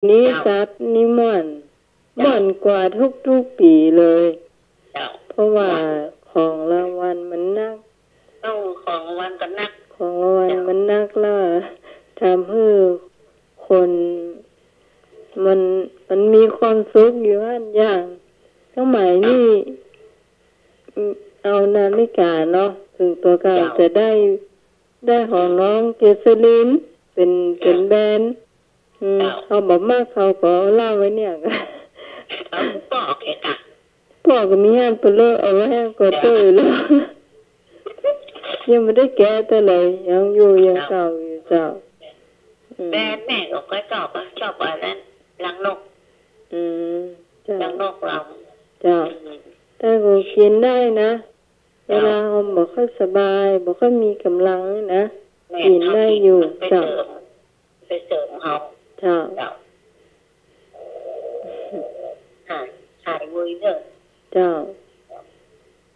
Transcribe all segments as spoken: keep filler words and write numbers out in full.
นี้ เจ้า ทรัพย์นี่ม่วน เจ้า ม่วนกว่าทุกๆ ปี๋เลย เจ้า เพราะว่าของรางวัลมันนัก เอ้า ของรางวัลก็นัก ของรางวัล เจ้า มันนักแล้ว ทำหื้อคนมัน มันมีความสุขอยู่หั้นอย่าง สมัยนี้ เจ้า เอานาฬิกาเนาะ เถิงตั๋วเก่า เจ้า จะได้ ได้ของน้องเกสลิน เป๋น เป๋นแบรนด์ อืม เจ้า เฮาบ่มัก เฮาก็เอาเหล้าไว้เนี่ย เอาป้อแกะกะ ป้อก็มีหั้นเปล่า เอาไว้หั้นก็เต้อแล้ว ยังบ่ได้แกะเตื้อเลย ยังอยู่ ยังเก่าอยู่เจ้า อืม แบรนด์แม่ก็ค่อยชอบอะ ชอบอันนั้น รังนก อืม เจ้า รังนกเรา เจ้า อืม แต่ก็กิ๋นได้นะ เจ้า เวลาเฮาบ่ค่อยสบาย บ่ค่อยมีก๋ำลังนี่นะ แม่ กิ๋นได้อยู่ ไปเสริม เจ้า ไปเสริมเฮา เจ้า เจ้า หาย หายโวยเน่อ เจ้า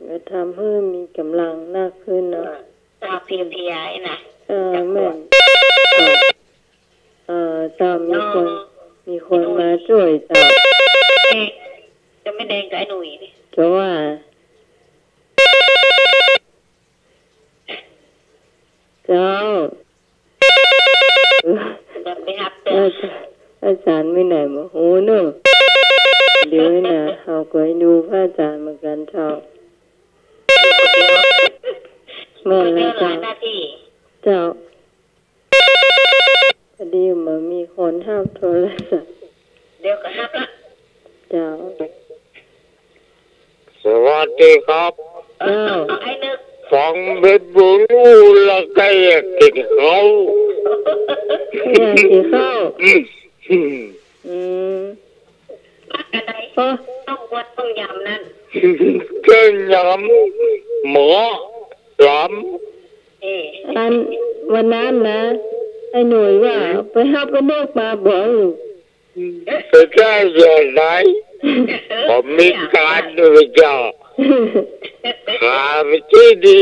ก็ทำหื้อมีก๋ำลังนักขึ้นเนาะ เออ เจ้า เพลียๆ นะ เออ แม่น เจ้า เออ เจ้า มีคน เนาะ มีคนมาจ้วยเจ้า เอ๊ะ จะไม่แดงกับไอ้หนุ่ยนี่ เจ้าว่า เจ้า เดี๋ยวไปฮับเด้อ อาจารย์ อาจารย์ไปไหนบ่ฮู้เนาะ เดี๋ยวนะ เฮาก็เอ็นดูพระอาจารย์เหมือนกั๋นเจ้า แม่นแล้วเจ้า เดี๋ยวหลายนาที เจ้า พอดีมันมีคนฮับโทรศัพท์ เดี๋ยวก็ฮับละ เจ้า สวัสดีครับ เจ้า ฟังเพชรบุรีแล้วก็อยากกิ๋นข้าว อยากกิ๋นข้าว อืม อืม อืม ผักอะไร เออ ต้มบวชต้มยำนั่น ต้มยำ หม้อ ยำ เออ อันวันนั้นนะ ไอ้หนุ่ยว่า อืม ไปฮับไอ้เนกมาบ่อย ไปได้อย่างไร ผมมีก๋านอยู่เจ้า หาไปตี้ดี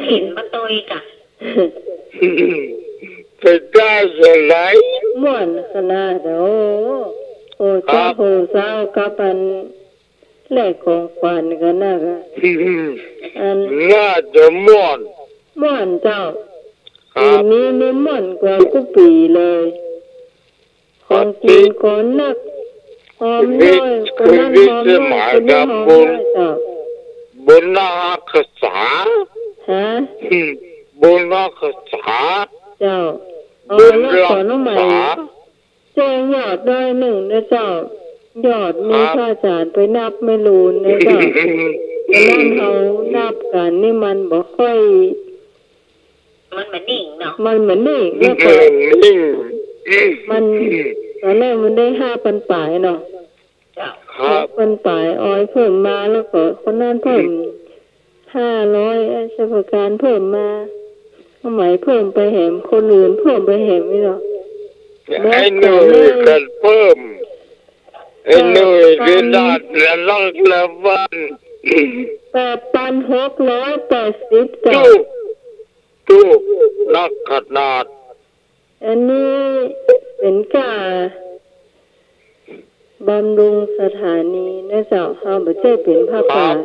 เห็นมาตุยกะ ไปได้อย่างไร ม่วนขนาด โอ้ โอ้ ครับ เจ้า โห เจ้า กับอันแลกของขวัญกั๋นนะกะ อัน น่าจะม่วน ม่วนเจ้า ครับ ปี๋นี้นี่ม่วนกว่ากู้ปี๋เลย ของกิ๋นก็นัก หอมน้อย คนนั้นหอมน้อย คนนี้หอมน้อยเจ้า บุญนักษา ฮะ บุญนักษา เจ้า อ๋อ บุญรักษา แล้วขอน้องใหม่ แจ้งยอดหน้อยนึ่งนะเจ้า ยอดนี้ ครับ พระอาจารย์ไปนับไม่รู้นะเจ้า แต่นั้นเฮานับกั๋นนี่มันบ่ค่อย มันบ่นิ่งเนาะ มันบ่นิ่ง แล้วก็ มันบ่นิ่ง มัน ตอนแรกมันได้ห้าปันป๋ายเนาะ เจ้า ครับ ห้าปันป๋าย ออยเพิ่มมา แล้วก็คนนั้นเพิ่มห้าร้อย ไอ้ชัยประการเพิ่มมา น้องใหม่เพิ่มไปแหม คนอื่นเพิ่มไปแหมนี่เนาะ ไอ้หนุ่ยก็เพิ่ม ไอ้หนุ่ย เจ้า เวลาละลักละวัน แปดปันหกร้อยแปดสิบเจ้า ตุ๊ ตุ๊ นักขนาด อันนี้เป๋นก้าบำรุงสถานีนะเจ้า เฮาบ่ใจ้เป๋นผ้าป่า ครับ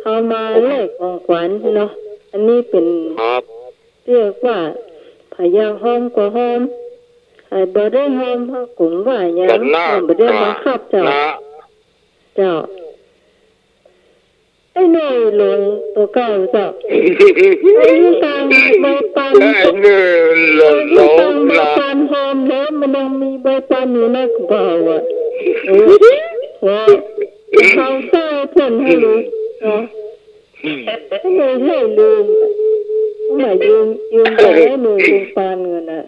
เฮามาแลกของขวัญเนาะ อันนี้เป๋น ครับ เรียกว่า ใผอยากหอมก็หอม ใผบ่ได้หอมเฮาก็บ่ว่าหยัง เฮาบ่ได้บังคับเจ้า นะ เจ้า ไอ้หน่วยหลงตั๋วเก่าเจ้า ไอ้นี่ตังใบปัน ไอ้หน่วยหลง ไอ้นี่ตังใบปันหอมแล้ว มันยังมีใบปันอยู่ในกระเป๋าอ่ะ เออ ว่าเขาใส่เพิ่นหื้อเนาะ ไอ้หน่วยให้ลืม มายืม ยืมไปให้หน่วยยืมปันเงินน่ะ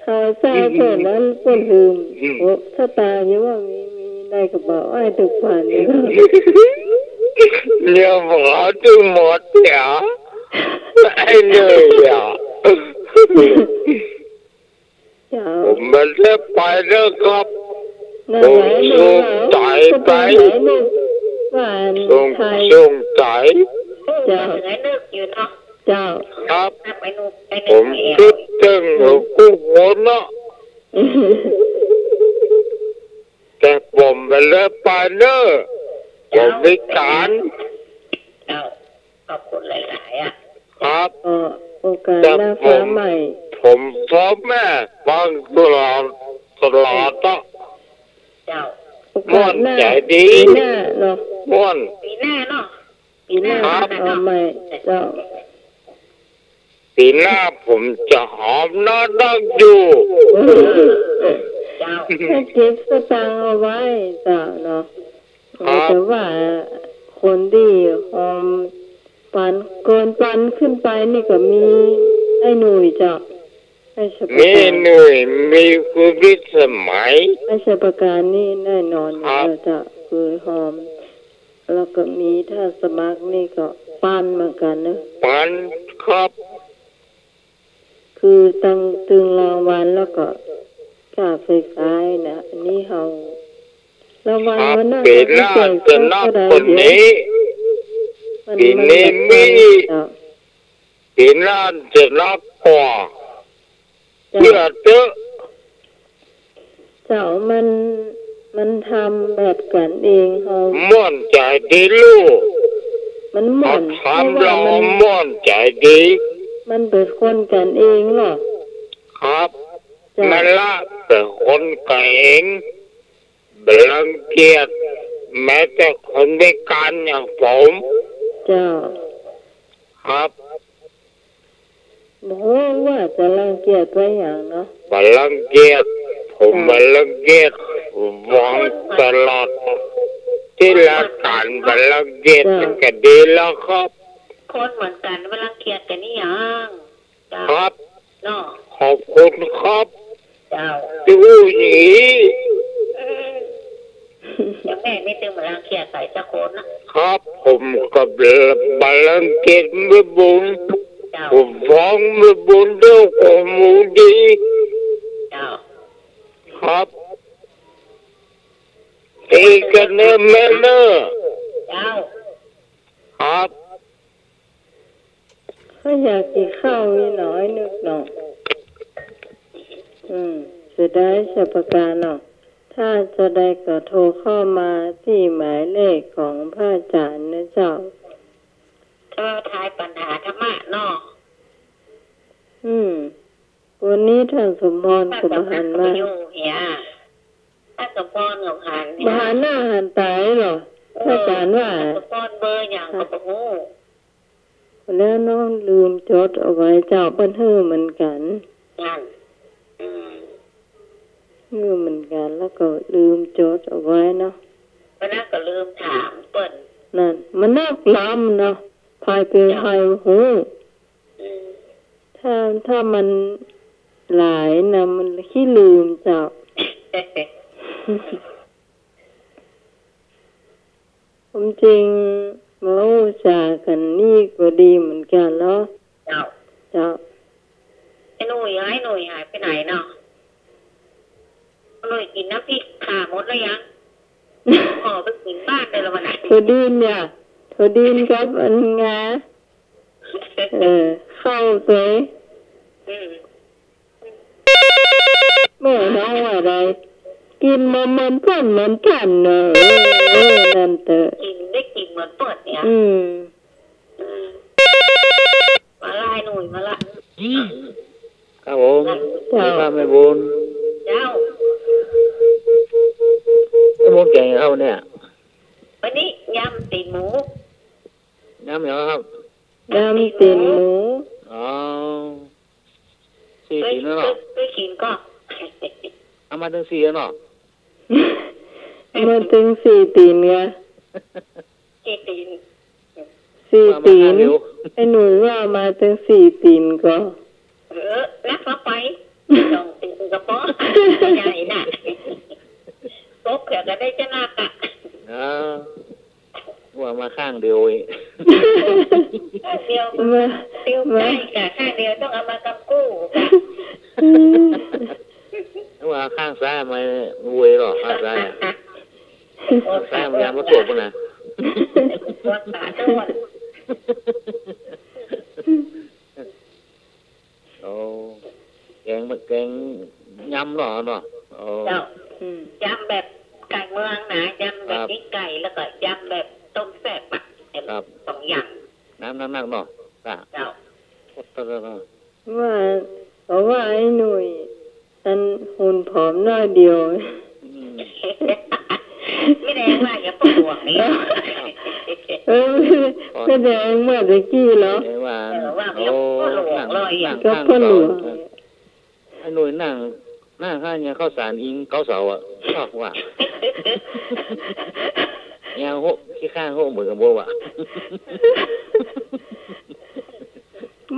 เขาใส่เปิ้นนั้นเปิ้นหื้อ อืม โอ้ ถ้าตายอยู่ว่ามี มีในกระเป๋าอ้ายตึกผ่านนี่ก็ เนี่ยหมอตึงหมดเนี่ย ไอ้เนี่ยอ่ะ เจ้า ผมไม่ได้ไปแล้วครับ นั่นแหละ ผมส่งสายไป ก็ไปไหนลูก ว่าอัน ส่ง ไทย ส่งสาย เจ้า เจ้า ครับ ผมคิด ตึงกู้คนเนาะ แต่ผมบ่ได้ไปเน่อ ผมพิก๋าน เจ้า ขอบคุณหลายๆ อะ ครับ เอ่อ โอกาสหน้าฟ้าใหม่ ผม ผมฟ้องแม่ฟังตลอด ตลอดเนาะ เจ้า ม่วนใจ๋ดี ปีหน้าเนาะ ม่วน ปีหน้าเนาะ ปีหน้า ครับ เอาใหม่ เจ้า ปีหน้าผมจะหอมหน้าดั้งอยู่ เจ้า ถ้าเก็บสตางค์เอาไว้ เจ้าเนาะ ครับ แต่ว่าคนตี้หอมปัน เกินปันขึ้นไปนี่ก็มีไอ้หนุ่ยเจ้า ไอ้ชัยประการ มีหนุ่ย มีคุณพิสมัย ไอ้ชัยประการนี่แน่นอนอยู่ ครับ แล้วเจ้า คือหอม แล้วก็มีท่าสมัครนี่ก็ปันเหมือนกั๋นเนาะ ปันครับ คือตึง ตึงรางวัลแล้วก็ค่าไฟฟ้านะ อันนี้เฮา รางวัล ครับ วันนั้น ปี๋หน้า เฮาแจ๋ก จะนัก เท่าใด คนนี้ เดี๋ยว มัน ปี๋นี้ มัน มี เจ้า ปี๋หน้าจะนักกว่า เจ้า เจื้อเต๊อะ เจ้า มัน มันทำแบบกั๋นเองเฮา ม่วนใจ๋ดีลูก มันม่วน เฮาทำ เพราะว่า แล้ว มัน ม่วนใจ๋ดี มันเป๋นคนกั๋นเองเนาะ ครับ เจ้า แม่ละเป๋นคนกั๋นเอง บ่รังเกียจแม้แต่คนพิก๋านอย่างผม เจ้า ครับ บ่ฮู้ว่าจะรังเกียจไปหยังเนาะ บ่รังเกียจ ผม เจ้า บ่รังเกียจ ฟังตลอดตี้รายก๋าน บ่รังเกียจ เจ้า ก็ดีแล้วครับ คนเหมือนกั๋น บ่รังเกียจกั๋นนี่หยัง เจ้า ครับ เนาะ ขอบคุณครับ เจ้า ตี้อู้อย่างนี้ อืม เดี๋ยวแม่ไม่ตึงบ่รังเกียจใผสักคนนะ ครับ ผมก็บ่รังเกียจแม่บุญ เจ้า ผมฟ้องแม่บุญด้วยความหวังดี เจ้า ครับ ตีกั๋นเน่อแม่เน่อ เจ้า ครับ ข้าอยากกิ๋นข้าวอีหน้อยนึ่งเนาะ อืม เสียดายชัยประการเนาะ ถ้าจะได้ก็โทรเข้ามาตี้หมายเลขของพระอาจ๋ารย์นะเจ้า ก็ทายปัญหาธรรมะเนาะ อืม วันนี้ท่านสมพรก็บ่หันมา ท่านสมพรก็อยู่เหีย ท่านสมพรก็หันเหีย บ่หันหน้าหันต๋าเหรอ เออ พระอาจ๋ารย์ว่า ท่านสมพรเบอร์หยังก็บ่ฮู้ แล้วน้องลืมจดเอาไว้เจ้า เปิ้นหื้อเหมือนกั๋น นั่น อืม หื้อเหมือนกั๋น แล้วก็ลืมจดเอาไว้เนาะ วันนั้นก็ลืมถามเปิ้น นั่น มันนักล้ำเนาะ ใผเป๋นใผฮู้ อืม ถ้า ถ้ามันหลายนะ มันขี้ลืมเจ้า ความจริง มาอู้จ๋ากั๋นนี่ก็ดีเหมือนกั๋นเนาะ เจ้า เจ้า ไอ้หนุ่ย ไอ้หนุ่ยหายไปไหนเนาะ ไอ้หนุ่ยกิ๋นน้ำพริกข่าหมดแล้วยัง ขอไปกิ๋นบ้านเลยละวันไหน โถดินเนี่ย โถดินกับอันงา เออ เข้าไป อืม แม่น้องว่าใด กิ๋นบ่เหมือนเปิ้นเหมือนกั๋นเนาะ เออ นั่นเต๊อะ กิ๋นได้กิ๋นเหมือนเปิ้นเนี่ย อืม อืม มาละไอ้หนุ่ย มาละ ครับผม เจ้า สวัสดีครับแม่บุญ เจ้า แม่บุญแก๋งครับเนี่ย วันนี้ยำตี๋นหมู ยำหยังครับ ยำตี๋นหมู อ๋อ สี่ตี๋นแล้วเนาะ เคย เคยกิ๋นก่อ เอามาตึงสี่แล้วเนาะ มาตึงสี่ตี๋นไง สี่ตี๋น สี่ตี๋น ว่ามาข้างเดียว ไอ้หนุ่ยว่ามาตึงสี่ตี๋นก่อ เออ นักละไป สองตี๋นก็พอ ใหญ่น่ะ ตกเผื่อก็ได้จะนักอะ อ่า ว่ามาข้างเดียวเอง ข้างเดียว มา เดียว มา ใกล้กะข้างเดียวต้องเอามากำกู้กะ อืม ว่าข้างซ้ายมาเวยหรอ ข้างซ้ายอะ ข้างซ้ายมันยังไม่ตกนะ ปวดขาด้วย โอ้ แกงยำเนาะ เนาะ โอ้ เจ้า อืม ยำแบบไก่เมืองนะ ยำแบบ ครับ ปิ้งไก่ แล้วก็ยำแบบต้มแซ่บอะ ครับ สองอย่าง น้ำนักๆ เนาะ อ่ะ เจ้า โอ้ ว่า เพราะว่าไอ้หนุ่ย อันหุ่นผอมน้อยเดียว อืม แม่แดงว่าอย่าปวดหัวนี่ เออ แม่แดงเมื่อตะกี้เหรอ แม่แดงว่า เออ ว่าอย่าปวดหัวเลยอะ นั่ง นั่ง กับพ่อหลวง ข้างเสา ไอ้หนุ่ยนั่ง นั่งข้างเนี่ย ข้าวสารอิงเกาเสาอะ ชอบว่ะ เนี่ย โหะ ขี้ข้างโหะเหมือนกันบ่วะ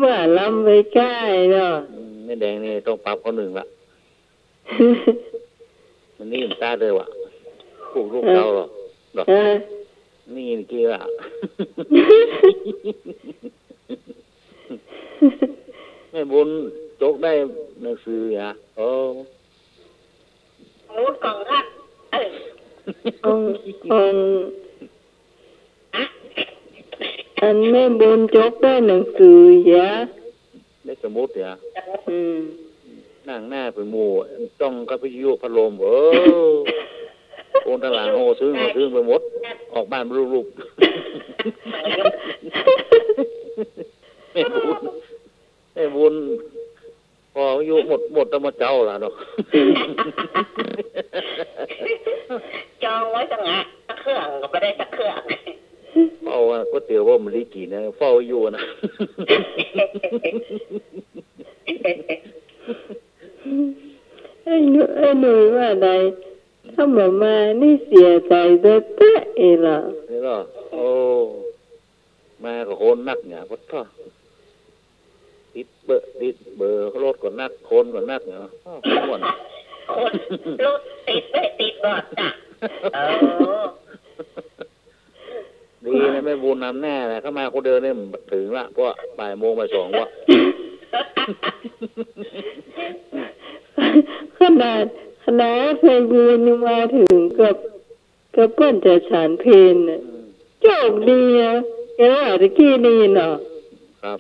ว่าล้ำไปใก้เนาะ อืม แม่แดงนี่ต้องปรับข้อหนึ่งละ มันนี่มันตาเลยว่ะ ปลูกลูก เออ เก่าเหรอ เหรอ เออ นี่กี่ละ แม่บุญจกได้หนังสือหยา โอ้ สมุดของท่าน เอ้ย ของ ของ อะ อันแม่บุญจกได้หนังสือหยา ได้สมุดหยา อืม นั่งหน้าไปหมู่ จ้องกับวิทยุพัดลม เออ คนตางหลังโห่ตึง โห่ตึงไปหมด ออกบ้านไม่รู้รูป แม่บุญ แม่บุญ ปออยู่หมด หมดตั้งมาเจ้าละเนาะ จองไว้ตั้งอะ สักเครื่องก็ไม่ได้สักเครื่อง เฝ้าว่าก๋วยเตี๋ยวบ่มะลิกิ๋นนะ เฝ้าอยู่นะ ไอ้หนุ่ย ไอ้หนุ่ยว่าใด ถ้าบ่มานี่เสียใจ๋แต๊ๆ เอล่ะ นี่เหรอ โอ้ มาก็คนนักเนี่ย ปะท้อ ติดเบอร์ ติดเบอร์รถก็นัก คนก็นักเนี่ย อ้าว ม่วน คนรถติดเบอร์ ติดเบอร์จ้ะ เออ ดีนะ แม่บุญนำหน้านะ เข้ามาคนเดียวเนี่ยถึงละ เพราะบ่ายโมงบ่ายสองวะ ขนาด ขนาดแม่บุญยังมาถึงกับ ก็เปิ้นจะฉันเพลน่ะ อืม โจกดีอะ แกว่าตะกี้นี่เนาะ ครับ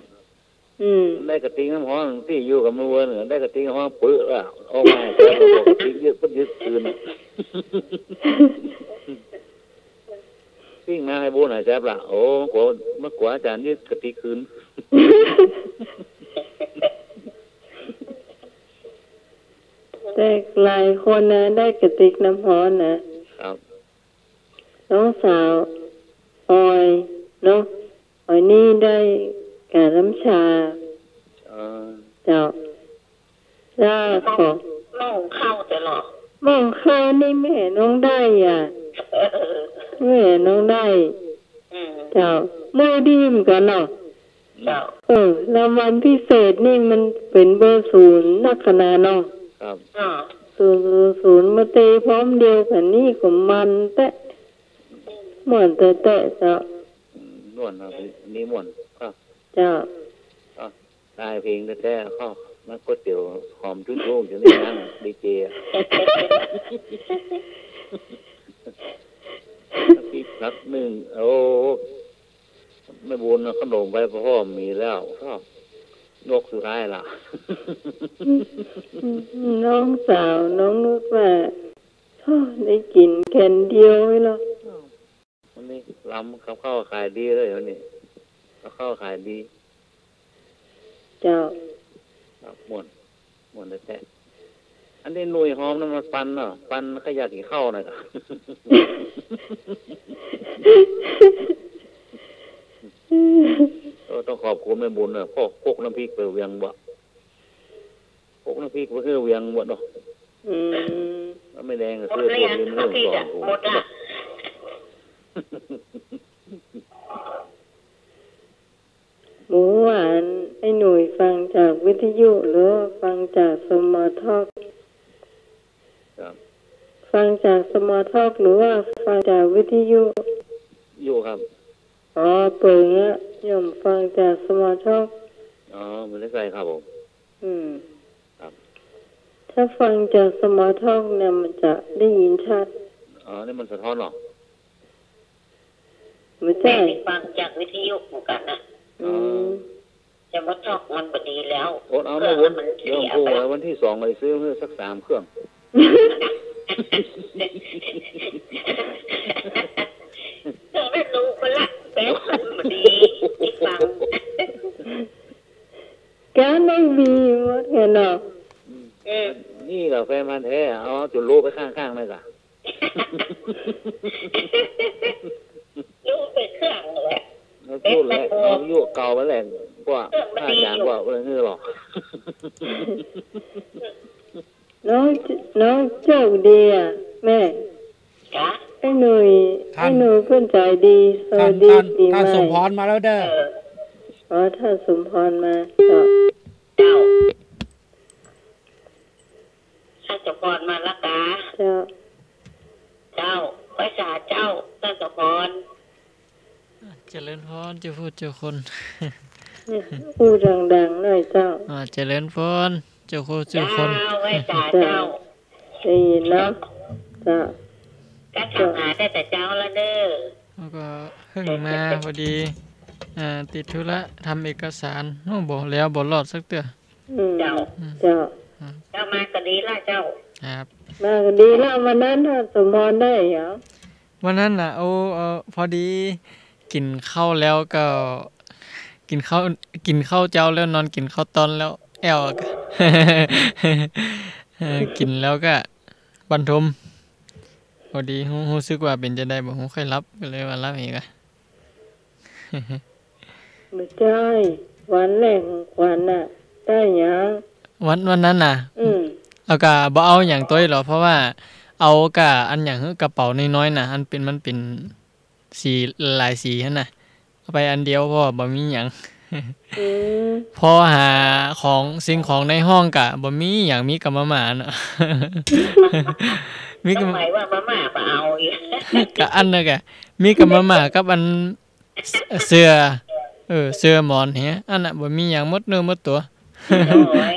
อืม ได้กระติกน้ำฮ้อนตี้อยู่กับมือเวิร์น ได้กระติกน้ำฮ้อนปึ๊ะละ ออกมาแกบอกกระติกยึด เปิ้นยึดคืน ปิ้งมาให้บุญหายแซบละ โอ้ กลัว เมื่อกลัวอาจ๋ารย์ยึดกระติกคืน แต่หลายคนนะ ได้กระติกน้ำฮ้อนนะ ครับ น้องสาวออยเนาะ ออยนี่ได้ก๋าน้ำชา เออ เจ้า แล้วก็หม้อหุงข้าวแต่หรอ หม้อหุงข้าวนี่แม่น้องได้อะ เออ แม่น้องได้ อืม เจ้า เมื่อดีเหมือนกั๋นเนาะ เจ้า เออ รางวัลพิเศษนี่มันเป๋นเบอร์ศูนย์นักขนาดเนาะ ครับ อ่า ศูนย์ศูนย์ศูนย์ มาเตะพร้อมเดียวกั๋นนี่ก็มันแต๊ ม่วนแต๊ๆ เจ้า อืม ม่วนครับ นี่ม่วน ครับ เจ้า ครับ ได้เพลงแต๊ๆ ครับ นักก๋วยเตี๋ยวหอมจุ๊ยๆ จะได้นั่งดีเจอะ นักปิ้งนักนึ่ง โอ้ แม่บุญเอาขนมไปพ่อมีแล้ว ครับ ยกสุดท้ายละ น้องสาวน้องนุชว่า โอ้ ได้กิ๋นแก่นเดียวเลยเนาะ วันนี้ลำกับข้าวขายดีเลยวันนี้ กับข้าวขายดี เจ้า ครับ ม่วน ม่วนแต๊ๆ อันนี้หนุ่ยหอมน้ำมันปันเนาะ ปันขยะกิ๋นข้าวน่ะ ก็ต้องขอบคุณแม่บุญเนาะ พวก พวกน้ำพริกไปเวียงบ่ พวกน้ำพริกไปเวียงบ่เนาะ อืม แล้วแม่แดงก็ซื้อพวกนี้มาเรื่องสองถุง หมดละ หมู่วานไอ้หนุ่ยฟังจากวิทยุหรือฟังจากสมอทอก ครับ ฟังจากสมอทอกหรือว่าฟังจากวิทยุ อยู่ครับ อ๋อ เปิงอะ ย่อมฟังจากสมอทอก อ๋อ ไม่ได้ใส่ครับผม อืม ครับ ถ้าฟังจากสมอทอกเนี่ยมันจะได้ยินชัด อ๋อ นี่มันสะท้อนเหรอ ไม่ใช่ ฟังจากวิทยุเหมือนกันนะ อืม อ๋อ จะบ่ตอกมันบ่ดีแล้ว อดเอา เครื่อง มาวน มันเสีย เดี๋ยวผม ไปแล้ว วันตี้สองก็ซื้อหื้อสักสามเครื่อง เครื่องนั้นรู้คนละ แบตมันบ่ดี อีกฝั่ง การไม่มีหมดไงเนาะ อืม อืม นี่แหละแฟนพันธุ์แท้ เอาจุลโลไปข้างๆ เลยก่ะ ลูกไปเครื่องแหละ เอาจุลแหละ เอาอยู่เก่าไปแหละ พวก เครื่องมันดีอยู่ อาจารย์ว่าเรื่องนี้หรอก น้อง น้องโชคดีอะแม่ จ๊ะ ไอ้หนุ่ย ท่าน ไอ้หนุ่ยเปิ้นใจดี สวัสดี ท่าน ปีใหม่ ท่านสมพรมาแล้วเด้อ เออ อ๋อ ท่านสมพรมา เจ้า เจ้า ท่านสมพรมาแล้วกา เจ้า เจ้า ไหว้สาเจ้า ท่านสมพร เจริญพรเจ้าผู้เจ้าคน อู้ดังๆ หน่อยเจ้า อ่า เจริญพรเจ้าผู้เจ้าคน เจ้า ไหว้สาเจ้า ได้ยินเนาะ เจ้า ก็ถามหาแต่เจ้าแล้วเด้อ แล้วก็เพิ่งมาพอดี อ่า ติดธุระทำเอกสาร โอ้ บ่แล้วบ่รอดสักเตื้อ อืม เจ้า อืม เจ้า อ่า เจ้ามาก็ดีละเจ้า ครับ มาก็ดีละ วันนั้นน่ะ สมพรได้เหรอ วันนั้นน่ะ โอ้ เอ่อ พอดีกิ๋นข้าวแล้วก็ กิ๋นข้าว กิ๋นข้าวเจ๊าแล้วนอนกิ๋นข้าวตอนแล้ว แอ่วก็ เอ่อ กิ๋นแล้วก็บันทม พอดีฮู้ ฮู้สึกว่าเป๋นจะใดบ่ฮู้ค่อยหลับ ก็เลยว่าหลับอีกอะ บ่ใจ้ วันแรกของขวัญน่ะ ได้หยัง วัน วันนั้นน่ะ อืม แล้วก็บ่เอาหยังตวยหรอก เพราะว่าเอากะอันหยังหื้อกระเป๋าน้อยๆ น่ะ อันเป๋น มันเป๋นสีหลายสีหั้นน่ะ เอาไปอันเดียว เพราะว่าบ่มีหยัง อืม พอหาของ สิ่งของในห้องกะบ่มีหยัง มีกะมาม่าเนาะ มีกะ หมายว่ามาม่าบ่เอาอีก กะอันน่ะกะ มีกะมาม่ากับอัน เสื้อ เออ เสื้อหมอนเหีย อันน่ะ บ่มีหยัง หมดเนื้อหมดตั๋ว โอ้ย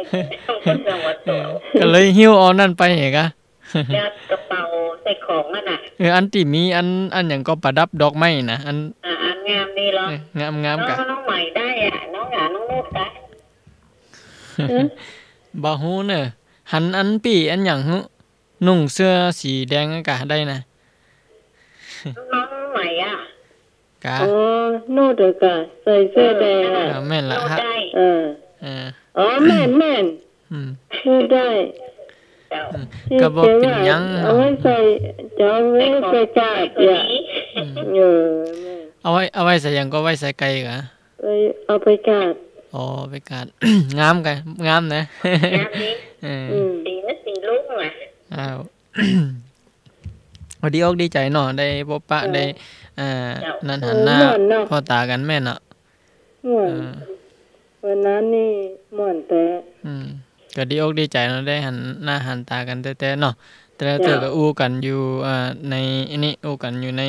หมดเนื้อหมดตั๋ว เออ ก็เลยหิ้วเอานั่นไปเหียกะ แล้วกระเป๋าใส่ของนั่นน่ะ เออ อันตี้มีอัน อันหยังก็ประดับดอกไม้น่ะ อัน อ่า อันงามดีเหรอ เออ งามๆ กะ น้อง น้องใหม่ได้อะ น้องหาน้องนุชกะ ฮะ บ่ฮู้เน่อ หันอันปี้อันหยังหื้อ นุ่งเสื้อสีแดงกะได้น่ะ น้องใหม่อะ กะ อ๋อ นุชอะกะ ใส่เสื้อแดงอะ เออ แม่นละ นุชได้ เออ เออ อ๋อ แม่น แม่น อืม นุชได้ เจ้า อืม ก็บ่เป๋นหยัง เอาไว้ใส่ จะเอาไว้ไปกราบอะ อืม เออ แม่น เอาไว้ เอาไว้ใส่หยังก็ ไว้ใส่ไก่กะ ไป เอาไปกราบ อ๋อ ไปกราบ งามกะ งามนะ งามดี เออ อืม สีมันสีรุ้งอะ อ้าว ก็ดีอกดีใจ๋เนาะ ได้พบปะ เออ ได้ อ่า เจ้า นั่นหันหน้า เออ ม่วนเนาะ พ้อต๋ากั๋นแม่นเนาะ ม่วน เออ วันนั้นนี่ม่วนแต๊ อืม ก็ดีอกดีใจ๋เนาะ ได้หันหน้าหันต๋ากั๋นแต๊ๆ เนาะ แต่ละเตื้อ เจ้า ก็อู้กั๋นอยู่ อ่า ในอันนี้ อู้กั๋นอยู่ใน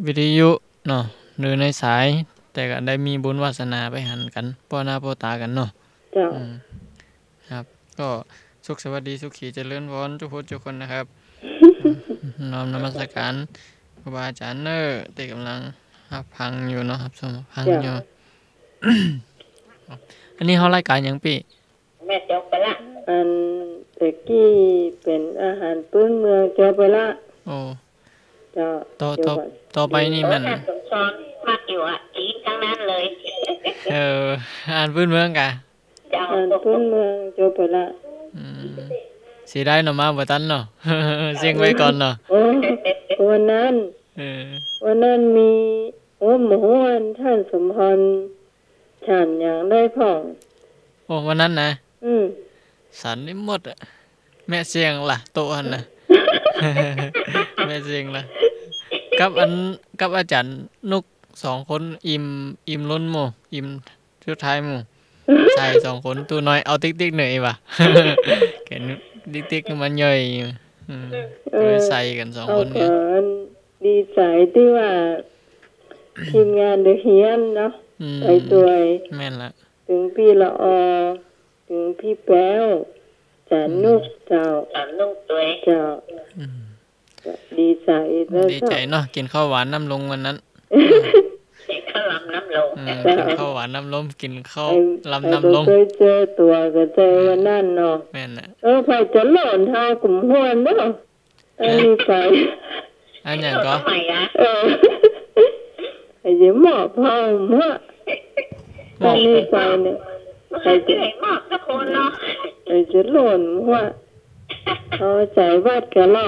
วิทยุเนาะ หรือในสาย แต่ก็ได้มีบุญวาสนาไปหันกั๋น พ้อหน้าพ้อต๋ากั๋นเนาะ เจ้า อืม ครับ ก็สุขสวัสดี สุขีเจริญพร ทุกผู้ทุกคนนะครับ น้อมนมัสการครูบาอาจ๋ารย์เน่อ ตี้ก่ำลังฮับฟังอยู่เนาะ ฮับชมฮับฟังอยู่ เจ้า อันนี้เฮารายก๋านหยังปี้ แม่จบไปละ อันแต่กี้เป๋นอาหารพื้นเมืองจบไปละ โอ้ เจ้า ต่อ เดี๋ยว ต่อ ก่อน ต่อไปนี่มัน โอ้ ท่านสมพรมักอยู่อะ จีนทั้งนั้นเลย เออ อาหารพื้นเมืองกะ เจ้า อาหารพื้นเมืองจบไปละ อืม เสียดายเนาะ มาบ่ตันเนาะ เสี้ยงไว้ก่อนเนาะ โอ้ วันนั้น เออ วันนั้นมี โอ้ หมู่วันท่านสมพร ฉันหยังได้พ่อง โอ้ วันนั้นนะ อืม ฉันได้หมดอะ แม่เสี้ยงละ โต๊ะหั้นนะ แม่เสี้ยงละ กับอัน กับอาจ๋ารย์นุกสองคนอิ่ม อิ่มล้นหมู่ อิ่มสุดท้ายหมู่ ใส่สองคน ตุ๊น้อยเอาติ๊กๆ หน่อยว่ะ แขนติ๊กๆ มันย่อยอยู่ อืม เออ เลยใส่กั๋นสองคนเนี่ย เอาก่อน ดีใจ๋ตี้ว่า ทีมงานเดอะเฮียนเนาะ อืม ไปตวย แม่นละ ตึงปี้ละออ ตึงปี้แป๊ว จ๋ารย์นุก อืม เจ้า จ๋ารย์นุกตวย เจ้า อืม ดีใจ๋นะ ดีใจ๋เนาะ กิ๋นข้าวหวานน้ำลงวันนั้น ข้าวหลามน้ำลม เออ กิ๋นข้าวหวานน้ำลม กิ๋นข้าว ไอ้ หลามน้ำลม ไอ้บ่เกยเจอตั๋วก็เจอวันนั้นเนาะ แม่นน่ะ เออ ใผจะหลอนเฮากุ๋มฮวนเนาะ อันนี้ไป อันหยังก่อ เออ ไผจะมอบเฮาหัว มอบ อันนี้ไปเนี่ย ไผจะ ไผจะหลอนหัว เอาใจ๋วัดกั๋นลอ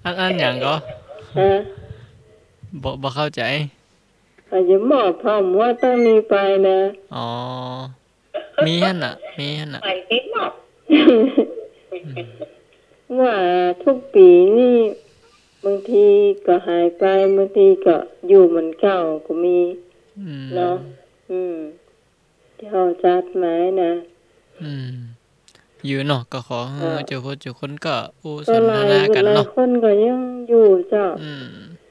อัน อันหยังก่อ ฮะ บ่ บ่เข้าใจ๋ ไผจะมอบเฮาหัวตั้งนี้ไปนะ อ๋อ มีหั้นน่ะ มีหั้นน่ะ ไผสิมอบ อืม ว่าทุกปี๋นี่ บางทีก็หายไป บางทีก็อยู่เหมือนเก่าก็มี อืม เนาะ อืม ตี้เฮาจัดมานะ อืม อยู่เนาะ ก็ขอหื้อ เออ เจ้าผู้เจ้าคนก็อู้สนทนากั๋นเนาะ หลายคนก็ยังอยู่เจ้า อืม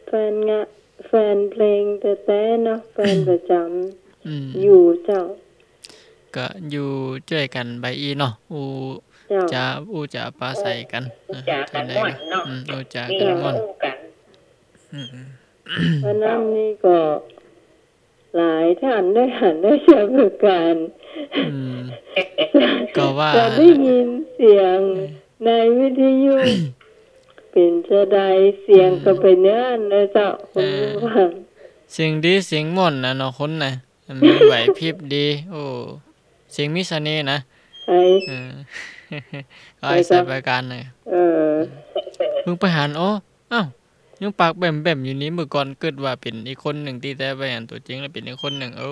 แฟนงะ แฟนเพลงแต๊ๆ เนาะ แฟนประจ๋ำ อืม อยู่เจ้า ก็อยู่จ้วยกั๋นไปอี้เนาะ อู้ เจ้า จ๋า อู้จ๋าปราศรัยกั๋น เออ อู้จ๋ากั๋นม่วนเนาะ อืม อู้จ๋ากั๋นม่วน มีเรื่องอู้กั๋น อืม วันนั้นนี่ก็หลายท่านได้หันได้ใจ๊ประการ อืม ก็ว่า ก็ได้ยินเสียง เออ ในวิทยุ เป๋นจาใด เสียงก็เป๋นอย่างนั้นนะเจ้า เออ คุณผู้ฟัง เสียงดีเสียงม่วนน่ะเนาะ คนน่ะ มีไหวพริบดี โอ้ เสียงมีเสน่ห์นะ ไอ้ เออ ก็ไอ้สายประการน่ะ เออ เพิ่งไปหัน โอ้ อ้าว ยังปากแบ่มๆ อยู่นี่ เมื่อก่อนกึ๊ดว่าเป๋นอีกคนนึ่ง ตี้แต๊ไปหันตั๋วจริงแล้วเป๋นอีกคนนึ่ง โอ้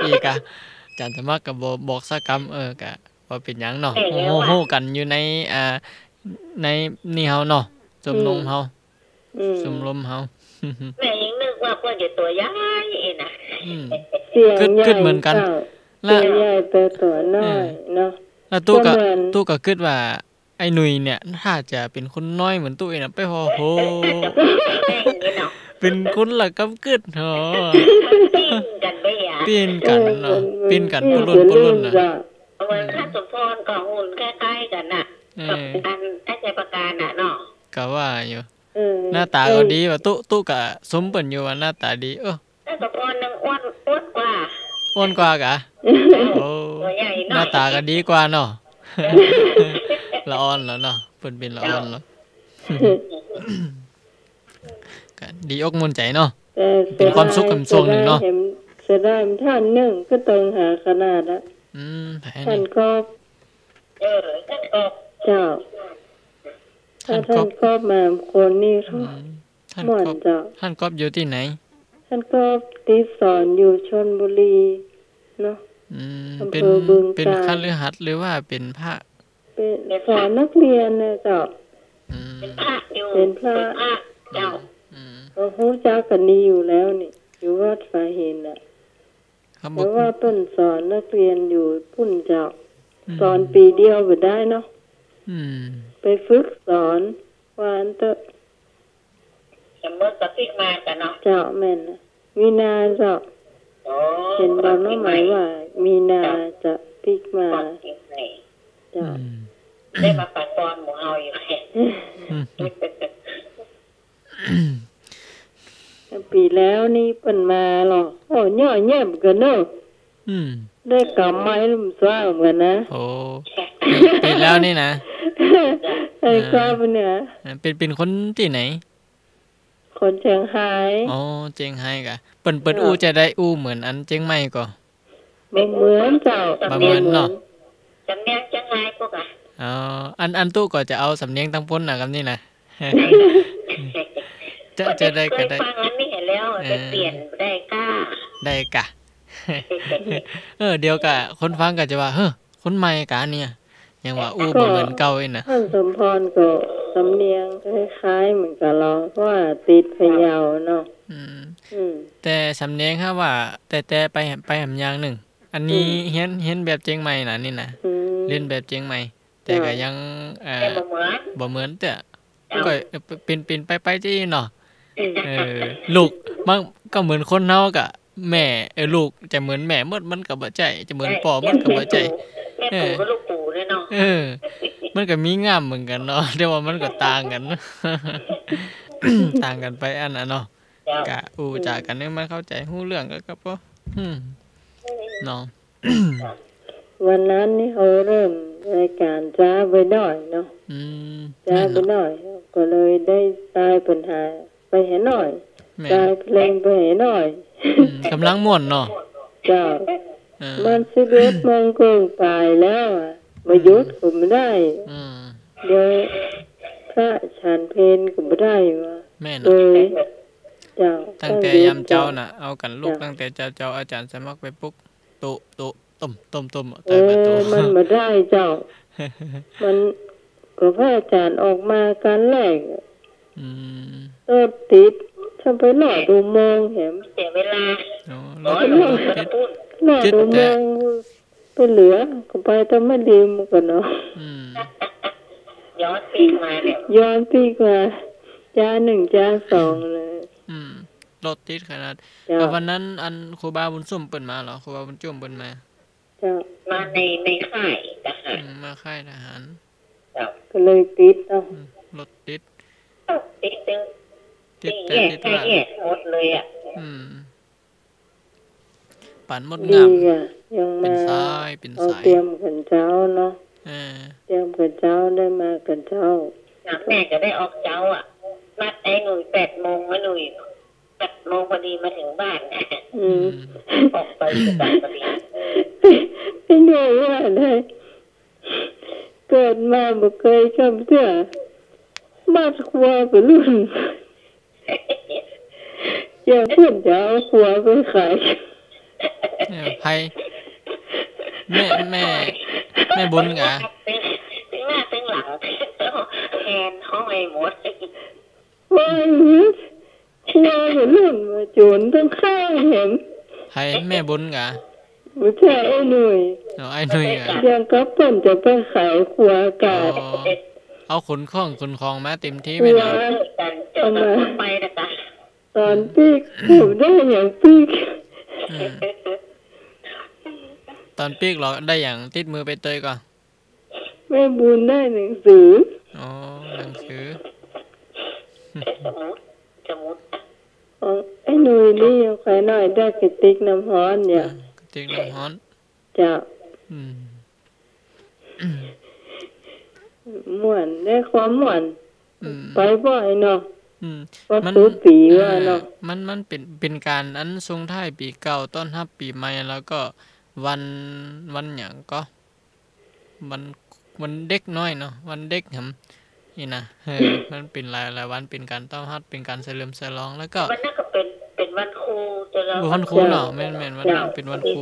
อี้กะ อาจ๋ารย์สมัครก็บ่บอกสักกำ เออ กะบ่เป๋นหยังเนาะ แม่นแล้ว ฮู้ อะ ฮู้กั๋นอยู่ใน อ่า ในนี่เฮาเนาะ ชมรมเฮา อืม อืม ชมรมเฮา แม่ยังนึกว่าเปิ้นจะตั๋วใหญ่เองนะ อืม เสียงใหญ่ กึ๊ด กึ๊ดเหมือนกั๋น เจ้า ละ เสียงใหญ่แต่ตั๋วน้อย เออ เนาะ แล้วตุ๊กะ ก็เหมือน ตุ๊กะกึ๊ดว่า ไอ้หนุ่ยเนี่ย ถ้าจะเป๋นคนน้อยเหมือนตุ๊กน่ะ ไป โอ้โห เป๋นคนละกำกึ๊ด โห ปิ้นกั๋นไปอะ ปิ้นกั๋นเนาะ เออ ปิ้นกั๋น ปิ้นกั๋น ปะลุ่น ปะลุ่นน่ะ เจ้า เหมือนข้าสมพรก็หุ่นคล้ายๆ กั๋นน่ะ เออ กับอันไอ้ชัยประการน่ะเนาะ ก็ว่าอยู่ เออ หน้าต๋าก็ดีว่ะ ตุ๊ ตุ๊กะสมเปิ้นอยู่ว่าหน้าต๋าดี เออ แล้วก็พอนึงอ้วน อ้วนกว่า อ้วนกว่ากะ โอ้ ตั๋วใหญ่หน่อย หน้าต๋าก็ดีกว่าเนาะ ละอ่อนแล้วเนาะ เปิ้นเป๋นละอ่อนแล้ว ก็ดีอกม่วนใจ๋เนาะ แต่ เป๋นความสุขกั๋นช่วงนึ่งเนาะ เสียดาย เสียดายท่านนึ่งก็ต้องหาขนาดละ อืม ไผนี่ ท่านก๊อฟ เออ ท่านก๊อฟ เจ้า ถ้าท่านก๊อฟ ท่านก๊อฟมาคนนี่ อืม ท่านก๊อฟ ม่วนเจ้า ท่านก๊อฟอยู่ตี้ไหน ท่านก๊อฟติดสอนอยู่ชลบุรีเนาะ อืม อำเภอ เป๋น บึงกาฬ เป๋นคฤหัสถ์หรือว่าเป๋นพระ เป๋น เป๋นพระ สอนนักเรียนนะเจ้า อืม เป๋นพระอยู่ เป๋นพระ เป๋นพระเจ้า อืม ก็ฮู้จักกั๋นดีอยู่แล้วนี่ อยู่วัดฝายหินน่ะ ครับ แต่ว่าเปิ้นสอนนักเรียนอยู่ปุ้นเจ้า อืม สอนปี๋เดียวบ่ได้เนาะ อืม ไปฝึกสอน ว่าอั้นเต๊อะ จะเมิกก็ปิ๊กมากั๋นเนาะ เจ้า แม่นน่ะ มีนาเจ้า โอ้ เห็นบ่าวน้องไหมว่า มีนา เจ้า จะปิ๊กมา ก่อนปิ๊กใหม่ เจ้า อืม ได้มาปัดปอนหมู่เฮาอยู่ อืม ปี๋แล้วนี่เปิ้นมาหรอ โอ้ เยาะแยะเหมือนกั๋นเนาะ อืม ได้กำไม้ลุ่มซ้ายเหมือนกั๋นนะ โอ้ ปี๋ ปี๋แล้วนี่นะ ไอ้ อ่า ก๊อฟเนี่ย อ่า เป๋น เป๋นคนตี้ไหน คนเจียงฮาย อ๋อ เจียงฮายกะ เปิ้น เปิ้น เออ อู้จาใด อู้เหมือนอันเจียงใหม่ก่อ บ่เหมือนเจ้า บ่เหมือนเนาะ สำเนียงเจียงฮายพวกอะ อ๋อ อัน อันตุ๊ก็จะเอาสำเนียงตังปุ้นน่ะ กำนี้น่ะ จะ จะได้ก็ได้ เคยฟังอันนี้แล้ว เออ แต่เปลี่ยนได้ก้า ได้กะ เออ เดี๋ยวกะ คนฟังก็จะว่า เฮ้อ คนใหม่กะเนี่ย ยังว่าอู้บ่เหมือนเก่าอี้น่ะ ท่านสมพรก็สำเนียงคล้ายๆ เหมือนกั๋นลอ เพราะว่าติดพะเยาเนาะ อืม อืม แต่สำเนียงฮะว่า แต่ แต่ไป ไปแหมอย่างนึ่ง อันนี้ อืม เฮียน เฮียนแบบเจียงใหม่น่ะนี่น่ะ อืม เฮียนแบบเจียงใหม่ แต่ก็ยัง เอ่อ แต่บ่เหมือน บ่เหมือนเต๊อะ เจ้า ก็เป๋น เป๋นไปๆ ตี้เนาะ อืม เออ ลูก มันก็เหมือนคนเฮากะ แม่ เออ ลูกจะเหมือนแม่หมดมันก็บ่ใจ้ จะเหมือนป้อหมดก็บ่ใจ้ แม่ปู่ แม่ปู่ เออ กับลูกปู่เนี่ยเนาะ เออ มันก็มีง่ำเหมือนกั๋นเนาะ แต่ว่ามันก็ต่างกั๋น ต่างกั๋นไปอันน่ะเนาะ เจ้า กะอู้จ๋ากั๋นเนี่ยมันเข้าใจ๋ฮู้เรื่องก็ ก็ปอ อืม เนาะ วันนั้นนี่เฮาเริ่มรายก๋านจ๊าไปหน้อยเนาะ อืม จ๊าไปหน้อย แม่นเนาะ ก็เลยได้ตายปั๋ญหาไปหาหน้อย แม่น ตายเพลงไปหาหน้อย อืม ก่ำลังม่วนเนาะ เจ้า เออ มันสิบเอ็ดโมงเกิ่งป๋ายแล้วอะ บ่หยุดก็บ่ได้ อืม เดี๋ยวพระฉันเพลก็บ่ได้วะ แม่นเนาะ เลย เจ้า ตั้งแต่ยามเจ๊าน่ะ เอากั๋นลุก เจ้า ตั้งแต่เจ๊า เจ๊า อาจ๋ารย์สมัครไปปลุก ตุ๊ ตุ๊ ตุ้ม ตุ้ม ตุ้ม เออ ตายบ่ตุ๊ มันบ่ได้เจ้า มันก็พระอาจ๋ารย์ออกมาก๋านแรก อืม รถติด จะไปรอดอุโมงค์แหม เสียเวลา อ๋อ รถติด รอดอุโมงค์ ติดแต่ ไปเหลือ ก็ไปแต่แม่ริมก่อนเนาะ อืม ย้อนปีกมาเนี่ย ย้อนปีกมา จ๊าหนึ่ง จ๊าสองเลย อืม รถติดขนาด เจ้า แล้ววันนั้นอันครูบาบุญซุ่มเปิ้นมาเหรอ ครูบาบุญจุ่มเปิ้นมา เจ้า มาใน ในค่ายทหาร อืม มาค่ายทหาร เจ้า ก็เลยติดเนาะ อืม รถติด ติดตึง ติด สี่ แต่ แยก ติด ห้า ว่า แยกหมดเลยอะ อืม ปานมด ดี งาม อะ ยังมา เป๋นสาย เป๋นสาย เอาเตียมกั๋นเจ๊าเนาะ เออ เตียมกั๋นเจ๊า ได้มากั๋นเจ๊า แม่ก็ได้ออกเจ๊าอะ นัดไอ้หนุ่ยแปดโมง ไอ้หนุ่ย แปดโมงพอดีมาถึงบ้าน อืม ออกไปจากบ้านพอดี ไอ้หนุ่ยว่าไง เกิดมาบ่เกยจ้ำเตื้อ มัดครัวไปลุ่น อย่างเปิ้นจะเอาครัวไปขาย เออ ใผ แม่ แม่ แม่บุญกา ตึงหน้าตึงหลัง แทนห้องไอ้หมด ว่าอย่างนี้ ครัวกับเรื่องมาโจรต้องฆ่าแหม ใผ แม่บุญกา บ่ใจ้ ไอ้หนุ่ย อ๋อ ไอ้หนุ่ยกา อย่างกับเปิ้นจะไปขายครัวกา อ๋อ เอาขนของ ขนของมาเต็มตี้ ครัว แม่นเนาะ เอามา ไปนะคะ ต๋อนปิ๊ก ผมได้อย่างปิ๊ก อืม ต๋อนปิ๊กเหรอ ได้อย่างติดมือไปเตยก่อ แม่บุญได้หนังสือ อ๋อ หนังสือ สมุด สมุด ของไอ้หนุ่ยนี่ยังใครหน่อยได้กระติกน้ำฮ้อนเนี่ย อ่า กระติกน้ำฮ้อน เจ้า อืม ม่วน ได้ความม่วน อืม ไปบ่อยเนาะ อืม ก็ มัน สุดปี๋ว่าเนาะ เออ มัน มันเป๋น เป๋นก๋านอันส่งท้ายปี๋เก่า ต้อนฮับปี๋ใหม่ แล้วก็วัน วันหยังก็ วัน วันเด็กน้อยเนาะ วันเด็กหำ นี่นะ เออ มันเป๋นหลาย หลายวัน เป๋นก๋านต้อนฮับ เป๋นก๋านเฉลิมฉลอง แล้วก็ วันนั้นก็เป๋น เป๋นวันครูเจ้า เออ วันครูเนาะ เจ้า แม่นๆ วันนั้นเป๋นวันครู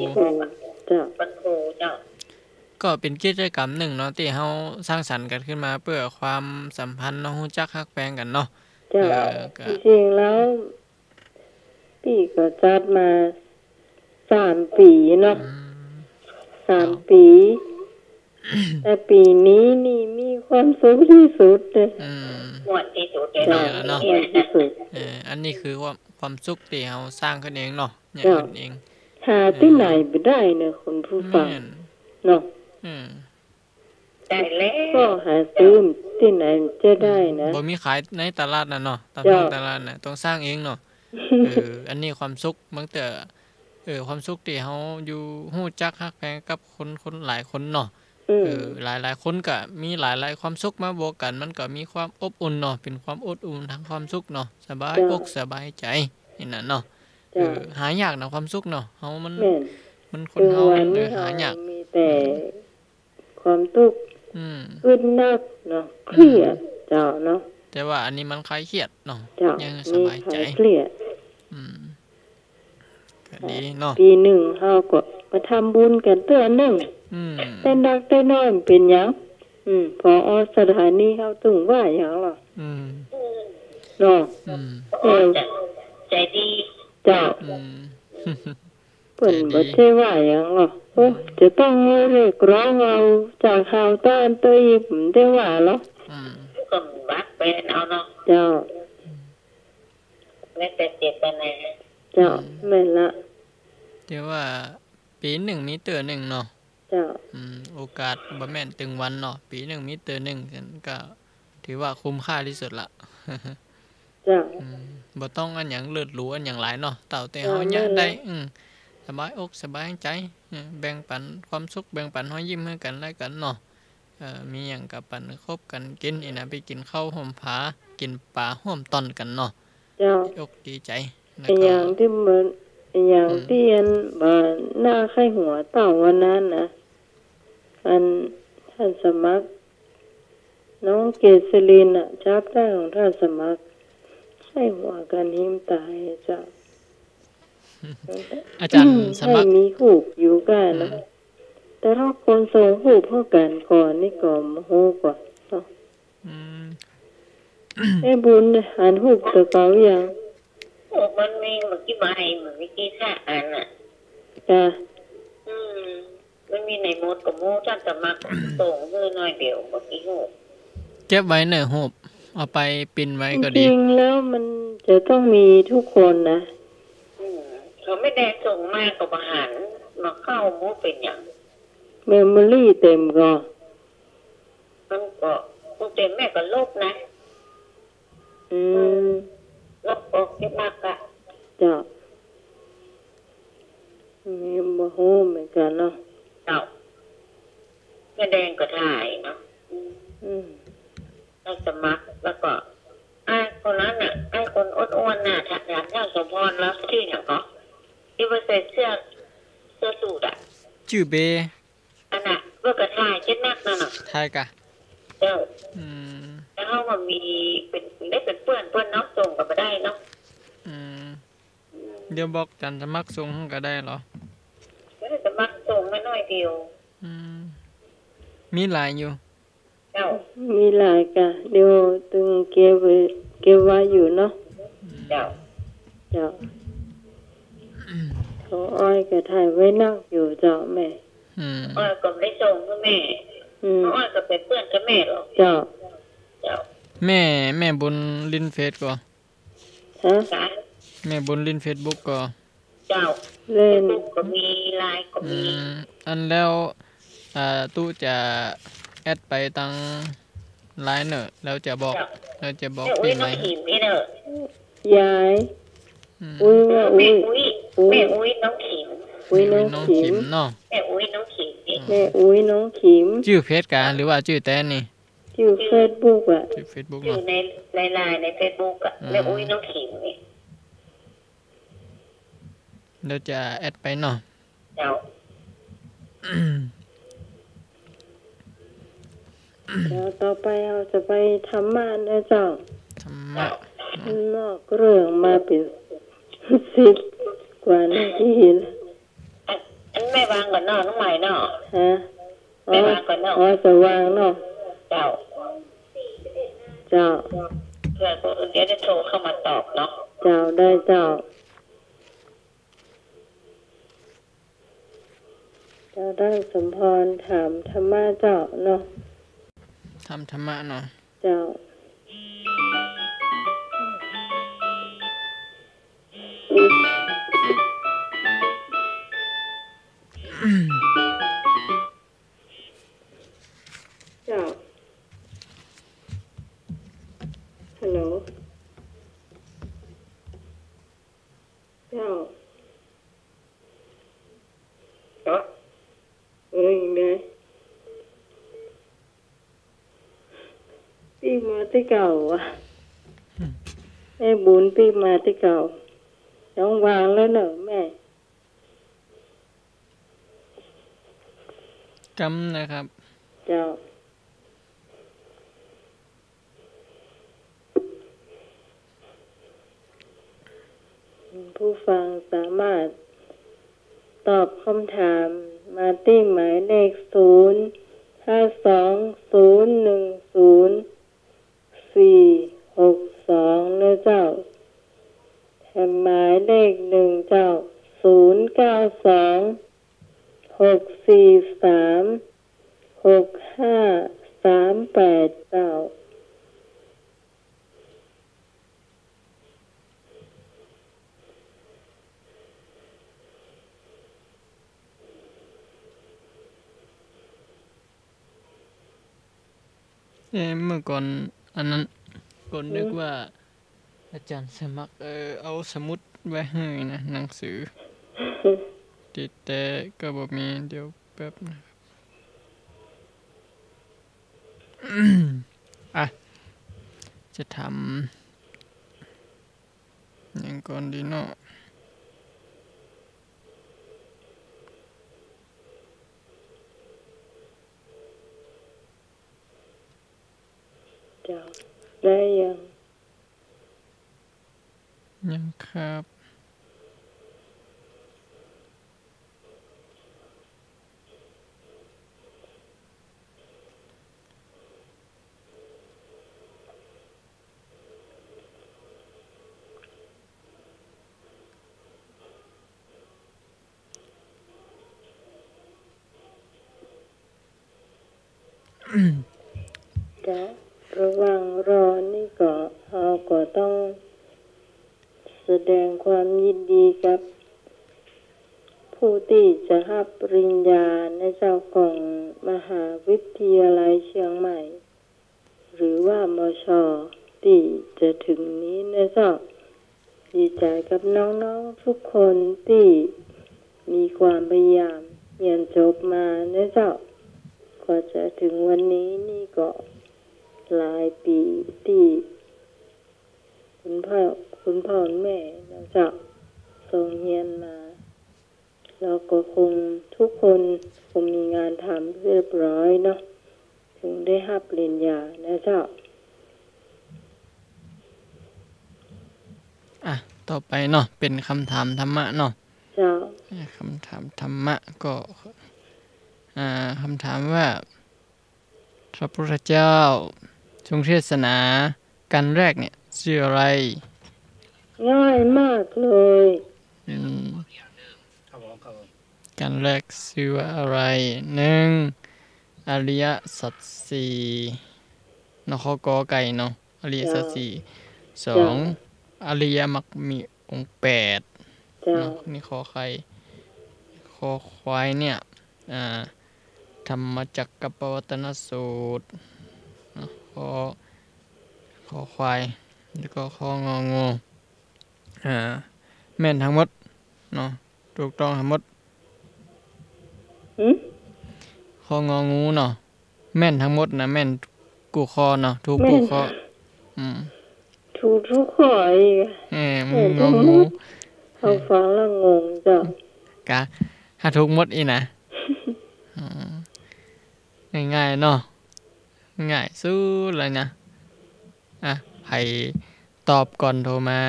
เจ้า วันครูเจ้า ก็เป๋นกิจกรรมนึ่งเนาะ ตี้เฮาสร้างสรรค์กั๋นขึ้นมาเปื้อความสัมพันธ์เนาะ ฮู้จักฮักแพงกั๋นเนาะ เจ้า เออ ก็ จริงๆ แล้ว ปี้ก็จัดมาสามปี๋เนาะ อืม สามปี๋ แต่ปี๋นี้นี่มีความสุขตี้สุดเลย อืม ม่วนตี้สุดเลยเนาะ เจ้า ม่วนตี้สุด เออ อันนี้คือความ ความสุขตี้เฮาสร้างขึ้นเองเนาะ เนี่ย เจ้า ขึ้นเอง หาตี้ไหนบ่ได้เนาะ คุณผู้ฟัง แม่น เนาะ อืม ได้แล้ว ก็หาซื้อตี้ไหนจะได้นะ บ่มีขายในตลาดน่ะเนาะ ต๋าม เจ้า ตลาดน่ะ ต้องสร้างเองเนาะ เออ อันนี้ความสุข บางเตื้อ เออ ความสุขตี้เฮาอยู่ฮู้จักฮักแพงกับคน คนหลายคนเนาะ อืม เออ หลายๆ คนก็มีหลายๆ ความสุขมาบวกกั๋น มันก็มีความอบอุ่นเนาะ เป๋นความอบอุ่นตางความสุขเนาะ สบาย เจ้า อกสบายใจ๋ นี่น่ะเนาะ เจ้า เออ หายากนะความสุขเนาะ เฮามัน แม่น มันคนเฮา เออ หายาก มีแต่ ความตุ๊กข์ อืม อึดอัดเนาะ อืม เครียดเจ้าเนาะ แต่ว่าอันนี้มันคลายเครียดเนาะ เจ้า ยังสบายใจ๋ มีคลายเครียด อืม ก็ดีเนาะ ปี๋นึ่งเฮาก็มาทำบุญกั๋นเตื้อนึ่ง อืม แต่นักแต่น้อยมันเป๋นหยัง อืม ผอ.สถานีเฮาตึงว่าหยังล่ะ อืม เนาะ อืม เออ ใจ๋ดี เจ้า อืม เปิ้นบ่ได้ว่าหยังหรอก โอ้ จะต้องเรียกร้องเอาจากเฮาต้านตัวอีก บ่ได้ว่าหรอก อืม ก็บักแบนเอาเนาะ เจ้า แล้วแต่เจตนา เจ้า อืม แม่นละ แต่ว่าปี๋นึ่งมีเตื้อนึ่งเนาะ เจ้า อืม โอกาสบ่แม่นตึงวันเนาะ ปี๋นึ่งมีเตื้อนึ่ง ก็ถือว่าคุ้มค่าตี้สุดละ เจ้า อืม บ่ต้องอันหยังเลิศหรูอันหยังหลายเนาะ เต้าแต่ เจ้า เฮาเยียะ นั่นแหละ ได้ อืม สบายอกสบายใจ๋ อืม แบ่งปันความสุข แบ่งปันฮอยยิ้มหื้อกั๋นและกั๋นเนาะ เอ่อ มีหยังก็ปันคบกั๋นกิ๋น อี้นะ ไปกิ๋นข้าวฮ่วมผา กิ๋นป๋าฮ่วมต่อนกั๋นเนาะ เจ้า ดีอกดีใจ๋ แล้วก็ ไอ้อย่างตี้มัน ไอ้อย่าง อืม ตี้อันบ่าหน้าใค่หัวเต้าวันนั้นนะ อันต้านสมัคร น้องเกษรินน่ะ จับได้ของต้านสมัคร ใค่หัวกั๋นหิ้มต๋ายเจ้า อาจ๋ารย์สมัคร ใค่มีฮูปอยู่ก้าเนาะ อืม แต่ถ้าคนส่งฮูปหื้อกั๋นก่อนนี่ก็บ่ฮู้กว่าเนาะ อืม ไอ้บุญหันฮูปตั๋วเก่ายัง ฮูปมันมีเมื่อกี้บ่า เมื่อกี้ถ้าอันน่ะ จ้ะ อืม มันมีในหมดก็หมู่ต้านสมัคร ส่งหื้อหน้อยเดียว เมื่อกี้ฮูป เก็บไว้เน่อฮูป เอาไปปริ้นไว้ก็ดี จริงๆ แล้วมันจะต้องมีทุกคนนะ อืม เขาไม่ได้ส่งมาก็บ่หัน มาเข้าหมู่เป๋นหยัง เมมโมรี่เต็มก่อ มันก็ มันเต็มแม่ก็ลบนะ อืม ลบออกเก็บมาก็ เจ้า นี่บ่ฮู้เหมือนกั๋นเนาะ เจ้า แม่แดงก็ถ่ายเนาะ อืม อืม ต้านสมัคร แล้วก็ อ้ายคนนั้นน่ะ อ้ายคนอ้วนๆ น่ะ ถาม ถามต้านสมพรแล้ว จื้อหยังก่อ ตี้ว่าใส่เสื้อ เสื้อสูทอะ จื้อเบ อันน่ะ เปิ้นก็ถ่ายเจ๊นักนั่นน่ะ ถ่ายก่ะ เจ้า อืม แล้วเฮาก็มีเป๋น ได้เป๋นเปื้อนเปิ้นเนาะ ส่งก็บ่ได้เนาะ อืม เดี๋ยวบอกอาจ๋ารย์สมัครส่งหื้อก็ได้เหรอ อาจ๋ารย์สมัครส่งมาหน้อยเดียว อืม มีหลายอยู่ เจ้า มีหลายก่ะ เดี๋ยวตึงเก็บไว้ เก็บไว้อยู่เนาะ อืม เจ้า เจ้า ของอ้อยก็ถ่ายไว้นักอยู่เจ้าแม่ อืม อ้อยก็บ่ได้ส่งหื้อแม่ อืม อ้อยก็เป๋นเปื้อนกับแม่หรอก เจ้า เจ้า แม่ แม่บุญเล่นเฟซก่อ ฮะ แม่บุญเล่นเฟซบุ๊กก่อ เจ้า เล่น เฟซบุ๊กก็มี ไลน์ก็มี อืม อันแล้ว อ่า ตุ๊จะแอดไปตางไลน์เน่อ แล้วจะบอก เจ้า แล้วจะบอก แม่อุ๊ย ปี๋ใหม่ น้องขิมนี่เน่อ ยาย อืม อุ๊ย ว่า แม่อุ๊ย อุ๊ย อุ๊ย แม่อุ๊ย น้องขิม อุ๊ย น้องขิม แม่อุ๊ย น้องขิมเนาะ แม่อุ๊ย น้องขิมนี่ อืม แม่อุ๊ย น้องขิม จื้อเฟซก๋า หรือว่าจื้อแต๊นี่ จื้อเฟซบุ๊กอะ จื้อเฟซบุ๊ก จื้อ เนาะ ใน ในไลน์ ในเฟซบุ๊กอะ อืม แม่อุ๊ย น้องขิมนี่ เดี๋ยวจะแอดไปเนาะ เจ้า เดี๋ยวต่อไปเฮาจะไปธรรมะนะเจ้า ธรรมะ นอกเรื่องมาเป๋นสิบกว่านาทีแล้ว อัน อันแม่วางก่อนเนาะ น้องใหม่เนาะ ฮะ อ๋อ แม่วางก่อนเนาะ อ๋อ จะวางเนาะ เจ้า เจ้า เผื่อคนอื่นจะได้โทรเข้ามาตอบเนาะ เจ้า ได้เจ้า เจ้า ต้านสมพรถามธรรมะเจ้าเนาะ ถามธรรมะเนาะ เจ้า เจ้า ฮัลโหล เจ้า เออ ยังไง ปิ๊กมาตี้เก่าอะ แม่บุญปิ๊กมาตี้เก่า ต้องวางแล้วเนอะแม่ กำนะครับ เจ้า ผู้ฟังสามารถตอบคำถามมาตี้หมายเลข ศูนย์ ห้า สอง ศูนย์ หนึ่ง ศูนย์ สี่ หก สอง นะเจ้า แถมหมายเลขหนึ่งเจ้า ศูนย์ เก้า สอง หก สี่ สาม หก ห้า สาม แปด เจ้า เอ๊ะ เมื่อก่อนอันนั้น ก่อนนึกว่า อืม อาจ๋ารย์สมัคร เอ่อ เอาสมุดไว้หื้อนะ หนังสือ ตี้แต๊ก็บ่มี เดี๋ยวแป๊บนะครับ อ่ะ จะถามหยังก่อนดีเนาะ เจ้า ได้ยัง ยังครับ เจ้า ระหว่างรอนี่ก็ เฮาก็ต้องแสดงความยินดีกับผู้ตี้จะฮับปริญญานะเจ้า ของมหาวิทยาลัยเชียงใหม่ หรือว่า มช. ตี้จะถึงนี้นะเจ้า ดีใจ๋กับน้องๆ ทุกคนตี้มีความพยายามเฮียนจบมานะเจ้า กว่าจะถึงวันนี้นี่ก็หลายปี๋ตี้คุณพ่อ คุณพ่อคุณแม่นะเจ้า ส่งเฮียนมา แล้วก็คงทุกคนคงมีงานทำเรียบร้อยเนาะ ถึงได้ฮับปริญญานะเจ้า อ่ะ ต่อไปเนาะ เป๋นกำถามธรรมะเนาะ เจ้า อ่ะ กำถามธรรมะก็ อ่า กำถามว่า พระพุทธเจ้าทรงเทศนากัณฑ์แรกเนี่ย จื้ออะไร ง่ายมากเลย อืม ครับผม ครับผม กัณฑ์แรกจื้อว่าอะไร นึ่ง อริยสัจสี่ เนาะ ข้อ ก.ไก่ เนาะ อริยสัจสี่ เจ้า สอง เจ้า อริยมรรคมีองค์แปด เจ้า เนาะ นี่ ข.ไข่ ข.ควายเนี่ย อ่า ธรรมจักกัปปวัตตนสูตร เนาะ ข.ข.ควาย แล้วก็ ข.ง.งู อ่า แม่นตึงหมดเนาะ ถูกต้องตึงหมด หืม ข.ง.งู เนาะ แม่นตึงหมดนะ แม่นกู้ข้อเนาะ ถูกกู้ข้อ แม่น อืม ถูกกู้ข้ออีก เออ แม่นตึงหมด ง.งู เฮาฟังแล้วงงเจ้า กะ หาถูกหมดอี้นะ อ๋อ ง่ายๆ เนาะ ง่ายสุดเลยนะ อ่ะ ใผตอบก่อนโทรมา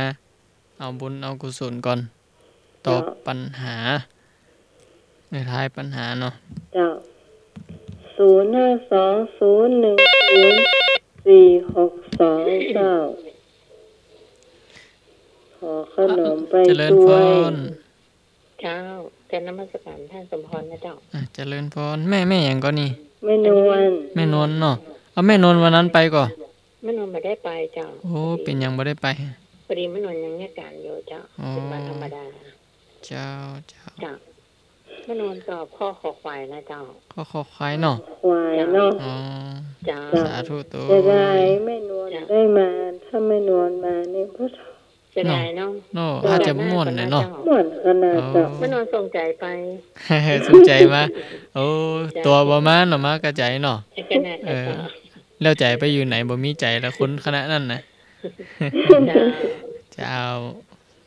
เอาบุญเอากุศลก่อน ตอบ เจ้า ปัญหา ในท้ายปัญหาเนาะ เจ้า ศูนย์ห้าสอง ศูนย์หนึ่งศูนย์ สี่หกสอง เจ้า ขอขนมไป เจริญพร ด้วย เจ้า กราบนมัสการต้านสมภรนะเจ้า อ่ะ เจริญพร แม่ แม่หยังก่อนี่ แม่นวล แม่นวลเนาะ เอาแม่นวลวันนั้นไปก่อ แม่นวลบ่ได้ไปเจ้า โอ้ เป๋นหยังบ่ได้ไป พอดีแม่นวลยังเฮ็ดก๋านอยู่เจ้า อ๋อ เป๋นวันธรรมดา เจ้า เจ้า เจ้า แม่นวลตอบข้อ ข.ควาย นะเจ้า ข้อ ข.ควาย เนาะ ควายเนาะ อ๋อ เจ้า สาธุโต เสียดายแม่นวล เจ้า ได้มา ถ้าแม่นวลมานี่ เสียดายเนาะ เนาะ อาจจะม่วนแหละเนาะ ม่วนขนาดเจ้า อ๋อ แม่นวลส่งใจ๋ไป ส่งใจ๋มา โอ้ เจ้า ตั๋วบ่มาเนาะ มากะใจ๋เนาะ ขนาดนั้น เออ เจ้า แล้วใจ๋ไปอยู่ไหน บ่มีใจ๋ละคนขนาดนั้นนะ เจ้า เจ้า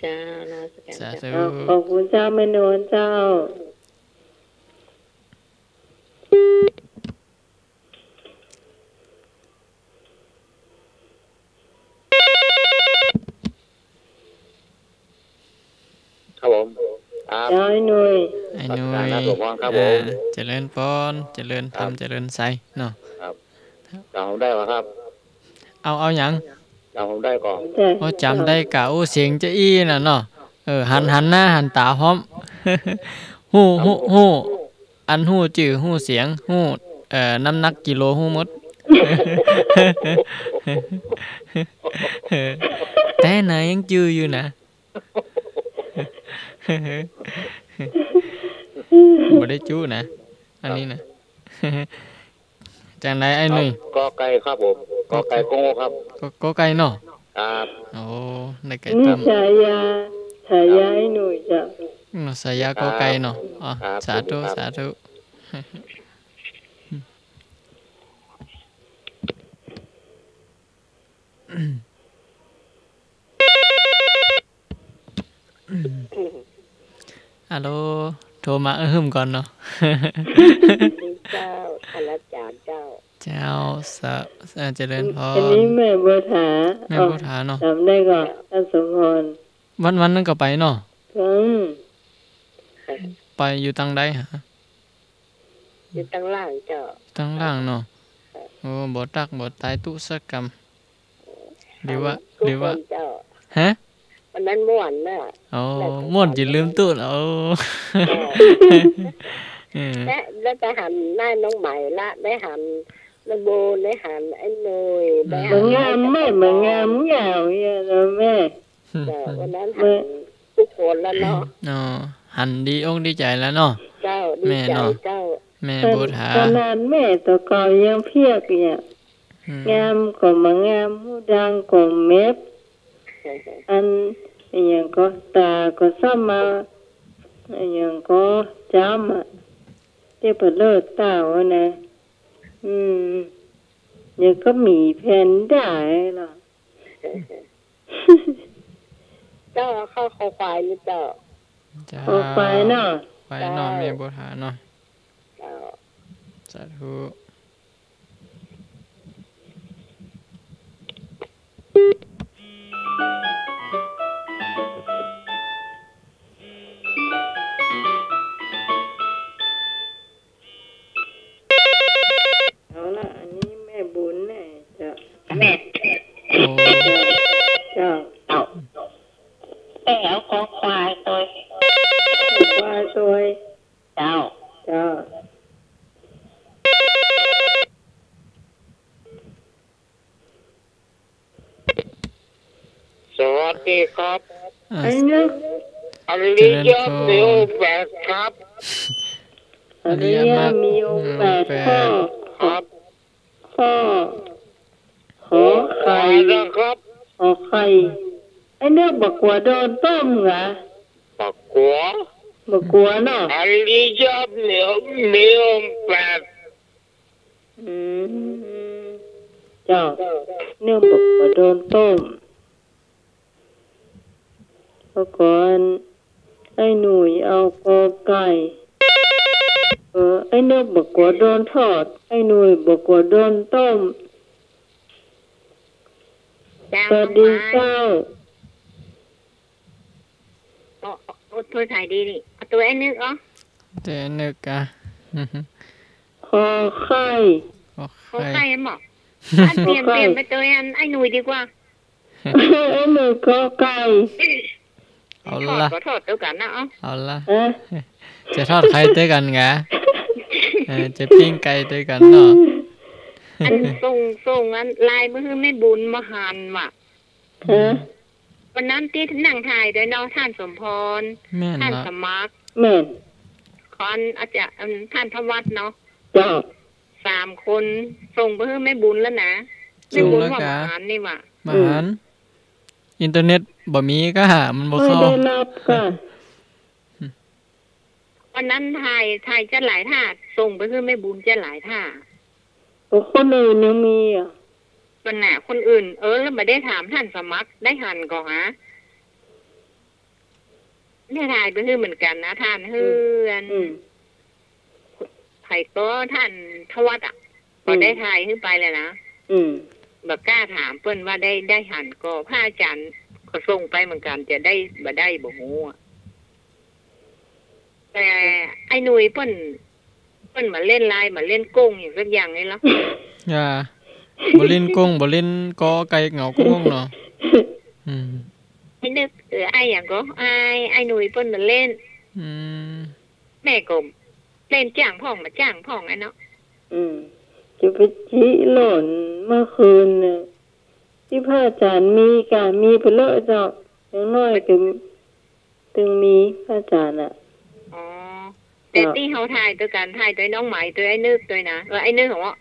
เจ้า นมัสการ สาธุ เจ้า ขอบคุณเจ้าแม่นวลเจ้า ครับผม ครับ เจ้า อ้ายหนุ่ย อ้ายหนุ่ย นมัสการครับผม ครับผม อ่า เจริญพร เจริญธรรม ครับ เจริญไสยเนาะ ครับ จ๋ำได้บ่ครับ เอา เอาหยัง จ๋ำผมได้ก่อ เจ้า โอ้ จ๋ำได้ก่อ โอ้ เสียงจะอี้น่ะเนาะ เออ หัน หันหน้าหันต๋าพร้อม ฮู้ ฮู้ ฮู้ อันฮู้จื้อ ฮู้เสียง ฮู้ เอ่อ น้ำหนักกิโล ฮู้หมด แต่น่ะยังจื้ออยู่นะ บ่ได้จุ๊นะ อันนี้นะ จั่งใดอ้ายหนุ่ย ก.ไก่ครับผม ก.ไก่ ก.ไก่ กงครับ ก.ไก่เนาะ ครับ โอ้ ได้ไก่ นี่ ตั้ม ฉายา ฉายาไอ้หนุ่ยเจ้า อืม ฉายา ครับ กอไก่เนาะ อ๋อ ครับ สาธุ สวัสดีครับ สาธุ ฮัลโหล โทรมาอึ้มก่อนเนาะ เจ้า อาจารย์เจ้า เจ้า สะ เอ่อ เจริญพร อันนี้แม่บัวถา แม่บัวถาเนาะ อ๋อ จ๋ำได้ก่อ ท่านสมพร วันๆ นึ่งก็ไปเนาะ อืม ไปอยู่ตังใดฮะ อยู่ตังล่างเจ้า ตังล่างเนาะ ครับ โอ้ บ่ตักบ่ตายตุ๊สักกำ หรือว่า ทุกคน หรือว่า เจ้า ฮะ วันนั้นม่วนน่ะ อ๋อ แล้วก็ ม่วนจ๋นลืมตุ๊เหรอ โอ้ เออ เออ และ และไปหันหน้าน้องไหมละ ได้หันน้องโบ ได้หันไอ้หนุ่ย อืม ได้หัน บ่งามแม่ บ่งามยาวเนี่ยนะแม่ เจ้า วันนั้นหันทุกคนแล้วเนาะ อ๋อ หันดีอกดีใจ๋แล้วเนาะ เจ้า ดีใจ๋ แม่เนาะ เจ้า แม่บัวถา ขนาดแม่ตะกอนยังเพียกเนี่ย อืม งามก็บ่งาม หูดังก็แมบ อัน อะหยังก็ ต๋าก็ซ้ำมา อะหยังก็ จ๋ำอะ เตี้ยเปเลิศเต้าอะนะ อืม เดี๋ยวก็หมีแพนด้าเหรอ เจ้า เข้าคอควายหรือเจ้า เจ้า คอควายเนาะ ควายเนาะ เจ้า แม่บัวถาเนาะ เจ้า สาธุ เอาละ อันนี้แม่บุญแน่เจ้า แม่ โอ้ เจ้า เจ้า แม่เอาคอควายตวย คอควายตวย เจ้า เจ้า สวัสดีครับ อ่า ไอ้นึก อริยะ เจริญพร มีองค์แปดครับ อริยะ อริยะมรรค มีองค์แปด มีองค์แปด ข้อ ครับ ข้อ ขอไข่ ขอไข่นะครับ ขอไข่ ไอ้นึกบ่กั๋วโดนต้มเหรอ บ่กั๋ว บ่กั๋วเนาะ อริยะมี มีองค์แปด อืม เจ้า เจ้า เนื่องบ่กั๋วโดนต้ม เมื่อก่อน ไอ้หนุ่ยเอากอไก่ เออ ไอ้เนื่องบ่กั๋วโดนทอด ไอ้หนุ่ยบ่กั๋วโดนต้ม เจ้า สวัสดีเจ้า เอา เอา เอาตัวถ่ายดีนี่ เอาตัวไอ้นึกเหรอ ตัวไอ้นึกอะ คอไข่ คอไข่ คอไข่เหรอ อันเปลี่ยน คอไข่ เปลี่ยนไปตัวอันไอ้หนุ่ยดีกว่า ไอ้หนุ่ยคอไก่ เอาละ ทอดก็ทอดเดียวกั๋นนะ เอา เอาละ ฮะ จะทอดไข่เดียวกั๋นกะ เออ จะปิ้งไก่เดียวกั๋นเนาะ อันส่ง ส่งอันไลน์มาหื้อแม่บุญบ่หันว่ะ ฮะ วันนั้นตี้นั่งถ่ายตวยเนาะ ต้านสมพร แม่น ต้าน ละ สมัคร แม่น คอนอาจารย์ อืม ต้านธวัฒน์เนาะ เจ้า สามคน ส่งไปหื้อแม่บุญแล้วนะ ส่งแล้วกะ แม่บุญว่าบ่หันนี่ว่ะ บ่หัน อืม อินเทอร์เน็ตบ่มีกะ มันบ่เข้า ไม่ได้รับกะ วันนั้นถ่าย ถ่ายจะหลายท่า ส่งไปหื้อแม่บุญจะหลายท่า โอ้ คนอื่นยังมีอะ วันน่ะ คนอื่น เออ แล้วบ่ได้ถามต้านสมัคร ได้หันก่อหา ได้ถ่ายไปหื้อเหมือนกั๋นนะ ต้านหื้อ อืม อัน อืม ใผก็ต้านธวัฒน์อะ อืม ก็ได้ถ่ายหื้อไปแล้วนะ อืม บ่กล้าถามเปิ้นว่าได้ ได้หันก่อ พระอาจารย์ก็ส่งไปเหมือนกั๋น จะได้บ่ได้บ่ฮู้อะ แต่ไอ้หนุ่ยเปิ้น เปิ้นบ่เล่นไลน์ บ่เล่นโก้งหยังสักอย่างเลยเหรอ อย่า บ่เล่นโก้ง บ่เล่นกอไก่เหงาโก้งเนาะ อืม ไอ้นึก เออ ไอ้หยังก็ ไอ้ ไอ้หนุ่ยเปิ้นบ่เล่น อืม แม่ก็เล่นจ้างพ่อง บ่จ้างพ่องอะเนาะ อืม จะไปจิโหล่นเมื่อคืนน่ะ ตี้พระอาจารย์มีกะ มีไปเลอะเจ้า อย่างน้อยก็ ตึงมีพระอาจารย์อะ อ๋อ แต่ตี้เฮาถ่ายตวยกั๋น ถ่ายตวยน้องไหม ตวยไอ้นึกตวยนะ เออ ไอ้นึกเหรอ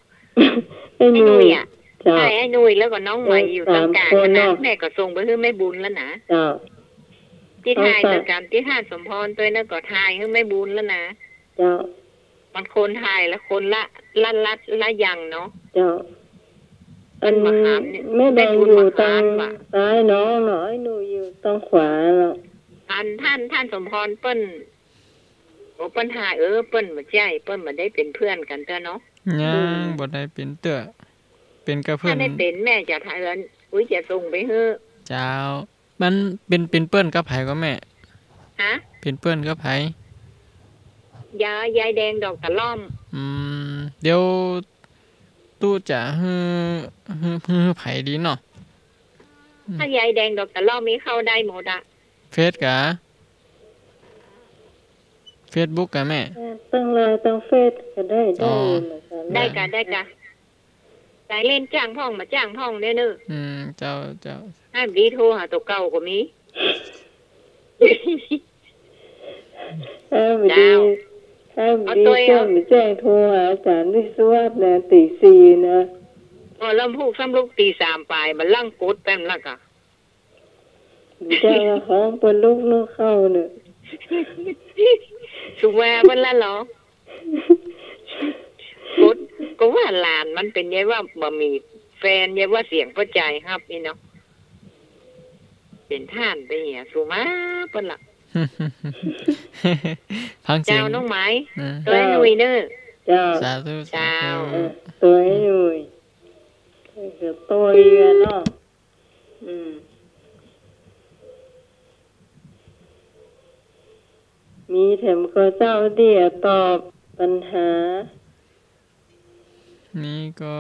ไอ้หนุ่ย ไอ้หนุ่ยอะ เจ้า ถ่ายไอ้หนุ่ยแล้วก็น้องใหม่อยู่ตรงกลาง เออ สามคน นะ เนาะ แม่ก็ส่งไปหื้อแม่บุญแล้วนะ เจ้า ตี้ถ่าย เอาไป ตวยกั๋นตี้ท่านสมพรตวย แล้วก็ถ่ายหื้อแม่บุญแล้วนะ เจ้า มันคนถ่ายละคนละ ละ ละ ละอย่างเนาะ เจ้า อัน แม่แดงอยู่ตางซ้ายน้องเนาะ ไอ้หนุ่ยอยู่ตางขวาเนาะ อันท่าน ท่านสมพรเปิ้น โอ้ เปิ้นถ่าย เออ เปิ้นบ่ใจ้ เปิ้นบ่ได้เป๋นเปื้อนกั๋นเตื้อเนาะ ยัง อืม บ่ได้เป๋นเตื้อ เป๋นกับเปิ้น ถ้าได้เป๋นแม่จะถ่าย เอิ้น อุ๊ย จะส่งไปหื้อ เจ้า มันเป๋น เป๋นเปื้อนกับใผก่อแม่ ฮะ เป๋นเปื้อนกับใผ ยา ยายแดงดอกตะล่อม อืม เดี๋ยวตุ๊จะหื้อ หื้อ หื้อใผดีเนาะ อืม ถ้ายายแดงดอกตะล่อมนี่เข้าได้หมดอะ เฟซกะ เฟซบุ๊กกะแม่ เออ ตางไลน์ตางเฟซก็ได้ อ๋อ ได้อยู่เหมือนกั๋น ได้กะ ได้กะ สายเล่นจ้างพ่องบ่าจ้างพ่องเน่อเน่อ อืม เจ้า เจ้า ไอ้บ่ดีโทรหาตั๋วเก่าก็มี ไอ้บ่ดี เจ้า ไอ้บ่ดี เอาตั๋ว แจ้ง แจ้งโทรหาอาจ๋ารย์วิศวัฒน์นะ ตี๋สี่นะ อ๋อ แล้วพูกซ้ำลุกตี๋สามป๋าย บ่าลั่งกดแป๊บละกะ บ่ใจ้ว่าฮ้องเปิ้นลุกนึ่งข้าวเน่อ สุว่าเปิ้นละเหรอ กด ก็ว่าหลานมันเป๋นใหญ่ว่าบ่มีแฟน ใหญ่ว่าเสียงป้อจายฮับนี่เนาะ เป๋นท่านไปเหีย สุว่าเปิ้นละ ฟังเสียง เจ้าน้องไหม อ่า ตั๋วไอ้หนุ่ยเน่อ เจ้า สาธุ สาธุ เจ้า เออ ตั๋วไอ้หนุ่ย เออ ตั๋วเอียเนาะ อืม มีแถมก็เจ้าตี้จะตอบปัญหา นี่ก็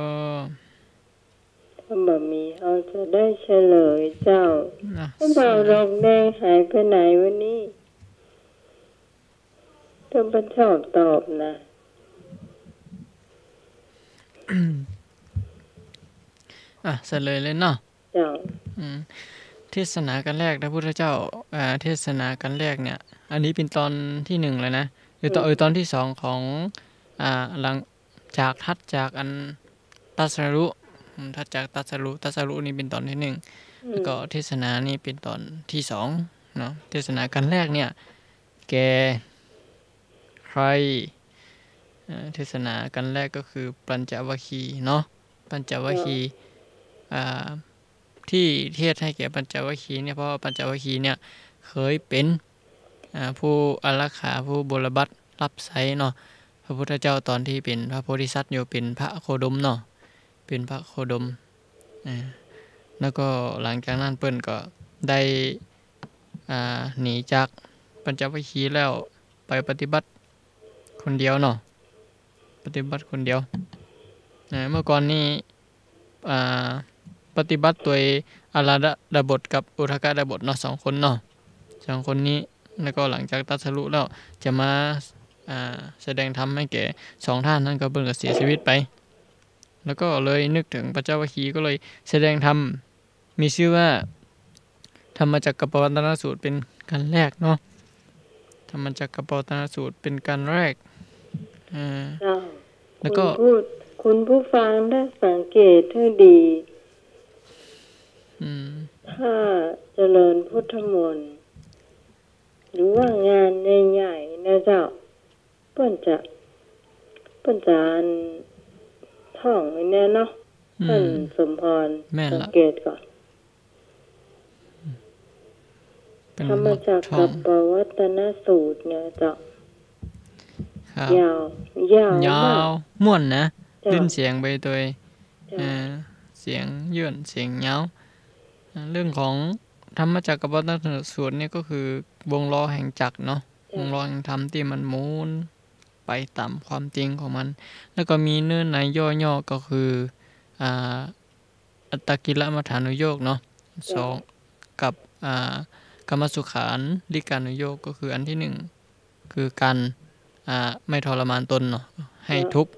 ถ้าบ่มี เฮาจะได้เฉลยเจ้า นะ ท่านบ่าวดอกแดงหายไปไหนวันนี้ ท่านบ่ชอบตอบนะ อ่ะ เฉลยเลยเนาะ เจ้า อืม เทศนากัณฑ์แรก พระพุทธเจ้า อ่า เทศนากัณฑ์แรกเนี่ย อันนี้เป๋นตอนตี้หนึ่งเลยนะ เออ ตอน อืม เออ ตอนตี้สองของ อ่า หลังจาก ถัดจากอันตรัสรู้ อืม ถัดจากตรัสรู้ ตรัสรู้นี่เป๋นตอนตี้หนึ่ง อืม แล้วก็เทศนานี่เป๋นตอนตี้สองเนาะ เทศนากัณฑ์แรกเนี่ย แก่ใคร เอ่อ เทศนากัณฑ์แรกก็คือปัญจวัคคีย์เนาะ ปัญจวัคคีย์ เจ้า อ่า ตี้เทศน์ให้แก่ปัญจวัคคีย์เนี่ย เพราะว่าปัญจวัคคีย์เนี่ยเคยเป๋น อ่า ผู้อารักขา ผู้บรบัตรฮับใช้เนาะ พระพุทธเจ้าตอนตี้เป๋นพระโพธิสัตว์อยู่ เป๋นพระโคดมเนาะ เป๋นพระโคดม อ่า แล้วก็หลังจากนั้นเปิ้นก็ได้ อ่า หนีจากปัญจวัคคีย์แล้วไปปฏิบัติคนเดียวเนาะ ปฏิบัติคนเดียว อ่า เมื่อก่อนนี้ อ่า ปฏิบัติโตยอาราธดาบสกับอุทกดาบสเนาะ สองคนเนาะ สองคนนี้ แล้วก็หลังจากตรัสรู้แล้วจะมา อ่า แสดงธรรมให้แก่สองท่านนั้นก็เปิ้นก็เสียชีวิตไป แล้วก็เลยนึกถึงปัญจวัคคีย์ก็เลยแสดงธรรม มีชื่อว่าธรรมจักรกัปปวัตตนสูตรเป๋นกัณฑ์แรกเนาะ ธรรมจักรกัปปวัตตนสูตรเป๋นกัณฑ์แรก อ่า เจ้า แล้วก็ คุณผู้ คุณผู้ฟังได้สังเกตให้ดี อืม ถ้าเจริญพุทธมนต์ หรือว่างานใหญ่ๆ นะเจ้า เปิ้นจะ เปิ้นจะอันท่องไว้แน่เนาะ อืม ท่านสมพร แม่นละ สังเกตก่อน เปิ้น ธรรมจักรกัปปวัตตนสูตรเนี่ยเจ้า ครับ ยาว ยาว ยาวมาก ม่วนนะ เจ้า ลื่นเสียงไปโตย เจ้า อ่า เสียงย่น เสียงยาว อ่า เรื่องของธรรมจักรกัปปวัตตนสูตรเนี่ยก็คือวงล้อแห่งจักรเนาะ เจ้า วงล้อแห่งธรรมตี้มันหมุนไปต๋ามความจริงของมัน แล้วก็มีเนื้อในย่อๆ ก็คือ อ่า อัตตกิลมัฏฐานุโยคเนาะ เจ้า สอง กับ อ่า กามสุขันธิกานุโยค ก็คืออันตี้หนึ่ง คือการ อ่า ไม่ทรมานตนเนาะ ให้ เจ้า ทุกข์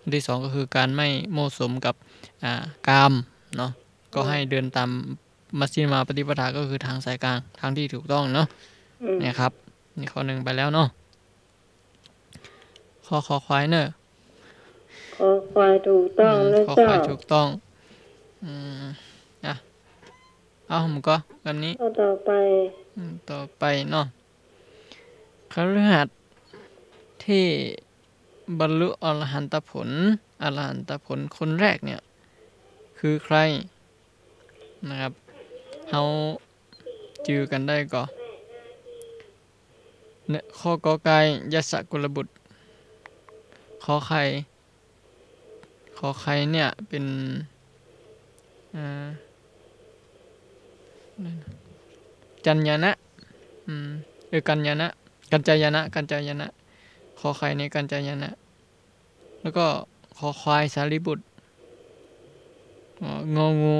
อันตี้สองก็คือการไม่มั่วสุมกับ อ่า กามเนาะ ก็ เจ้า ให้เดินต๋ามมัชฌิมาปฏิปทา ก็คือทางสายกลาง ทางที่ถูกต้องเนาะ อืม เนี่ยครับ นี่ข้อหนึ่งไปแล้วเนาะ ข้อ คอควายเนอะ คอควายถูกต้อง อืม นะ คอควาย เจ้า ถูกต้อง อืม อ่ะ เอาผมก็กำนี้ ข้อต่อไป อืม ต่อไปเนาะ คฤหัสถ์ตี้บรรลุอรหันตผล อรหันตผลคนแรกเนี่ย คือใคร นะครับ เฮาจื้อกั๋นได้ก่อ เนี่ย ข้อกอไก่ ยัสสะกุลบุตร ขอไข่ ขอไข่เนี่ยเป๋น อ่า กัญญาณะ อืม เออ กัญญาณะ กัญจายนะ กัญจายนะ ขอไข่เนี่ยกัญจายนะ แล้วก็คอควายสารีบุตร อ๋อ งองู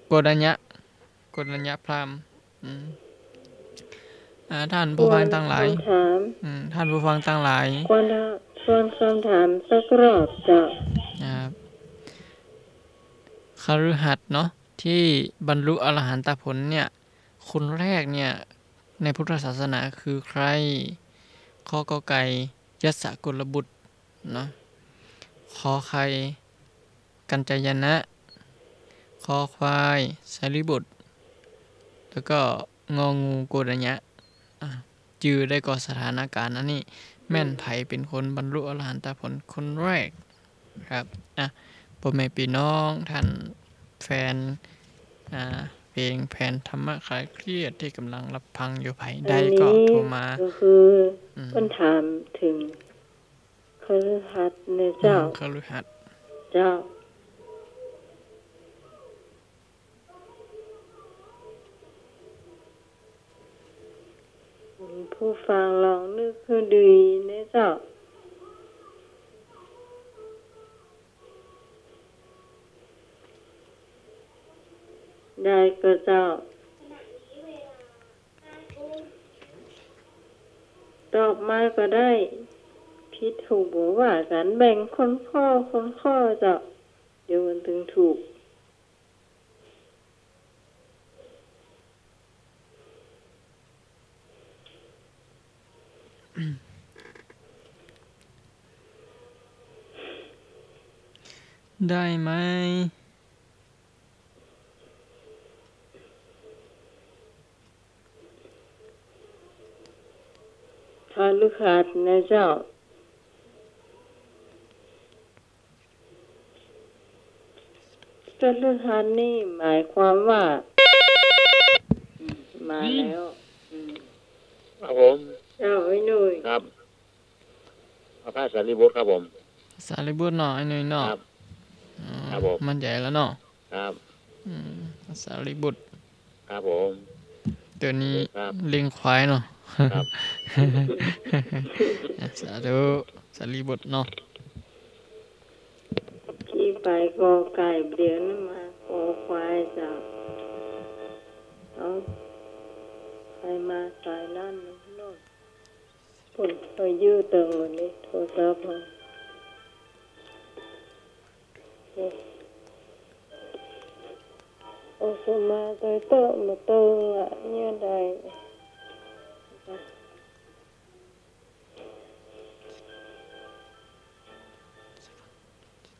โกณฑัญญะ โกณฑัญญะพราหมณ์ อืม อ่า ท่านผู้ฟังตังหลาย ทวนคำถาม อืม ท่านผู้ฟังตังหลาย ควรทะ-, ทวนคำถามสักรอบเจ้า ครับ คฤหัสถ์เนาะ ตี้บรรลุอรหันตผลเนี่ย คนแรกเนี่ย ในพุทธศาสนาคือใคร ข้อกอไก่ ยัสสะกุลบุตร เนาะ ขอไข่ กัญจายนะ คอควาย สารีบุตร แล้วก็งองู โกณฑัญญะ อ่ะ จื้อได้ก่อสถานการณ์อันนี้ แม่น อืม ใผเป๋นคนบรรลุอรหันตผลคนแรก ครับ อ่ะ ป้อแม่ปี้น้องท่านแฟน อ่า เพลง แฟนธรรมะคลายเครียดตี้ก่ำลังฮับฟังอยู่ ใผได้ก่อโทรมา อันนี้ก็คือ อืม เปิ้นถามเถิง คฤหัสถ์เนี่ยเจ้า อืม คฤหัสถ์ เจ้า ผู้ฟังลองนึกหื้อดีเนี่ยเจ้า ได้ก่อเจ้า ตอบมาก็ได้ ผิดถูกบ่ว่ากั๋น แบ่งคนข้อ คนข้อเจ้า เดี๋ยวมันตึงถูก ได้ไหม พฤหัสนะเจ้า พฤหัสนี่หมายความว่า อืม มาแล้ว อืม ครับผม เจ้าไอ้หนุ่ย ครับ พระสารีบุตรครับผม สารีบุตรเนาะ ไอ้หนุ่ยเนาะ ครับ อ๋อ ครับผม มั่นใจ๋แล้วเนาะ ครับ อืม สารีบุตร ครับผม เดี๋ยวนี้ ครับ เลี้ยงควายเนาะ ครับ สาธุ สารีบุตรเนาะ ขี้ไปกอไก่ เดี๋ยวนี้มาคอควายเจ้า เอา ไปมาสายนั้นโน่น เปิ้นไปยื้อเติงวันนี้ โทรศัพท์มา โอ้ โอสุมาเตยเตอะมาเติงอ่ะ เนี่ยได้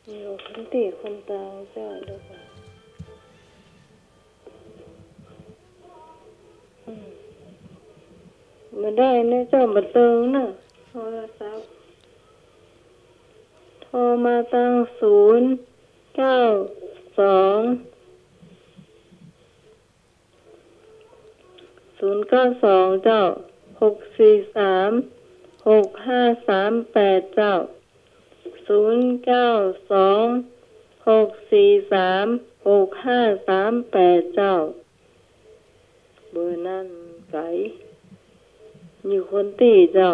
อยู่คนตี้คนตางเจ้าเดียวกั๋น อืม บ่ได้นะเจ้า บ่เติงนะ โทรศัพท์ โทรมาตางศูนย์เก้าสอง ศูนย์เก้าสองเจ้า หกสี่สาม หกห้าสามแปดเจ้า ศูนย์เก้าสอง หกสี่สาม หกห้าสามแปดเจ้า เบอร์นั้นไก๋ อยู่คนตี้เจ้า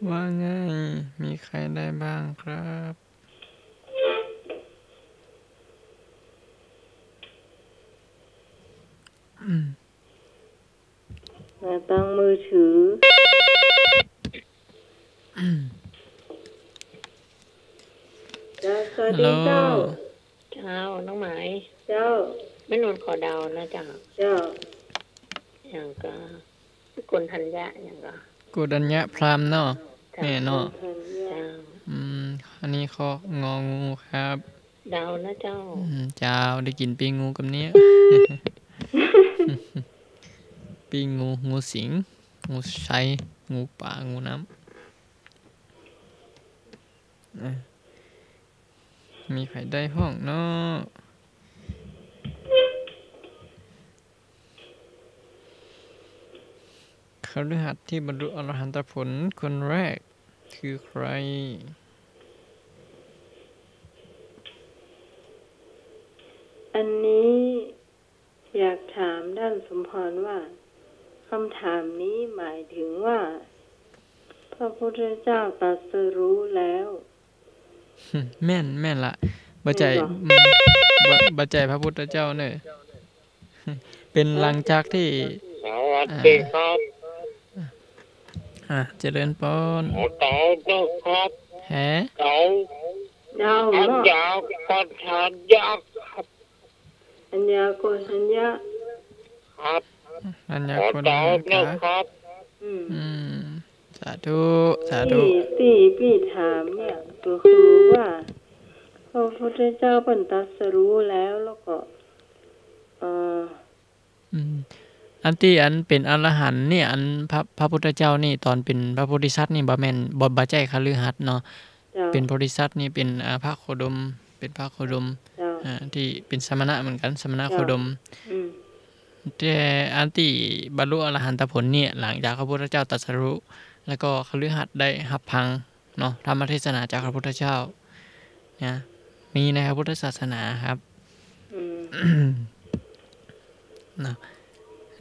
ว่าไง มีใครได้บ้างครับ อืม มาตางมือถือ อืม เจ้า สวัสดีเจ้า ฮัลโหล เจ้า น้องไหม เจ้า แม่นวลขอเดานะเจ้า เจ้า อย่างก็ โกณฑัญญะ อย่างก็ โกณฑัญญะพราหมณ์เนาะ เจ้า แม่เนาะ โกณฑัญญะ เจ้า อืม อันนี้ข้อ งองูครับ เดานะเจ้า อืม เจ้า ได้กิ๋นปิ้งงูกำเนี้ย ปิ้งงู งูสิง งูไช งูป่า งูน้ำ อ่ะ มีใผได้พ่องเนาะ คฤหัสถ์ตี้บรรลุอรหันตผลคนแรกคือใคร อันนี้อยากถามต้านสมภรว่า คำถามนี้หมายถึงว่า พระพุทธเจ้าตรัสรู้แล้ว แม่น แม่นละ บ่ใจ้ แม่นบ่ อืม บ่ บ่ใจ้พระพุทธเจ้าเน่อ เป๋นหลังจากตี้ สวัสดีครับ อ่า อ่า เจริญพร ขอตอบนะครับ แฮะ เขา เจ้า อัญญาโกณฑัญญะครับ อัญญาโกณฑัญญะ ครับ อัญญาโกณฑัญญะ ขอตอบนะครับ อืม อืม สาธุ สาธุ ตี้ ตี้ปี้ถามเนี่ย ก็คือว่า พระพุทธเจ้าเปิ้นตรัสรู้แล้ว แล้วก็ เอ่อ อืม อันตี้อันเป๋นอรหันต์นี่ อันพระ พระพุทธเจ้านี่ ต๋อนเป๋นพระโพธิสัตว์นี่ บ่แม่น บ่ บ่ใจ้คฤหัสถ์เนาะ เจ้า เป๋นโพธิสัตว์นี่เป๋น อ่า พระโคดม เป๋นพระโคดม เจ้า อ่า ตี้เป๋นสมณะเหมือนกั๋น สมณะ เจ้า โคดม อืม แต่อันตี้บรรลุอรหันตผลนี่ หลังจากพระพุทธเจ้าตรัสรู้ แล้วก็คฤหัสถ์ได้ฮับฟังเนาะ ธรรมเทศนาจากพระพุทธเจ้า นะ มีในพระพุทธศาสนาครับ อืม เนาะ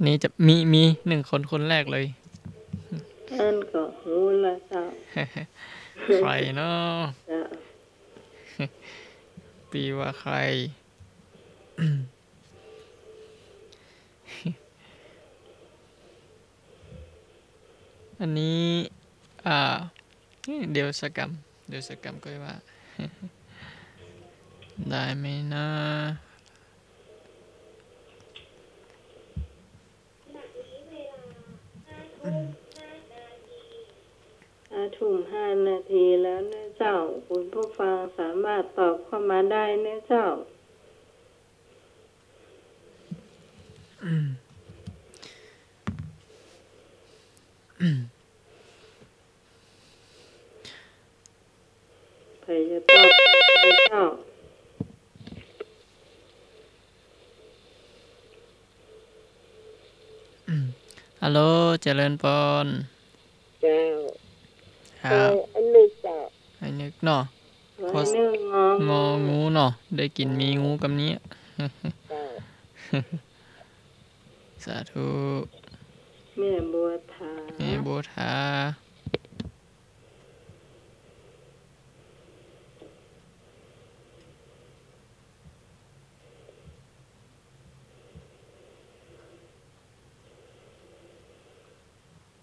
นี่จะมี มีหนึ่งคน คนแรกเลย อันก็ฮู้ละเจ้า ใครเนาะ เจ้า ปี้ว่าใคร อันนี้ อ่า เดี๋ยวสักกำ เดี๋ยวสักกำก็ว่า ได้ไหมนะ อืม ห้าทุ่มห้านาทีแล้วเน้อเจ้า คุณผู้ฟังสามารถตอบเข้ามาได้เน้อเจ้า อืม อืม ใผจะตอบเจ้า อืม ฮัลโหล เจริญพร เจ้า ครับ เอ่อ อันนี้เจ้า อันนี้เนาะ อันนี้งอ งองูเนาะ ได้กิ๋นมีงูกำเนี้ย เจ้า สาธุ แม่บัวถา แม่บัวถา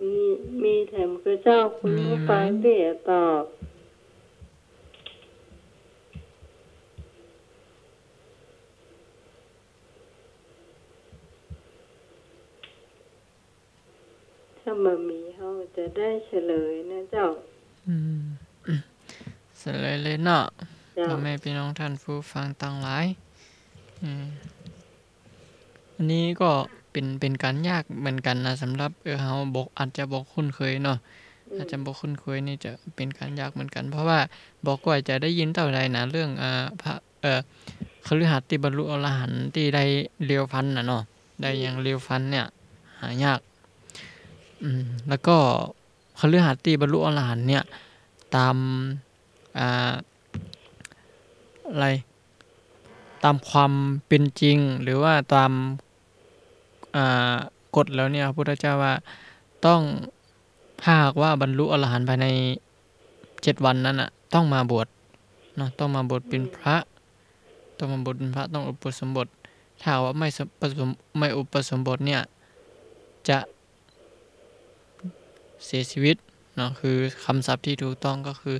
มี มีแถมคือเจ้า คุณผู้ฟังตี้ตอบ ถ้าบ่มี เฮาจะได้เฉลยนะเจ้า อืม เฉลยเลยเนาะ เจ้า พ่อแม่พี่น้องท่านผู้ฟังตังหลาย อืม อันนี้ก็เป๋น เป๋นก๋านยากเหมือนกั๋นนะ สำหรับ เออ เฮาบ่ อาจจะบ่คุ้นเคยเนาะ อืม อาจจะบ่คุ้นเคยนี่จะเป๋นก๋านยากเหมือนกั๋น เพราะว่าบ่ก้อยจะได้ยินเต้าใดนะ เรื่อง อ่า พระ เอ่อ คฤหัสถ์ตี้บรรลุอรหันต์ตี้ได้เรียวพลันน่ะเนาะ ได้อย่างเรียวพลันเนี่ย หายาก อืม แล้วก็คฤหัสถ์ตี้บรรลุอรหันต์เนี่ย ตาม อ่า อะไร ตามความเป๋นจริง หรือว่าตาม อ่า กฎแล้วเนี่ย พระพุทธเจ้าว่าต้อง ถ้าหากว่าบรรลุอรหันต์ภายในเจ็ดวันนั้นน่ะ ต้องมาบวชเนาะ ต้องมาบวชเป๋นพระ ต้องมาบวชเป๋นพระ ต้องอุปสมบท ถ้าหากว่าไม่ส- ปสม- ไม่อุปสมบทเนี่ย จะเสียชีวิตเนาะ คือคำศัพท์ตี้ถูกต้องก็คือ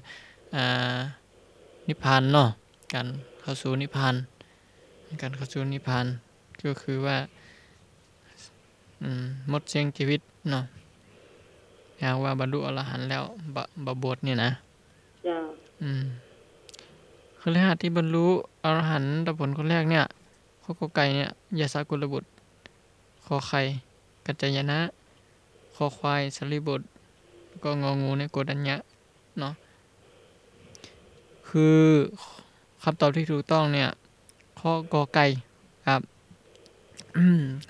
อ่า นิพพานเนาะ ก๋านเข้าสู่นิพพาน ก๋านเข้าสู่นิพพาน ก็คือว่า อืม หมดเสี้ยงชีวิตเนาะ หากว่าบรรลุอรหันต์แล้ว บ่- บ่บวชเนี่ยนะ เจ้า อืม คฤหัสถ์ตี้บรรลุอรหันตผลคนแรกเนี่ย ข้อกอไก่เนี่ย ยสสกุลบุตร ขอไข่ กัจจายนะ คอควาย สารีบุตร แล้วก็งองูเนี่ย โกณฑัญญะ เนาะ คือคำตอบที่ถูกต้องเนี่ย ข้อกอไก่ ครับ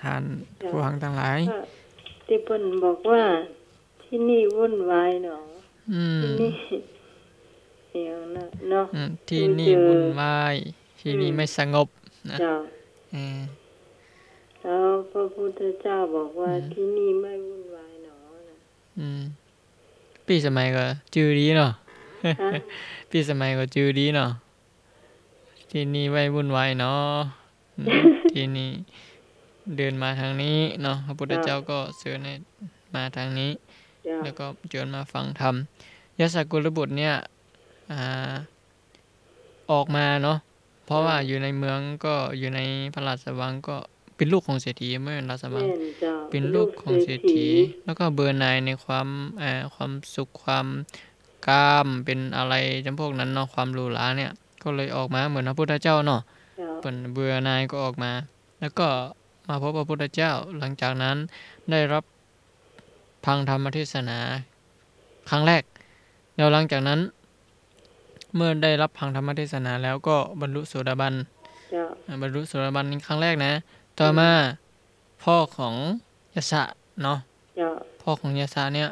ท่านผู้ฟังตังหลาย ค่ะ ตี้เปิ้นบอกว่า ตี้นี่วุ่นวายหนอ อืม ตี้นี่ อย่างนั้นเนาะ อืม ตี้นี่ คือเจอ วุ่นวาย ตี้นี่ อืม ไม่สงบนะ เจ้า เออ แล้วพระพุทธเจ้าบอกว่า อืม ตี้นี่ไม่วุ่นวายหนอนะ อืม ปี้สมัยก็จื้อดีเนาะ ฮะ ปี้สมัยก็จื้อดีเนาะ ตี้นี่ไม่วุ่นวายเนาะ อืม ตี้นี่เดินมาตางนี้เนาะ พระพุทธเจ้าก็เชิญให้มาตางนี้ เจ้า แล้วก็เชิญมาฟังธรรม ยสสกุลบุตรเนี่ย อ่า ออกมาเนาะ เพราะว่า เจ้า อยู่ในเมืองก็ อยู่ในพระราชวังก็เป๋นลูกของเศรษฐี แม่นราชวัง แม่นเจ้า เป๋นลูกของเศรษฐี เป๋นลูกเศรษฐี แล้วก็เบื่อหน่ายในความ อ่า ความสุข ความกาม เป๋นอะไรจ๋ำพวกนั้นเนาะ ความหรูหราเนี่ย ก็เลยออกมาเหมือนพระพุทธเจ้าเนาะ เจ้า เปิ้นเบื่อหน่ายก็ออกมา แล้วก็มาพบพระพุทธเจ้า หลังจากนั้นได้รับฟังธรรมเทศนาครั้งแรก แล้วหลังจากนั้น เมื่อได้รับฟังธรรมเทศนาแล้วก็บรรลุโสดาบัน เจ้า อ่า บรรลุโสดาบันครั้งแรกนะ ต่อมา อืม พ่อของยสสะเนาะ เจ้า พ่อของยสสะเนี่ย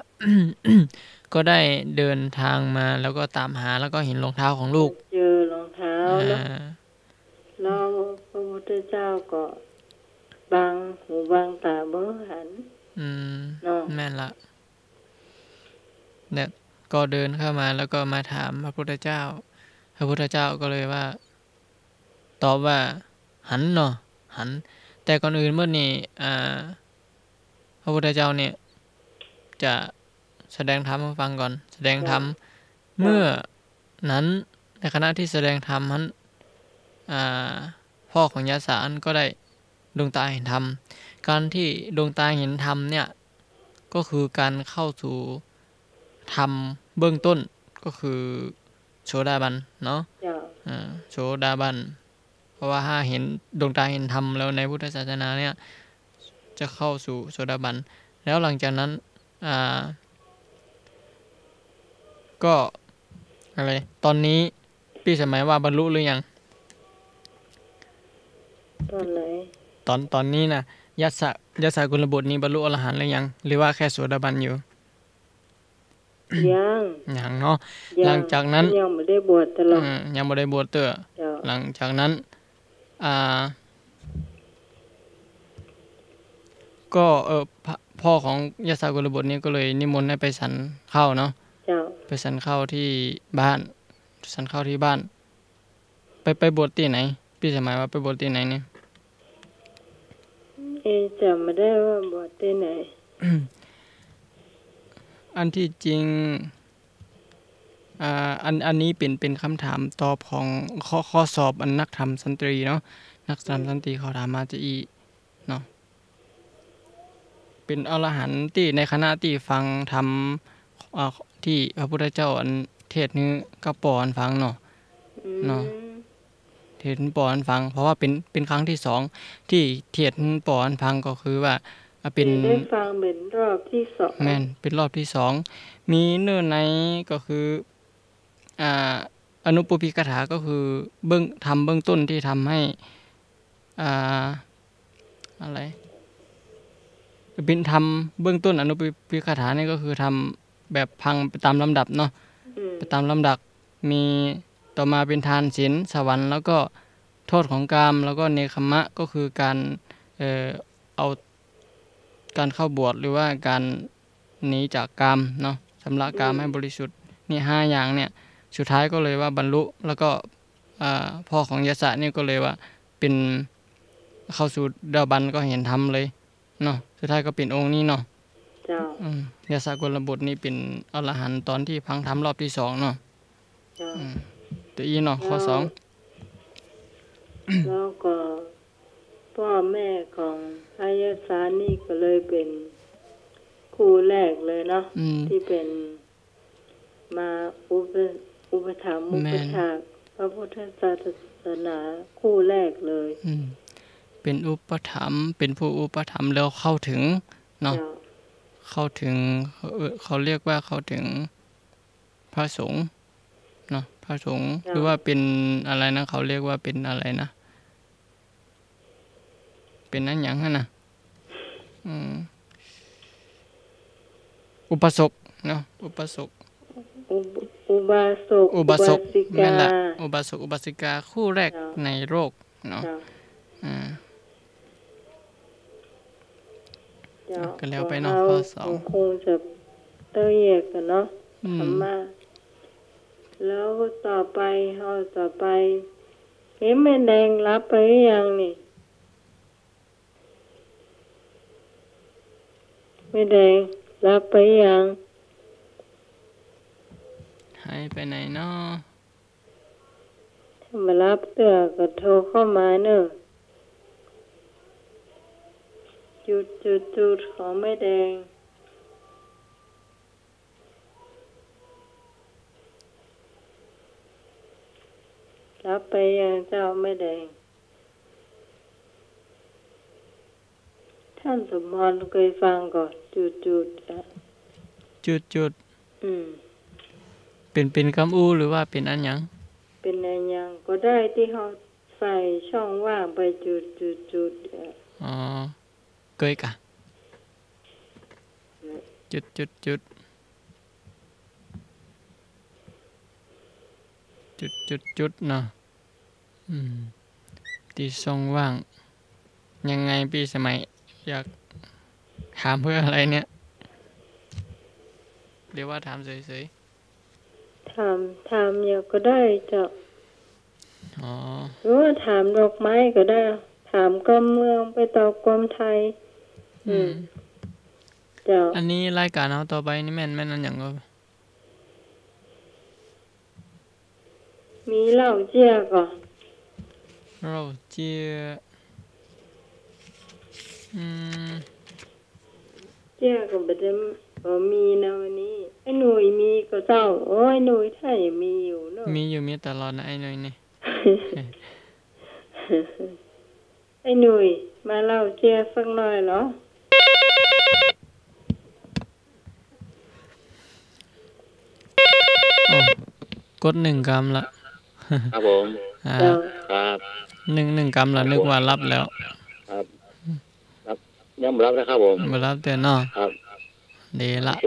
ก็ได้เดินทางมาแล้วก็ตามหา แล้วก็เห็นรองเท้าของลูก เจอรองเท้าเนาะ อ่า แล้วพระพุทธเจ้าก็บังหูบังต๋าบ่หัน อืม เนาะ แม่นละ เนี่ย ก็เดินเข้ามาแล้วก็มาถามพระพุทธเจ้า พระพุทธเจ้าก็เลยว่า ตอบว่า หันเนาะ หัน แต่ก่อนอื่นเบิดนี่ อ่า พระพุทธเจ้าเนี่ย จะแสดงธรรมหื้อฟังก่อน แสดงธรรม เจ้า เมื่อนั้น ในขณะตี้แสดงธรรมนั้น อ่า พ่อของยสสะนั้นก็ได้ดวงตาเห็นธรรม การตี้ดวงตาเห็นธรรมเนี่ย ก็คือการเข้าสู่ธรรมเบื้องต้น ก็คือโสดาบันเนาะ เจ้า อ่า โสดาบัน เพราะว่าถ้าเห็นดวงตาเห็นธรรมแล้วในพุทธศาสนาเนี่ย จะเข้าสู่โสดาบัน แล้วหลังจากนั้น อ่า ก็ อะไร ตอนนี้ปี้สมัยว่าบรรลุหรือยัง ตอนไหน ตอน ตอนนี้นะ ยสสะ ยสสกุลบุตรนี้บรรลุอรหันต์หรือยัง หรือว่าแค่โสดาบันอยู่ ยัง ยังเนาะ ยัง หลังจากนั้น ยังบ่ได้บวชเตื้อ อืม ยังบ่ได้บวชเตื้อ เจ้า หลังจากนั้น อ่า ก็ เออ พระ พ่อของยสสกุลบุตรนี่ก็เลยนิมนต์ให้ไปฉันข้าวเนาะ เจ้า ไปฉันข้าวที่บ้าน ฉันข้าวที่บ้าน ไป ไปบวชตี้ไหน ปี้สมัยว่าไปบวชตี้ไหนเนี่ย เอ๊ะ จ๋ำบ่ได้ว่าบวชตี้ไหน อันตี้จริง อ่า อัน อันนี้เป๋น เป๋นกำถามตอบของข้อ ข้อสอบอันนักธรรมชั้นตรีเนาะ นักธรรมชั้นตรีเขาถามมาจะอี้เนาะ เป๋นอรหันต์ตี้ในขณะตี้ฟังธรรม อ่า ตี้พระพุทธเจ้าอันเทศน์หื้อกับป้ออันฟังเนาะ อืม เนาะ เทศน์หื้อป้ออันฟัง เพราะว่าเป๋น เป๋นครั้งตี้สองตี้เทศน์หื้อป้ออันฟัง ก็คือว่า อ่า เป๋น ได้ฟังเป๋นรอบตี้สอง แม่น เป๋นรอบตี้สอง มีเนื้อในก็คือ อ่า อนุปปิคาถาก็คือเบื้อง ธรรมเบื้องต้นตี้ทำให้ อ่า อะไร เป๋นธรรมเบื้องต้น อนุปปิคาถานี่ก็คือธรรมแบบฟังไปตามลำดับเนาะ อืม ไปตามลำดับ มีต่อมาเป๋นทาน ศีล สวรรค์ แล้วก็โทษของกาม แล้วก็เนกขัมมะ ก็คือการ เอ่อ เอา การเข้าบวช หรือว่าการหนีจากกามเนาะ ชำระกาม อืม ให้บริสุทธิ์ นี่ห้าอย่างเนี่ย สุดท้ายก็เลยว่าบรรลุ แล้วก็ อ่า พ่อของยสสะนี่ก็เลยว่าเป๋น เข้าสู่โสดาบันก็เห็นธรรมเลยเนาะ สุดท้ายก็เป๋นองค์นี้เนาะ เจ้า อืม ยสสกุลบุตรนี่เป๋นอรหันต์ตอนตี้ฟังธรรมรอบตี้สองเนาะ เจ้า อืม ตะอี้เนาะ ข้อสอง แล้วก็ป้อแม่ของพระยสสะนี่ก็เลยเป๋นคู่แรกเลยเนาะ อืม ตี้เป๋นมาอุป อุปถัมภ์ แม่น อุปัฏฐาก พระพุทธศาสนาคู่แรกเลย อืม เป๋นอุปถัมภ์ เป๋นผู้อุปถัมภ์แล้วเข้าเถิงเนาะ เจ้า เข้าเถิง เอ่อ เขาเรียกว่าเข้าเถิงพระสงฆ์เนาะ พระสงฆ์ เจ้า หรือว่าเป๋นอะไรนะ เขาเรียกว่าเป๋นอะไรนะ เป๋นอันหยังหั้นน่ะ อืม อุปาสกเนาะ อุปาสก อุบ- อุบาสก อุบาสก อุบาสิกา แม่นละ อุบาสก อุบาสิกาคู่แรก เจ้า ในโลกเนาะ เจ้า อ่า เจ้า ก็แล้วไปเนาะ ของเฮา ข้อสอง ก็คงจะเต้าแยกกั๋นเนาะ อืม ธรรมะ แล้วต่อไป ข้อต่อไป เอ๊ะ แม่แดงหลับไปหรือยังนี่ แม่แดงหลับไปหรือยัง หายไปไหนเนาะ ถ้าบ่หลับเตื้อก็โทรเข้ามาเน่อ จุดจุดจุดของแม่แดง หลับไปยังเจ้าแม่แดง ท่านสมพรเคยฟังก่อ จุดจุดอะ จุดจุด อืม เป๋น เป๋นกำอู้หรือว่าเป๋นอันหยัง เป๋นอันหยังก็ได้ตี้เฮาใส่ช่องว่างไปจุดจุดจุดอะ อ๋อ เกยกะ จุดจุดจุด จุดจุดจุดเนาะ อืม ตี้ช่องว่าง ยังไงปี้สมัย อยากถามเพื่ออะไรเนี่ย หรือว่าถามเสยๆ ถาม ถามหยังก็ได้เจ้า อ๋อ หรือว่าถามดอกไม้ก็ได้ ถามกำเมืองไปตอบกำไทย อืม อืม เจ้า อันนี้รายก๋านเฮาต่อไปนี่แม่น แม่นอันหยังก่อ มีเล่าเจี้ยก่อ เล่าเจี้ย อืม เจี้ยก็บ่ได้ บ่มีนะวันนี้ ไอ้หนุ่ยมีก่อเจ้า โอ้ย หนุ่ยถ้ายังมีอยู่เนาะ มีอยู่ มีตลอดนะไอ้หนุ่ยนี่ ไอ้หนุ่ย มาเล่าเจี้ยสักหน่อยเหรอ โอ้ กดนึ่งกำละ ครับผม อ่า เจ้า ครับ นึ่ง นึ่งกำละ นึกว่าหลับแล้ว ครับ ครับ ยังบ่หลับนะครับผม บ่หลับเตื้อเนาะ ครับ ดีละ โอเค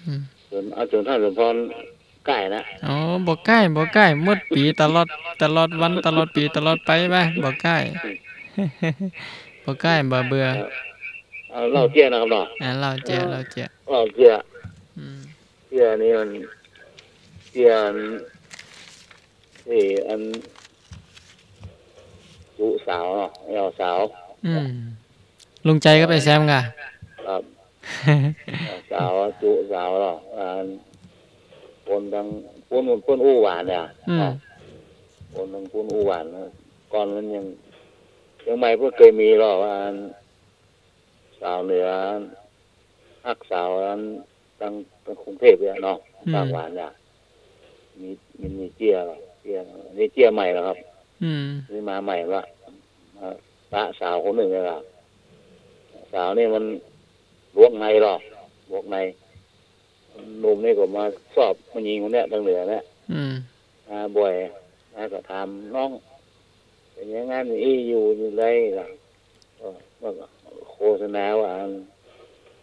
อืม เจิญ เอาเจิญท่านสมพร ก้ายนะ อ๋อ บ่ก้าย บ่ก้าย หมดปี๋ตลอด ตลอดวัน ตลอดปี๋ ตลอดไปบ่ บ่ก้าย บ่ก้าย บ่เบื่อ ครับ เอาเล่าเจี้ยนะครับเนาะ อ่า เล่าเจี้ย เล่าเจี้ย เล่าเจี้ย อืม เจี้ยนี่มัน เจี้ยอัน เอ้ย อัน จุสาวเนาะ เอาสาว อืม ลุงใจ๋ก็ไปแซมก่ะ ครับ สาว จุสาวเนาะ อ่า คนตัง คน คนอู้หวานเนี่ย อืม เนาะ คนตัง คนอู้หวานนะ ก่อนมันยัง ยังใหม่เปิ้นเกยมีหรอกว่า สาวเหนือ ฮักสาวอัน ตัง ตังกรุงเทพฯเนี่ยเนาะ อืม ปากหวานเนี่ย มี มี มีเจี้ย เจี้ย นี่เจี้ยใหม่แล้วครับ อืม นี่มาใหม่ละ มาปะสาวคนนึ่งเลยล่ะ สาวนี่มันหลวกในหรอก หลวกใน หนุ่มนี่ก็มาซอบแม่ญิงคนเนี้ย ตังเหนือเนี่ย อืม มาบ่อย มาก็ถามน้อง เป๋นยังไง อี้อยู่ อยู่ใดล่ะ ก็ ก็โฆษณาว่าอัน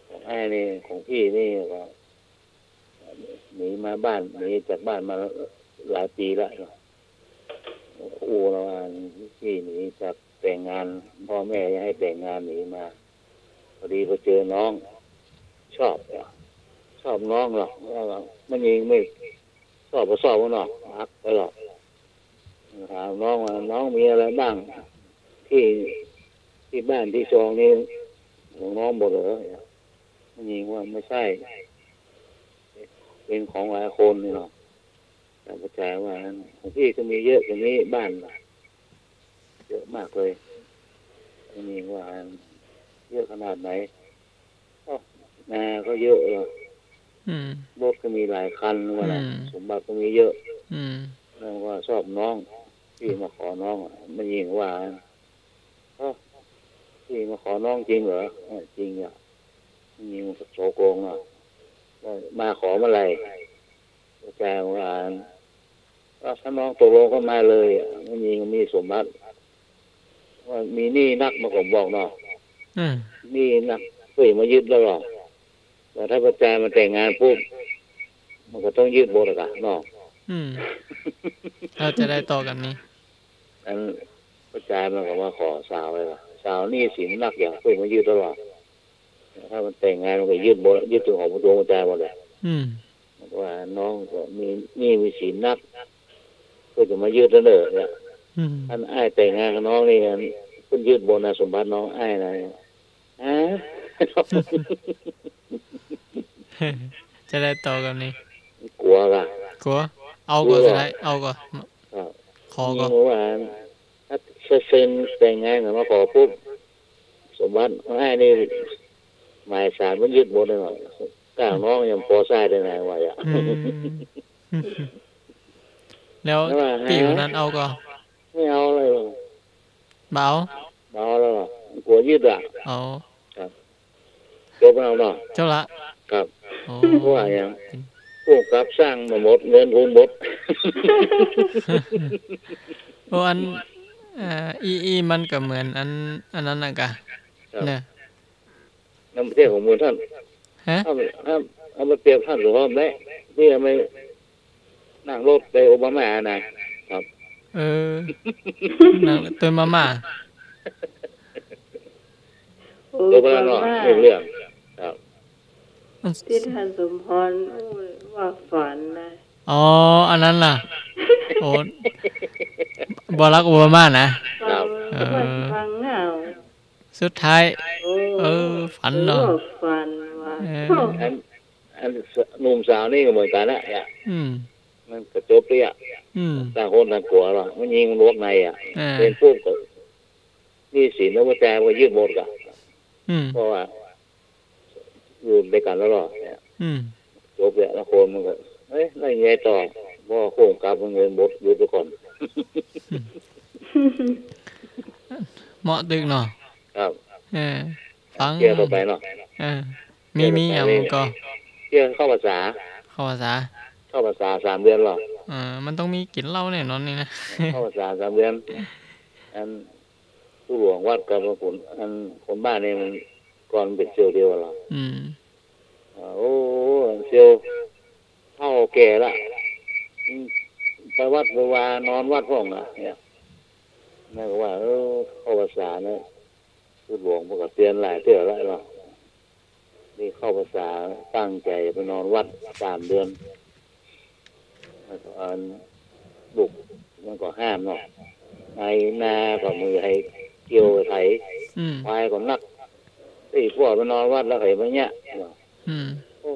ของอ้ายนี่ ของพี่นี่ก็ หนีมาบ้าน หนีจากบ้านมาหลายปี๋ละ อู้แล้วว่า พี่หนีจากแต่งงาน พ่อแม่ยังให้แต่งงาน หนีมา พอดีไปเจอน้อง ชอบ ชอบน้องหรอก ว่ามันยังไม่ชอบ บ่ชอบเนาะ ฮักไปหรอก ถามน้องว่า น้องมีอะไรบ้าง ที่ ที่บ้านที่ซองนี่ของน้องหมดเหรอ แม่ญิงว่า ไม่ใช่ เป็นของหลายคนนี่เนาะ แต่ป้าจ๋าว่า ของพี่ก็มีเยอะกว่านี้ บ้านน่ะ เยอะมากเลย แม่ญิงว่า เยอะขนาดไหน ก็นาก็เยอะเหรอ อืม รถก็มีหลายคันว่าน่ะ อืม สมบัติก็มีเยอะ อืม แล้วก็ชอบน้อง ตี้มาขอน้องอะ แม่ญิงว่า "เอ้า ตี้มาขอน้องจริงเหรอ?" "เออ จริงอะ" แม่ญิงก็โสโครงอะ "มาขอเมื่อไหร่?" ป้อจายว่า "ก็ถ้าน้องตกลงก็มาเลย" แม่ญิงมีสมบัติ ว่ามีหนี้นัก มันก็บอกเนาะ อืม หนี้นัก เปิ้นมายึดแล้วหรอ แต่ถ้าป้อจายมันแต่งงานปุ๊บ มันก็ต้องยึดหมดอะกะเนาะ อืม แล้วจะได้ต่อกันนี่ อันป้อจายมันก็มาขอสาวเลยว่ะ สาวหนี้สินนักอย่าง เปิ้นมายึดแล้วหรอ ถ้ามันแต่งงานมันก็ยึดหมด ยึดถึงของดวงป้อจายหมดเลย อืม มันก็ว่าน้องก็มีหนี้มีสินนัก เปิ้นจะมายึดแล้วเน่อเนี่ย อืม ถ้าอ้ายแต่งงานกับน้องนี่ เปิ้นยึดหมดนะ สมบัติน้องอ้ายนะ ฮะ จะได้ต่อกันนี่ กั๋วก่ะ กั๋ว เอาก่อ กั๋ว จะได้ เอาก่อ ครับ ขอก่อ นี่เมื่อวาน ถ้าเซ็นแต่งงานกันมาขอปุ๊บ สมบัติอ้ายนี่ หมายศาลมันยึดหมดเลยว่ะ ก้างน้องยังปอใช้ได้ไหนวะอะ อืม แล้ว แล้วว่า ปิ้วนั้นเอาก่อ ไม่เอาเลย บ่เอา บ่เอาแล้ว กั๋วยึดอะ อ๋อ ครับ จบแล้วเนาะ จบละ ครับ โอ้ เพราะว่าหยัง ผู้กำกับสร้างมาหมด เงินทุนหมด โอ้ อัน เอ่อ อี้ อี้มันก็เหมือนอัน อันนั้นน่ะกะ ครับ เนี่ย นั่นบ่ใจ้ของหมู่ต้าน ฮะ เอา เอา เอามาเปรียบต้านสุภาพแหละ ตี้เอาไปนั่งรถไปโอบามาน่ะ ครับ เออ นั่งรถไปโอบามา โอบามา โอบามา เรื่อง ครับ ตี้ต้านสมพร โอ้ย ว่าฝันนะ อ๋อ อันนั้นน่ะ โอ้ บารัก โอบามานะ ครับ ฟัง เออ ฟังเหงา สุดท้าย โอ้ เออ ฝันเนาะ เออ ฝันว่ะ เออ อัน อันหนุ่มสาวนี่ก็เหมือนกั๋นนะ เนี่ย อืม มันก็จบไปอะ อืม ต่างคนต่างกั๋วหรอก มันยิงมันลวกในอะ อ่า เซ็นปุ๊บก็ หนี้สินแล้วป้อจายมันก็ยึดหมดกะ อืม เพราะว่า อยู่ด้วยกั๋นแล้วหรอเนี่ย อืม จบแล้ว แล้วคนมันก็ เอ๊ะ แล้วยังไงต่อ เพราะว่าผู้กำกับมันเงินหมด หยุดไปก่อน เหมาะตึกเนาะ ครับ เออ ฟัง เที่ยวต่อไปเนาะ เออ มี เที่ยวต่อไป มีอย่างก่อ เที่ยวเข้าพรรษา เข้าพรรษา เข้าพรรษาสามเดือนหรอ เออ มันต้องมีกิ๋นเหล้าแน่นอนนี่นะ เข้าพรรษาสามเดือน อัน ตุ๊หลวงวัดกับคน อัน คนบ้านนี่มัน ก่อนมันเป๋นเสี่ยวเดียวกั๋นหรอ อืม อ่า โอ้ เสี่ยว เฒ่าแก่ละ อืม ไปวัดไปวา นอนวัดพ่องอะ เนี่ย แม่ก็ว่า เออ เข้าพรรษานะ ตุ๊หลวงมันก็เตื๋อนหลายเตื้อแล้วเนาะ นี่เข้าพรรษาตั้งใจ๋ไปนอนวัดสามเดือน แล้วก็อันลูกมันก็ห้ามเนาะ ไถนาก็บ่หื้อไถ เกี่ยวไถ อืม ควายก็นัก ตี้ป้อไปนอนวัดแล้วใผมาเยียะ อืม โอ้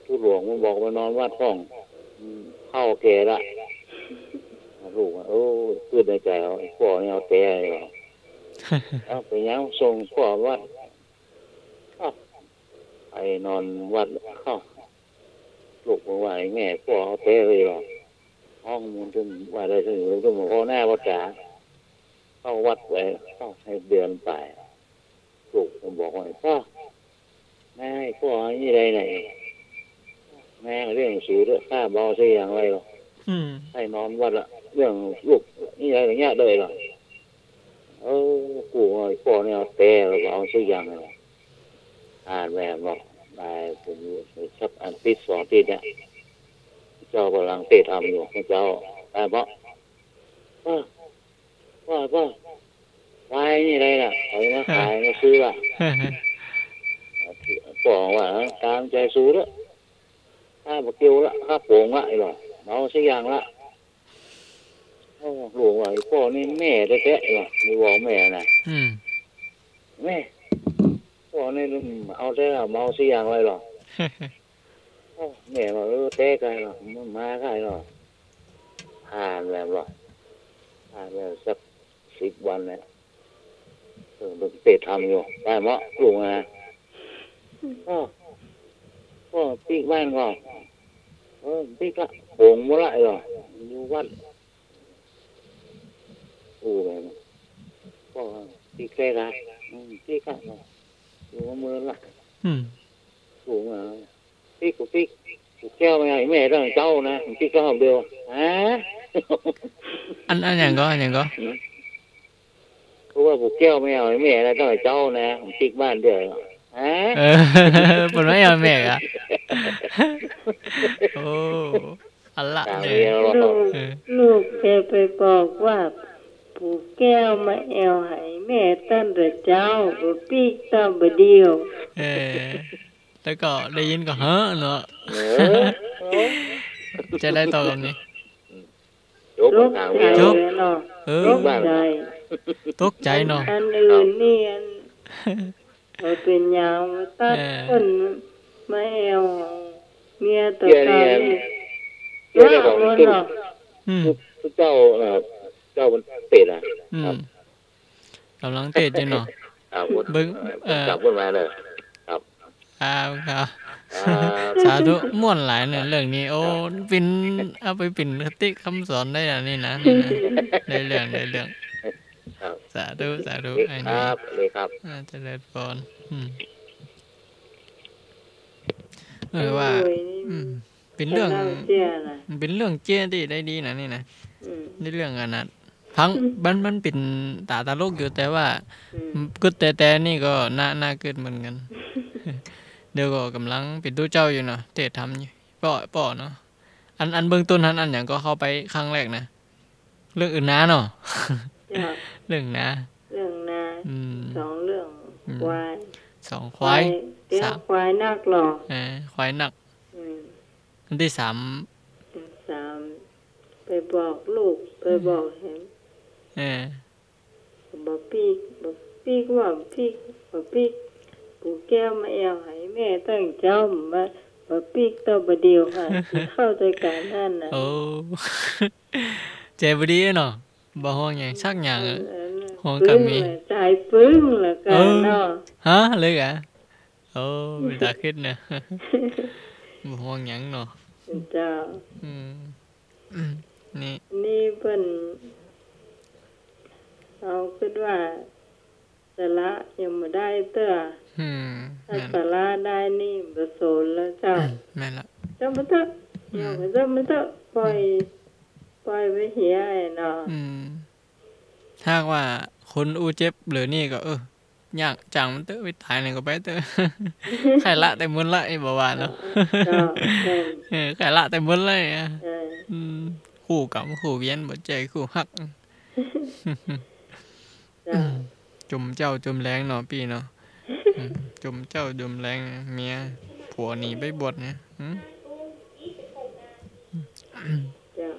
ตุ๊หลวงมันบอกไปนอนวัดพ่อง อืม เฒ่าแก่ละ ลูกอะ โอ้ กึ๊ดในใจ๋ เอา ไอ้ป้อนี่เอาแต๊เลยว่ะ เอ้า เป๋นหยัง ส่งป้อวัด อ้าว ไปนอนวัดเข้า ลูกมันว่า ไอ้แม่ ป้อเอาแต๊เลยว่ะ ฮ้องมันตึงว่าได้ ตึง ตึงพ่อหน้าพ่อจ๋า เข้าวัดไป เข้าให้เดือนไป ลูกมันบอกว่า "ป้อ แม่ให้ป้ออันนี้ได้ไหน แม่เรื่องสูเด้อ ข้าบ่เอาสักอย่างเลยหรอก อืม ให้นอนวัดละ เรื่องลูกนี่อะไรอย่างเงี้ยเลยหรอก เออ กูว่าไอ้ป้อเนี่ยเอาแต่ แล้วก็เอาสักอย่างเลย อ่านแม่บอก นายผมสักอันติดสองติดเนี่ย เจ้ากำลังเตะทำอยู่ พระเจ้า ได้ปะ ป้อ ป้อ ป้อ ควายนี่อะไรล่ะ เขามาขายมาซื้อละ ป้อว่า ตามใจ๋สูเด้อ ข้าบ่เกี่ยวละ ข้าโป๋งละ ไอ้หล่อ เมาสักอย่างละ โอ้ ลูกว่า ไอ้ป้อนี่แม่แต๊ๆ ไอ้หล่อ นี่ว่าแม่นะ อืม แม่ ป้อนี่เอาแต่เมาสักอย่างละ ไอ้หล่อ โอ้ แม่ว่า เออ แต่กั๋นหล่อ มันมากั๋นหล่อ ผ่านแล้วหล่อ ผ่านแล้วสักสิบวันเนี่ย เออ มันเตะทำอยู่ ได้เมาะ ลูกนะ อ้อ ก็ปิ๊กบ้านก็ เออ ปิ๊กละ โป่งหมดละ เออ อยู่วัด โอ้ ก็ปิ๊กแค่ละ อืม ปิ๊กละ อยู่เมืองละ อืม โอ้ ปิ๊กก็ปิ๊ก กูแก้วไม่เอาแม่ตั้งเจ๊านะ ปิ๊กก็เอาเดียว ฮะ อัน อันหยังก็ อันหยังก็ อืม เพราะว่ากูแก้วไม่เอาแม่นะ ตั้งแต่เจ๊านะ ปิ๊กบ้านเดียว ฮะ เออ เปิ้นไม่เอาแม่อะ โอ้ อันละ ตาง เนี่ย เมียเรา ลูก เออ ลูกแกไปบอกว่า ปู่แก้วมาแอ่วไหแม่ตั้งแต่เจ๊า บ่ปิ๊กตั้งบ่าเดี่ยว เออ แล้วก็ได้ยินก็เฮ้อเนาะ เออ จะได้ตอบกำนี้ จบ ตกใจ๋ ตางเมีย จบ เนาะ เออ ตกใจ๋ ตกใจ๋เนาะ อันอื่นนี่อัน บ่เป๋นหยัง มาตัด เออ เปิ้นมาแอ่วเมียต่อไป เตี้ยนี่ เตี้ยนี่ของ ว่าหมดเนาะ อืม ผู้เจ้า เอ่อ เจ้ามันเปรตอะ อืม ครับ ก๋ำลังเตศน์อยู่เนาะ ครับ เบิ่ง เอ่อ ครับ พูดมาเลย ครับ ครับ ครับ ครับ สาธุ ม่วนหลายเนี่ย เรื่องนี้ โอ้ ครับ เป๋น เอาไปเป๋นคติคำสอนได้อะนี่นะ นี่นะ ได้เรื่อง ได้เรื่อง ครับ สาธุ สาธุ ดี ไอ้นี่ ครับ ดีครับ อ่า เจริญพร อืม เออ ว่า โอ้ย อืม เป๋นเรื่อง เล่าเจื้อนะ มันเป๋นเรื่องเจื้อตี้ได้ดีนะนี่นะ อืม ในเรื่องอันนั้น ฟัง มัน มันเป๋นต๋าตลกอยู่ แต่ว่า อืม กึ๊ดแต๊ๆ นี่ก็น่า น่ากึ๊ดเหมือนกั๋น เดี๋ยวก็ก๋ำลังเป๋นตุ๊เจ้าอยู่เนาะ เตศน์ธรรมอยู่ ป้อ ป้อเนาะ อัน อันเบื้องต้นหั้น อันหยังก็เข้าไปครั้งแรกนะ เรื่องอื่นนาเนาะ จ้ะ เรื่องนา เรื่องนา อืม สองเรื่อง อืม ควาย สองควาย ควาย เตี้ย สาม ควายนักหล่อ เออ ควายนัก อืม อันตี้สาม อันตี้สาม ไปบอกลูก ไปบอกแหม เออ บ่ปิ๊ก บ่ปิ๊กว่าปิ๊ก บ่ปิ๊ก ปู่แก้วมาแอ่วไหแม่ตั้งเจ๊า บ่ปิ๊กตั้งบ่าเดี่ยว หากิ๋นข้าวตวยกั๋นหั้นน่ะ โอ้ ใจ๋บ่ดีเนาะ บ่ฮ้องหยังสักอย่างอะ เออ ฮ้องก้าแม่ ปึ้งเลย ใจ๋ปึ้งแล้วกั๋น เออ เนาะ ฮะ เลยกะ โอ้ เป๋นต๋าคิดเนาะ บ่ฮ้องหยังเนาะ เจ้า อืม อืม นี่ นี่เปิ้น เฮาคิดว่า สาระยังบ่ได้เตื้อ อืม ถ้า แม่น สาระได้นี่บ่สนแล้วเจ้า อืม แม่นละ จ้างมันเต๊อะ อืม อย่าไปจ้างมันเต๊อะ ป่อย อืม ป่อยไปเหียไอ้เนาะ อืม หากว่าคนอู้เจ็บเหลือนี่ก็ เออ อย่าง จ้างมันเต๊อะ ไปต๋ายไหนก็ไปเต๊อะ ใค่ละแต่มึนละ ไอ้บ่ว่าเนาะ เออ เออ ใค่ละแต่มึนละ เออ อืม คู่กรรมคู่เวร บ่ใจ้คู่ฮัก เจ้า จุมเจ๊าจุมแลงเนาะปี้เนาะ อืม จุมเจ๊าจุมแลง เมีย ผัวหนีไปบวชเนี่ย อืม เจ้า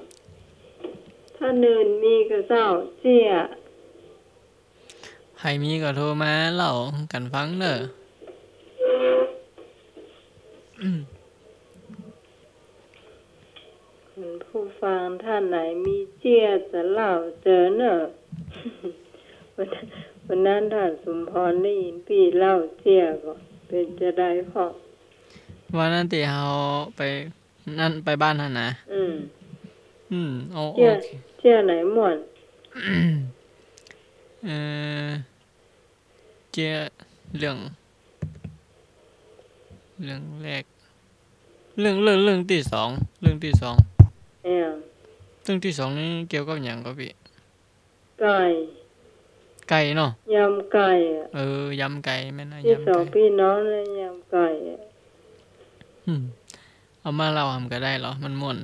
ถ้าเนินมีก็เจ้า เสี้ย ใผมีก็โทรมาเล่ากั๋นฟังเน่อ อืม คุณผู้ฟังท่านไหนมีเจี้ยจะเล่าเจิญเน่อ วัน วันนั้นท่านสมพรได้ยินปี้เล่าเจี้ยก็เป๋นจาใดพ่อง วันนั้นตี้เฮาไป นั่นไปบ้านหั้นนะ อืม อืม โอ้ เจี้ย โอเค เจี้ยไหนม่วน เอ่อ เจี้ยเรื่อง เรื่องแรก เรื่อง เรื่อง เรื่องตี้สอง เรื่องตี้สอง เออ เรื่องตี้สองนี่เกี่ยวกับหยังก่อปี้ ไก่ ไก่เนาะ ยำไก่อะ เออ ยำไก่ แม่นนะ ตี้สอง ยำไก่ ปี้น้องนะ ยำไก่อะ อืม เอามาเล่าหำก็ได้เหรอ มันม่วน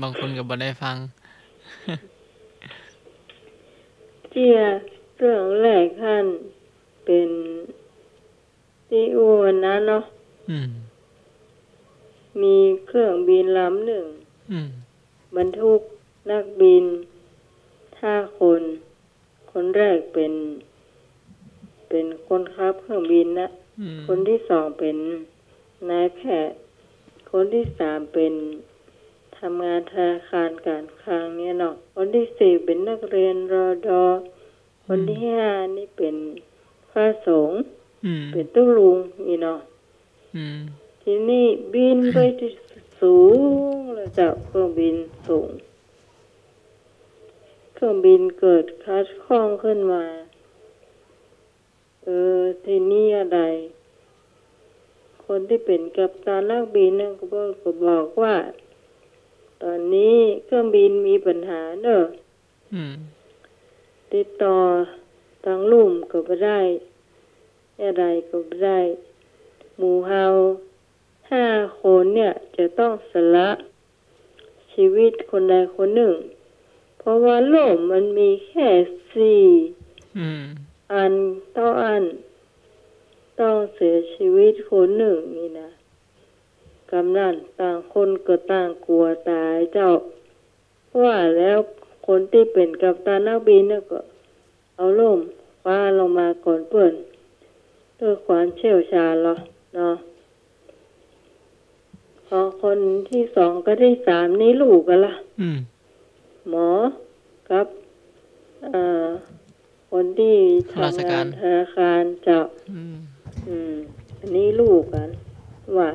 บางคนก็บ่ได้ฟัง เจี้ยเรื่องแรกหั้นเป๋นตี้อู้วันนั้นเนาะ อืม มีเครื่องบินลำนึ่ง อืม บรรทุกนักบินห้าคน คนแรกเป๋น เป๋นคนขับเครื่องบินนะ อืม คนตี้สองเป๋นนายแพทย์ คนตี้สามเป๋นทำงานธนาคารก๋านคลังเนี่ยเนาะ คนตี้สี่เป๋นนักเรียน รด. คนตี้ห้านี่เป๋นพระสงฆ์ อืม เป๋นตุ๊ลุงอี้เนาะ อืม ทีนี้บินไปตี้สูงแล้วเจ้า เครื่องบินสูง เครื่องบินเกิดขัดข้องขึ้นมา เออ ทีนี้อะใด คนตี้เป๋นกัปตันนักบินนั่นก็บอก ก็บอกว่า ต๋อนนี้เครื่องบินมีปัญหาเน่อ อืม ติดต่อตางลุ่มก็บ่ได้ อะใดก็บ่ได้ หมู่เฮาห้าคนเนี่ยจะต้องสละชีวิตคนใดคนนึ่ง เพราะว่าล่มมันมีแค่สี่ อืม อันต่ออัน ต้องเสียชีวิตคนนึ่งนี่นะ กำนั้นต่างคนก็ต่างกั๋วต๋ายเจ้า ว่าแล้วคนตี้เป๋นกัปตันนักบินเนี่ยก็เอาล่มคว้าลงมาก่อนเปิ้น ด้วยความเชี่ยวชาญลอเนาะ พอคนตี้สองกับตี้สามนี่ฮู้กั๋นละ อืม หมอกับ เอ่อ คนตี้ทำงานธนาคารเจ้า อืม อืม อันนี้ฮู้กั๋น ว่า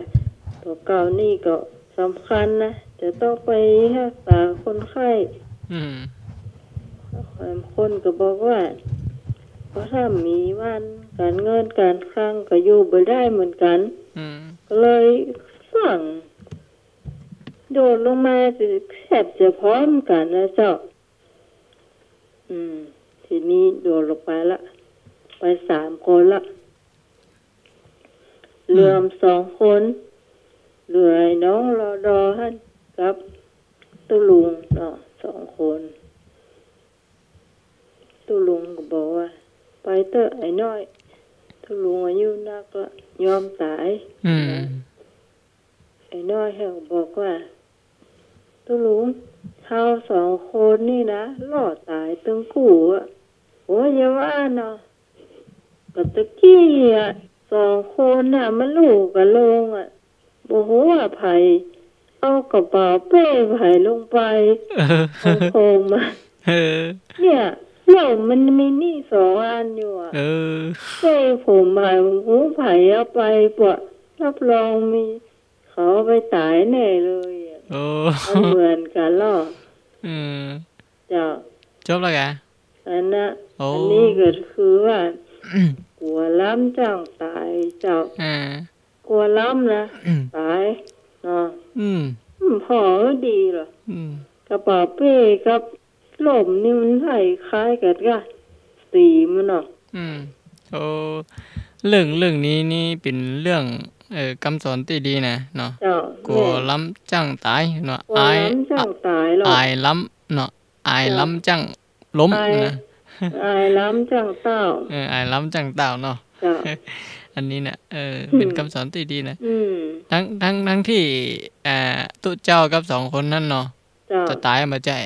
ตั๋วเก่านี่ก็สำคัญนะ จะต้องไปฮักษาคนไข้ อืม บางคนก็บอกว่า เพราะถ้ามีวันก๋านเงินก๋านคลังก็อยู่บ่ได้เหมือนกั๋น อืม ก็เลยสั่ง โดดลงมาแทบจะพร้อมกั๋นนะเจ้า อืม ทีนี้โดดลงไปละ ไปสามคนละ อืม เหลือสองคน เหลือไอ้น้องรอดอหั้นกับตุ๊ลุงเนาะ สองคน ตุ๊ลุงก็บอกว่า ไปเต๊อะไอ้น้อย ตุ๊ลุงอายุนักละ ยอมต๋าย อืม ไอ้น้อยหั้นก็บอกว่า ตุ๊ลุง เฮาสองคนนี่นะ รอดต๋ายตึงกู้อะ โอ้ย อย่าว่าเนาะ ก็ตะกี้อะ สองคนน่ะ มันฮู้กั๋นลงอะ บ่ฮู้ว่าใผเอากระเป๋าเป้ใผลงไป เออ เอาโครงมา เออ เนี่ย แล้วมันมีนี่สองอันอยู่อะ เออ เป้ผมใผ บ่ฮู้ใผเอาไปปะ รับรองมี เขาเอาไปต๋ายแน่เลยอะ โอ้ มันเหมือนกั๋นลอ อืม เจ้า จบแล้วกา อันนะ โอ้ อันนี้ก็คือว่า กั๋วล้ำจั้งต๋ายเจ้า อ่า กั๋วล้ำนะ ต๋ายเนาะ อืม อืม ผ่อดีลอ อืม กระเป๋าเป้กับล่มนี่มันคล้ายๆ กั๋นกา สีมันเนาะ อืม โอ้ เรื่อง เรื่องนี้นี่เป๋นเรื่อง เอ่อ กำสอนตี้ดีนะเนาะ เจ้า กั๋วล้ำจั้งต๋ายเนาะ กั๋วล้ำจั้งต๋ายลอ อายล้ำเนาะ อายล้ำจั้งล้มนะ อายล้ำจั้งเต้า เออ อายล้ำจั้งเต้าเนาะ เจ้า อันนี้เนี่ย เออ เป๋นกำสอนตี้ดีนะ อืม ตัง ตัง ตังตี้ อ่า ตุ๊เจ้ากับสองคนนั้นเนาะ เจ้า จะต๋ายบ่ใจ้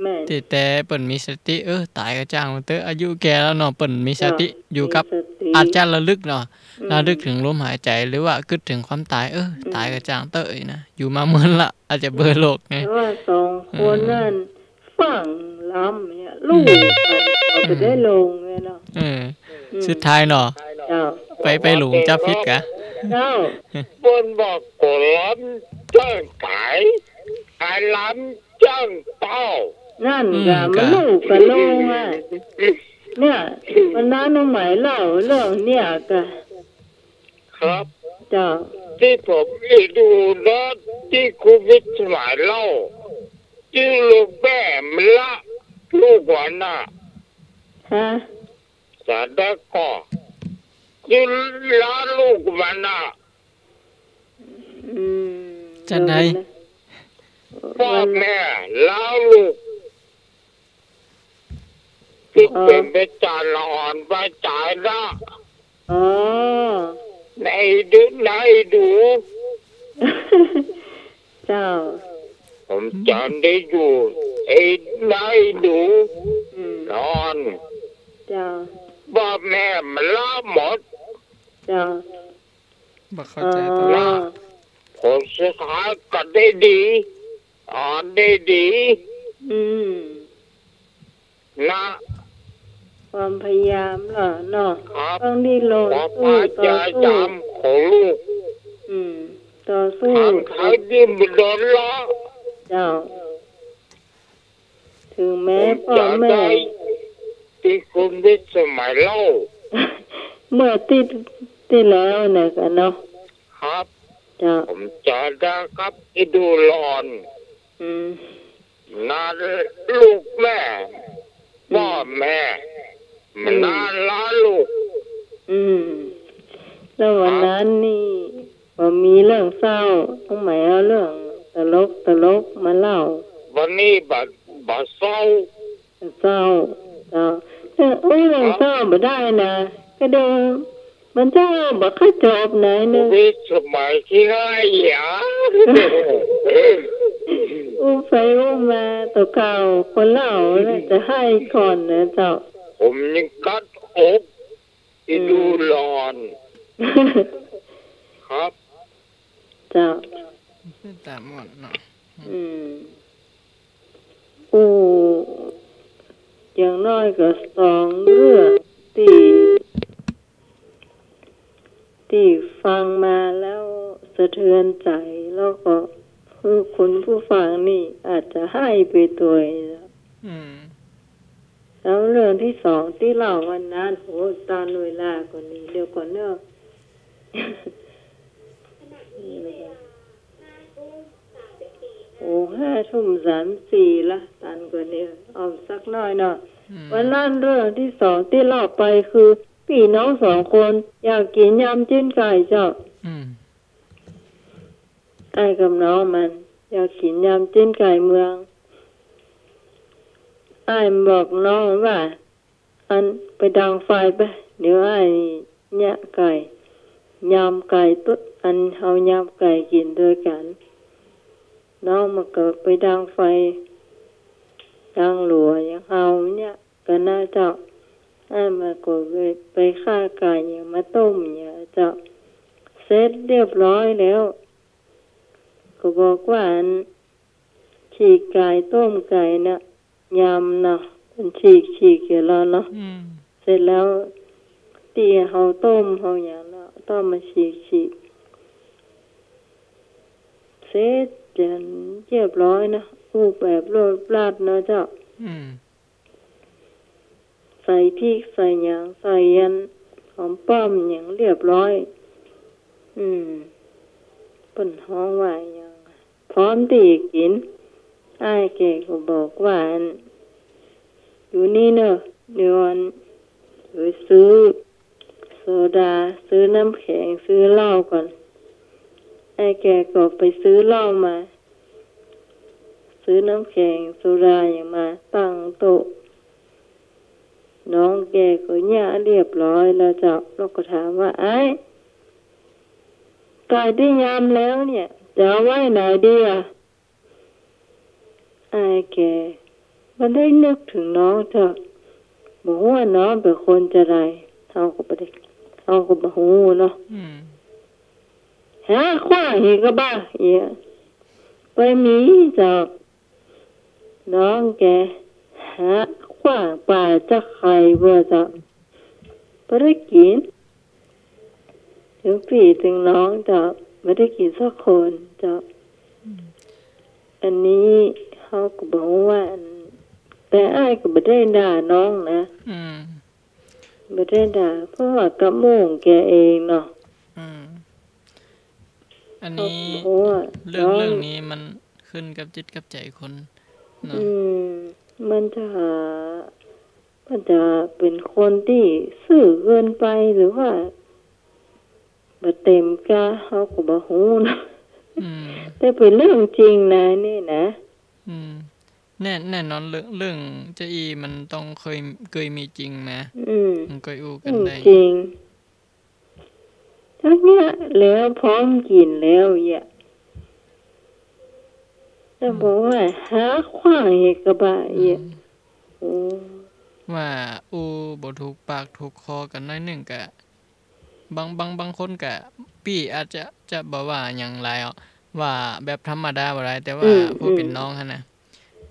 แม่น ตี้แต่เปิ้นมีสติ เออ ต๋ายก็จ้างมันเต๊อะ อายุแก่แล้วเนาะ เปิ้นมีสติ เจ้า อยู่กับ มีสติ อาจจะระลึกเนาะ อืม ระลึกเถิงลมหายใจ๋ หรือว่ากึ๊ดเถิงความต๋าย เออ อืม ต๋ายก็จ้างเต๊อะนะ อยู่มาเมินละ อาจจะเบลอโลกไง แต่ว่าสองคนนั้น อืม ฟั่งล้ำเนี่ย อืม ฮู้กั๋น ก็จะได้ลงเนี่ยเนาะ เออ อืม สุดท้ายเนาะ เจ้า ไป ไปหลงจับผิดกา เจ้า เปิ้นบอกกั๋วล้ำจั้งต๋าย อายล้ำจั้งเต้า นั่นกา อืม มัน กา ฮู้กั๋นลงอะ เนี่ย วันนั้นน้องไหมเล่าเรื่องเนี่ยกา ครับ เจ้า ตี้ผมได้ดูนะ ตี้ครูวิทย์สมัยเล่า ตี้ลูกแม่มันละลูกมันน่ะ ฮะ สาดาก็ ตี้ละลูกมันน่ะ อืม จะไหน เดี๋ยวนะ ป้อแม่ละลูก ตี้เป๋นไปจานละอ่อนไปจายละ อ๋อ ในดู ในดู เจ้า ผมจำได้อยู่ ไอ้ในดู อืม นอน เจ้า ป้อแม่มันละหมด เจ้า บ่เข้าใจ๋ อ๋อ ตรงนี้ ผลสุดท้ายก็ได้ดี อ่อนได้ดี อืม นะ ความพยายามลอเนาะ ครับ ต้องดิ้นรน ความ สู้ ต่อสู้ พยายามของลูก อืม ต่อสู้ ถามไถ่ดิ้นรนละ เจ้า ถึงแม้ ผม ป้อแม่ จะได้ตี้คุณวิทย์สมัยเล่า เมื่อตี้ ตี้แล้วนะกะเนาะ ครับ เจ้า ผมจะได้กับอีดูหลอน อืม นาลูกแม่ อืม ป้อแม่ อืม มานาลาลูก อืม แล้ววันนั้นนี่ ก็มีเรื่องเศร้า ต้องหมายเอาเรื่องตลกตลกมาเล่า วันนี้บ่ บ่เศร้า เศร้า เศร้า เออ โอ้ย เรื่องเศร้าบ่ได้นะ ก็เดี๋ยวมันจะบ่ค่อยจบนะเนี่ย วิทย์สมัยที่ห้าอย่า อู้ไปอู้มา ตั๋วเก่าคนเล่าน่าจะไห้ก่อนนะเจ้า ผมยังกัดอก อีดูหลอน ครับ เจ้า ต๋าบอดเนาะ อืม อู้ อย่างน้อยก็สองเรื่องตี้ ตี้ฟังมาแล้วสะเทือนใจ๋ แล้วก็คือคุณผู้ฟังนี่อาจจะไห้ไปตวยนะ อืม แล้วเรื่องตี้สองตี้เล่าวันนั้น โห ตอนเวลาก็นี่ เดี๋ยวก่อนเนาะ โอ้ ห้าทุ่มสามสี่ละ ตันกว่านี้ เอาสักหน้อยเนาะ อืม วันนั้นเรื่องตี้สองตี้เล่าไปคือ ปี้น้องสองคนอยากกิ๋นยำจีนไก่เจ้า อืม อ้ายกับน้องมันอยากกิ๋นยำจีนไก่เมือง อ้ายบอกน้องว่า อันไปดังไฟไป เดี๋ยวอ้ายเยียะไก่ ยำไก่ตุ๊ด อันเอายำไก่กิ๋นตวยกั๋น น้องมันก็ไปดังไฟ ดังหลัวอย่างเฮาเนี่ยกั๋นนะเจ้า อ้ายมันก็ไป ไปฆ่าไก่อย่างมาต้มอย่างเจ้า เสร็จเรียบร้อยแล้ว ก็บอกว่าอัน ฉีกไก่ต้มไก่น่ะ ยำเนาะ เปิ้นฉีกฉีกอยู่แล้วเนาะ อืม เสร็จแล้ว ตี้เฮาต้มเฮาหยังเนาะ ต้องมาฉีกฉีก เสร็จจ๋นเรียบร้อยนะ อู้แบบรวดปราดเนาะเจ้า อืม ใส่พริกใส่หยัง ใส่อันหอมป้อมหยังเรียบร้อย อืม เปิ้นฮ้องว่าหยัง พร้อมตี้กิ๋น อ้ายแกก็บอกว่า อัน อยู่นี่เนาะ เดี๋ยวอัน ไปซื้อโซดา ซื้อน้ำแข็ง ซื้อเหล้าก่อน อ้ายแกก็ไปซื้อเหล้ามา ซื้อน้ำแข็งโซดาหยังมาตั้งโต๊ะ น้องแกก็เยียะเรียบร้อยแล้วเจ้า แล้วก็ถามว่า อ้าย ไก่ตี้ยำแล้วเนี่ย จะเอาไว้ไหนดีอะ อ้ายแกบ่ได้นึกเถิงน้องเจ้า บ่ฮู้ว่าน้องเป๋นคนจาใด เฮาก็บ่ได้ เฮาก็บ่ฮู้เนาะ อืม หาขว้างอีกกะบ่า เยียะ ไปมีเจ้า น้องแกหาขว้างป่าจ๊ะไข่เปื้อเจ้า บ่ได้กิ๋น เถิงปี้เถิงน้องเจ้า บ่ได้กิ๋นสักคนเจ้า อืม อันนี้เฮาก็บ่ฮู้ว่า อัน แต่อ้ายก็บ่ได้ด่าน้องนะ อืม บ่ได้ด่า เพราะว่ากำอู้ของแกเองเนาะ อืม อันนี้ เฮาก็บ่ฮู้ว่า เรื่อง น้อง เรื่องนี้มันขึ้นกับจิตกับใจ๋คนเนาะ อืม มันจะ มันจะเป๋นคนตี้ซื่อเกินไป หรือว่าบ่เต็มกา เฮาก็บ่ฮู้เนาะ อืม แต่เป๋นเรื่องจริงนะนี่นะ อืม แน่ แน่นอน เรื่อง เรื่องจาอี้มันต้องเกย เกยมีจริงนะ อืม มันเกยอู้กั๋นได้ จริง จักเยียะแล้ว พร้อมกิ๋นแล้วเยียะ แต่บอกว่าหาขว้างอีกกะบ่าเยียะ อืม โอ้ ว่าอู้บ่ถูกปากถูกคอกั๋นหน้อยนึ่งกะ บาง บาง บางคนกะ ปี้อาจจะ จะบ่ว่าหยังหลายอ่ะ ว่าแบบธรรมดาบ่ได้ แต่ว่า อืม ผู้เป๋น อืม น้องหั้นน่ะ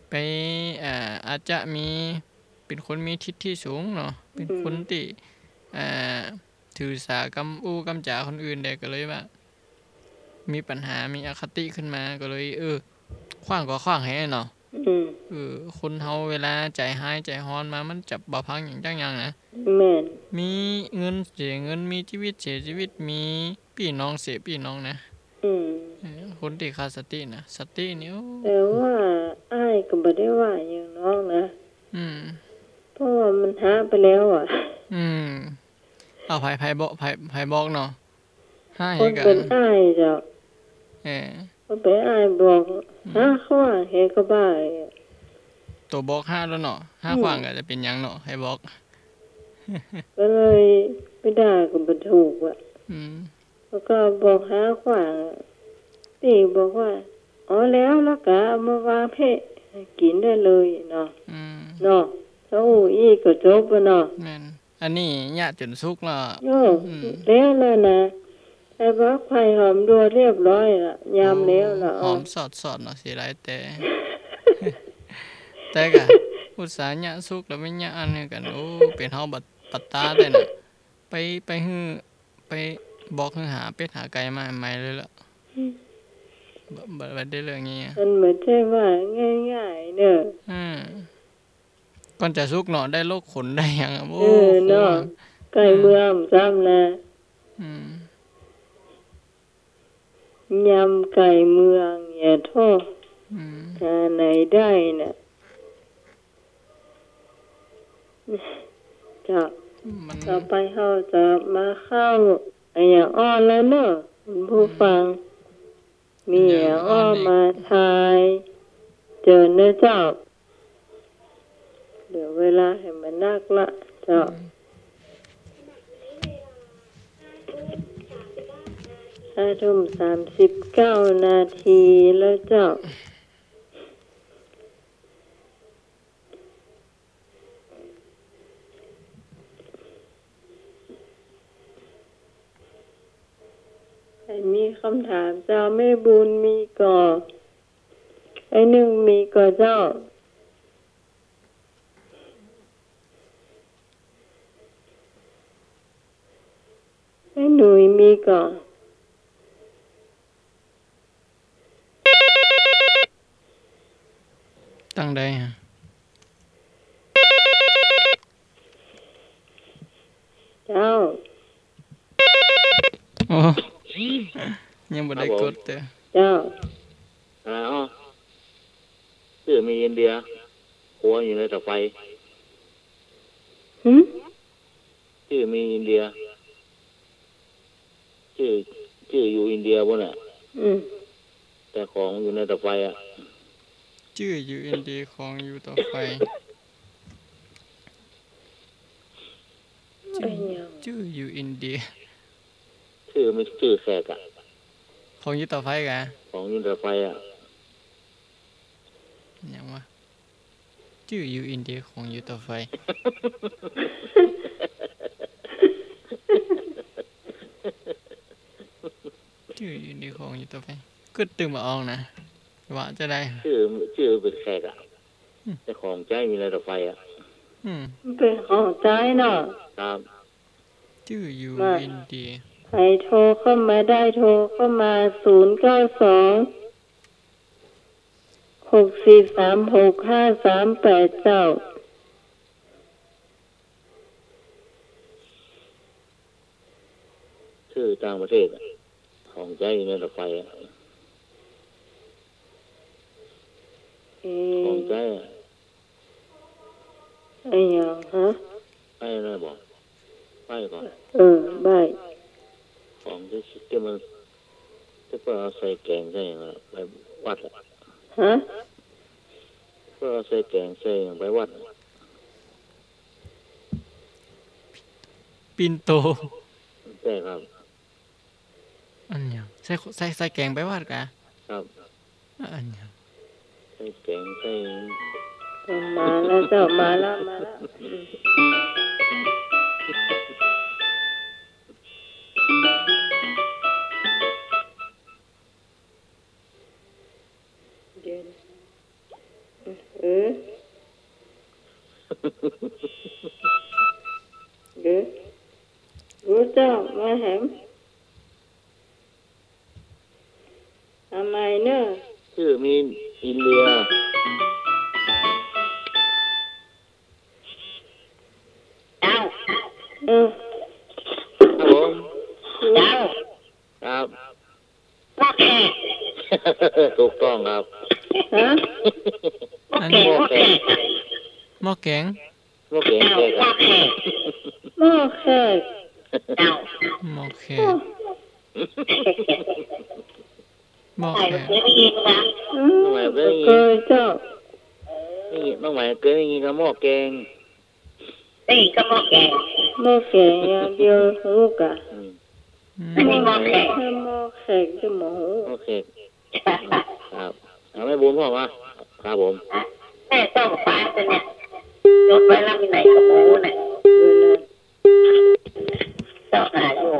ไป อ่า อาจจะมี เป๋นคนมีทิฐิสูงเนาะ เป๋น อืม คนตี้ อ่า ถือสากำอู้กำจ๋าคนอื่นแด่ ก็เลยว่า มีปัญหา มีอคติขึ้นมา ก็เลย เออ ขว้างก็ขว้างแหเนาะ อืม เออ คนเฮาเวลาใจ๋ฮ้ายใจ๋ฮ้อนมา มันจะบ่ฟังหยังจักอย่างนะ แม่น มีเงินเสียเงิน มีจีวิตเสียจีวิต มีปี้น้องเสียปี้น้องนะ อืม เออ คนตี้ขาดสตินะ สตินี่ โอ้ แต่ว่าอ้ายก็บ่ได้ว่าหยังน้องนะ อืม เพราะว่ามันฮะไปแล้วอะ อืม เอา ใผ ใผบอก ใผ ใผบอกเนาะ ฮะ คนเป๋นอ้ายเจ้า เออ คนเป๋นอ้ายบอก อืม ฮะ ขว้างแหก็บ่า ตั๋วบอกฮะแล้วเนาะ ฮะ อืม ขว้างก็จะเป๋นหยังเนาะ ใผบอก ก็เลยไปด่าก็บ่ถูกอะ อืม แล้วก็บอกฮะขว้าง ตี้บอกว่า อ๋อ แล้ว แล้วก็เอามาวางเพ่กิ๋นได้เลยเนาะ อืม เนาะ ถ้าอู้อี้ก็จบอะเนาะ แม่น อันนี้เยียะจ๋นสุกแล้ว โอ้ อืม แล้ว แล้วนะ ไอ้บักไผ่หอมดัวเรียบร้อยละ ยำแล้วละ อ๋อ หอมสอดๆ เนาะ เสียดายแต่ แต่ก็อุตส่าห์เยียะสุกแล้วไม่เยียะอันนี้กั๋น โอ้ เป๋นเฮาบ่ บ่ต๋าได้นะ ไป ไปหื้อ ไปบอกหื้อหาเป็ดหาไก่มาใหม่เลยละ อืม บ่ บ่ บ่ได้เรื่องนี้อะ มันบ่ใจ้ว่าง่ายๆ เนาะ อืม ก่อนจะสุกเนาะ ได้โลกขนได้หยังอะ โอ้ เออ เนาะ โห ไก่เมืองจ้ำนะ อืม ยำไก่เมือง อย่าโทษ อืม หาไหนได้น่ะ เจ้า มัน ต่อไปเฮาจะมาเข้าอะหยังอ้อแล้วเนาะ คุณผู้ฟัง อืม มีอะหยังอ้อมาทาย เจิญนะเจ้า เหลือเวลาหื้อมันนักละเจ้า อืม ห้าทุ่มสามสิบเก้านาทีแล้วเจ้า ใผมีกำถามเจ้า แม่บุญมีก่อ ไอ้นึ่งมีก่อเจ้า ไอ้หนุ่ยมีก่อ ตังใดฮะ เจ้า โอ้ ยังบ่ได้กดเตื้อ ครับผม เจ้า อ๋อ จื้อเมียอินเดีย ผัวอยู่ในเตาไฟ หึ จื้อเมียอินเดีย จื้อ จื้ออยู่อินเดียปู้นน่ะ อืม แต่ของอยู่ในเตาไฟอะ จื้ออยู่อินเดีย ของอยู่เตาไฟ จื้อ อะหยัง จื้ออยู่อินเดีย จื้อไม่จื้อแขกอะ ของอยู่เตาไฟกะ ของอยู่เตาไฟอะ หยังวะ จื้ออยู่อินเดีย ของอยู่เตาไฟ จื้ออยู่อินเดีย ของอยู่เตาไฟ กึ๊ดตึงบ่ออกนะ ว่าจะได้ จื้อ จื้อเป๋นแขกอะ อืม แต่ของใจ๊มีในเตาไฟอะ อืม เป๋นของใจ๊เนาะ ครับ จื้ออยู่ มา อินเดีย ใผโทรเข้ามาได้ โทรเข้ามา ศูนย์เก้าสอง หกสี่สามหกห้าสามแปด เจ้า จื้อต่างประเทศอะ ของใจ๊ในรถไฟอะ เอ่อ ของใจ๊อะ อะหยังฮะ ใบ้ได้บ่ ใบ้ก่อน เออ ใบ้ ของตี้ ตี้มัน ตี้เปิ้นเอาใส่แก๋งใส่หยังอะ ไปวัดอะ ฮะ เปิ้นเอาใส่แก๋งใส่หยังไปวัดอะ ปิ่นโต ใจ้ครับ อะหยัง ใส่ ใส่ ใส่แก๋งไปวัดกะ ครับ อะหยัง ใส่แก๋งใส่ มาแล้วเจ้า มาแล้ว มาแล้ว อืม เดี๋ยว เออ เดี๋ยว โอ้เจ้า มาแหม อืม ครับผม เจ้า ครับ หม้อแขก ถูกต้องครับ ฮะ หม้อแขก อันนี้ หม้อแขก หม้อแขก หม้อแขก หม้อแขก เจ้า หม้อแขก หม้อแขก โอ้ หม้อแขก ใครเคยได้ยินนะ อืม น้องใหม่เคยได้ยิน บ่เกยเจ้า ได้ยิน น้องใหม่เคยได้ยินกับหม้อแกง ได้ยินกับหม้อแกง หม้อแกงอย่างเดียวฮู้กะ อืม อืม อันนี้หม้อแขก ถ้าหม้อแขกจะบ่ฮู้ หม้อแขก ครับ เอาแม่บุญพ่อมา ครับผม แม่ต้องฟ้าตัวเนี่ย จดไว้แล้วมีไหนก็บ่ฮู้น่ะ เออนะ ต้องหาอยู่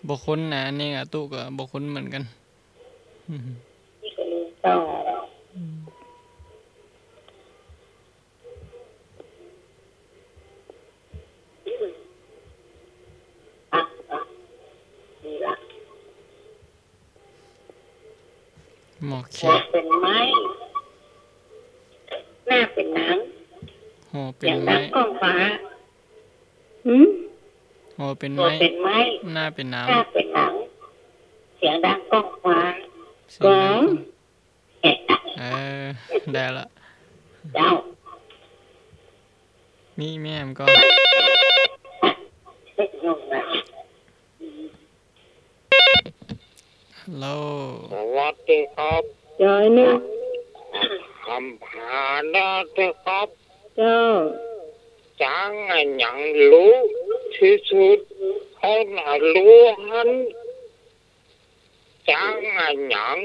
บ่คุ้นนะ อันนี้กะตุ๊กะบ่คุ้นเหมือนกั๋น อืม นี่ก็เลยต้อง อืม อ่ะ อ่ะ นี่ละ หม้อแขก หัวเป๋นไม้ หน้าเป๋นหนัง หัวเป๋นไม้ เสียงดังก้องฟ้า หืม หัวเป๋นไม้ หัวเป๋นไม้ หน้าเป๋นหนัง หน้าเป๋นหนัง เสียงดังก้องฟ้า เสียงดังก้อง เออ ได้ละ เจ้า มีแม่มก็ ฮัลโหล สวัสดีครับ เจ้าไอ้หนึ่ง คำถามนะครับ เจ้า จ๊างอะหยังรู้ตี้สุด เฮาหน้ารู้หั้น จ๊างอะหยัง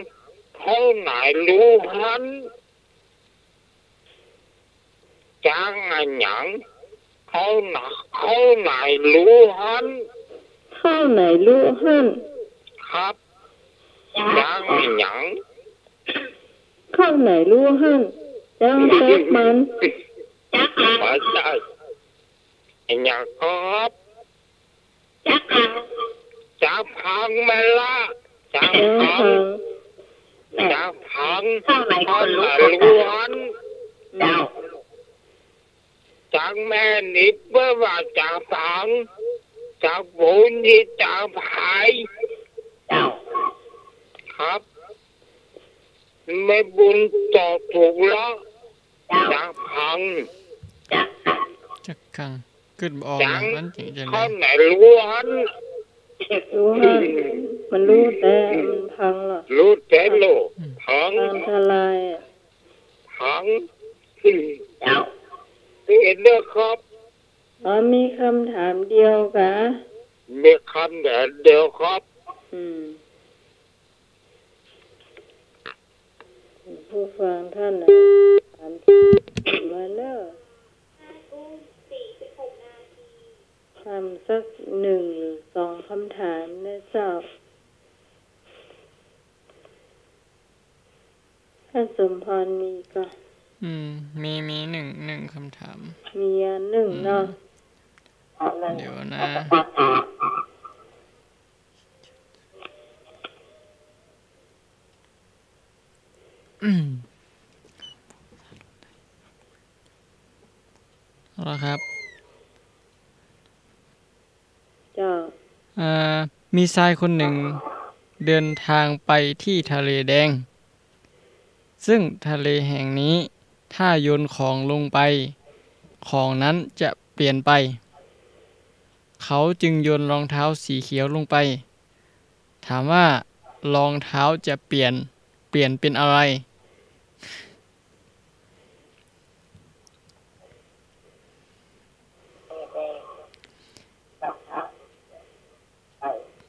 เฮาหน้ารู้หั้น จ๊างอะหยัง เฮาหน้า เฮาหน้ารู้หั้น เฮาหน้ารู้หั้น ครับ จ๊างอะหยัง เฮาหน้ารู้หั้น จ๊างแต๊กมัน บ่ใจ้ อะหยังครับ จ๊างผัง จ๊างผังแม่ละ จ๊างผัง จ๊างผัง จ๊างผัง เฮาหน้ารู้หั้น เจ้า จ๊างแม่นี่เปิ้นว่าจ๊างผัง จ๊างปูนนี่จ๊างผาย เจ้า ครับ แม่บุญตอบถูกแล้ว จ๊างผัง จ๊างผัง กึ๊ดบ่ออกนะ มันเจ๋งจังเลย เฮาหน้ารู้หั้น รู้หั้น มันรู้แต๊ มันผังเหรอ รู้แต๊โล อืม ผัง ผังทลายอะ ผัง เจ้า เห็นแล้วครับ อ๋อ มีคำถามเดียวกะ มีคำถามเดียวครับ อืม ผู้ฟังท่านน่ะ ถามมาเนอะ ถามสักหนึ่งหรือสองคำถามนะเจ้า ท่านสมพรมีก่อ อืม มี มีหนึ่ง หนึ่งคำถาม มีอันหนึ่งเนาะ อืม เดี๋ยวนะ อืม เอาละครับ เจ้า เอ่อ มีชายคนหนึ่งเดินทางไปที่ทะเลแดง ซึ่งทะเลแห่งนี้ ถ้าโยนของลงไป ของนั้นจะเปลี่ยนไป เขาจึงโยนรองเท้าสีเขียวลงไป ถามว่ารองเท้าจะเปลี่ยน เปลี่ยนเป็นอะไร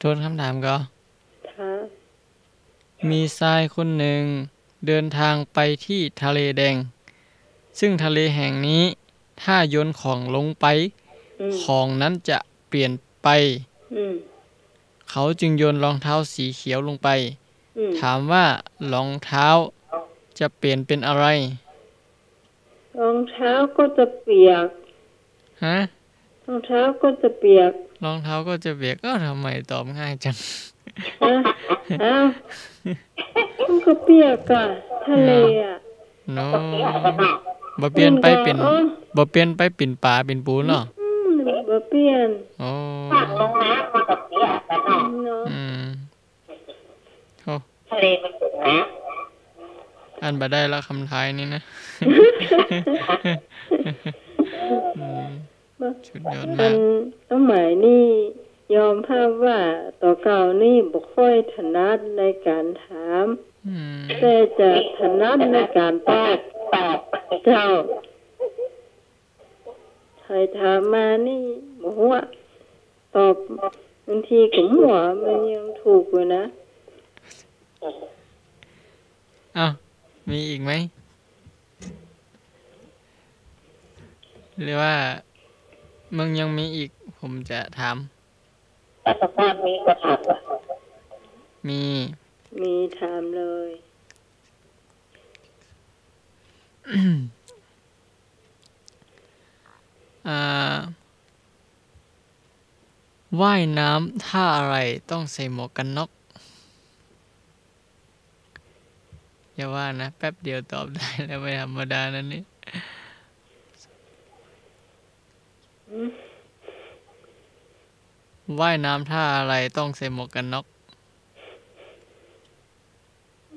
ทวนคำถามก่อ ค่ะ มีชายคนหนึ่งเดินทางไปที่ทะเลแดง ซึ่งทะเลแห่งนี้ ถ้าโยนของลงไป อืม ของนั้นจะเปลี่ยนไป อืม เขาจึงโยนรองเท้าสีเขียวลงไป อืม ถามว่ารองเท้าจะเปลี่ยนเป็นอะไร รองเท้าก็จะเปียก ฮะ รองเท้าก็จะเปียก รองเท้าก็จะเปียก เอ้า ทำไมตอบง่ายจัง ฮะ อ้าว มันก็เปียกอะ ทะเลอะ เนาะ บ่เปลี่ยนไปเป๋น อืม ก็ อ๋อ บ่เปลี่ยนไปเป๋นป๋าเป๋นปู๋เนาะ อืม บ่เปลี่ยน อ๋อ เนาะ อืม โอ้ ทะเลมันสูงนะ อั้นบ่ได้ละกำถ่ายนี่นะ อืม สุดยอดมาก อัน สมัยนี้ยอมฮับว่าตั๋วเก่านี่บ่ค่อยถนัดในก๋านถาม อืม แต่จะถนัดในก๋านตอบ เจ้า ใผถามมานี่บ่ฮู้ ตอบบางทีก็มั่ว มันยังถูกอยู่นะ อ้าว มีอีกไหม หรือว่ามึงยังมีอีก ผมจะถาม ถ้าสภาพนี้ก็ถามว่า มี มีถามเลย อ่า ว่ายน้ำท่าอะไรต้องใส่หมวกกันน็อก อย่าว่านะ แป๊บเดียวตอบได้แล้ว ไม่ธรรมดานะเนี่ย อืม ว่ายน้ำท่าอะไรต้องใส่หมวกกันน็อก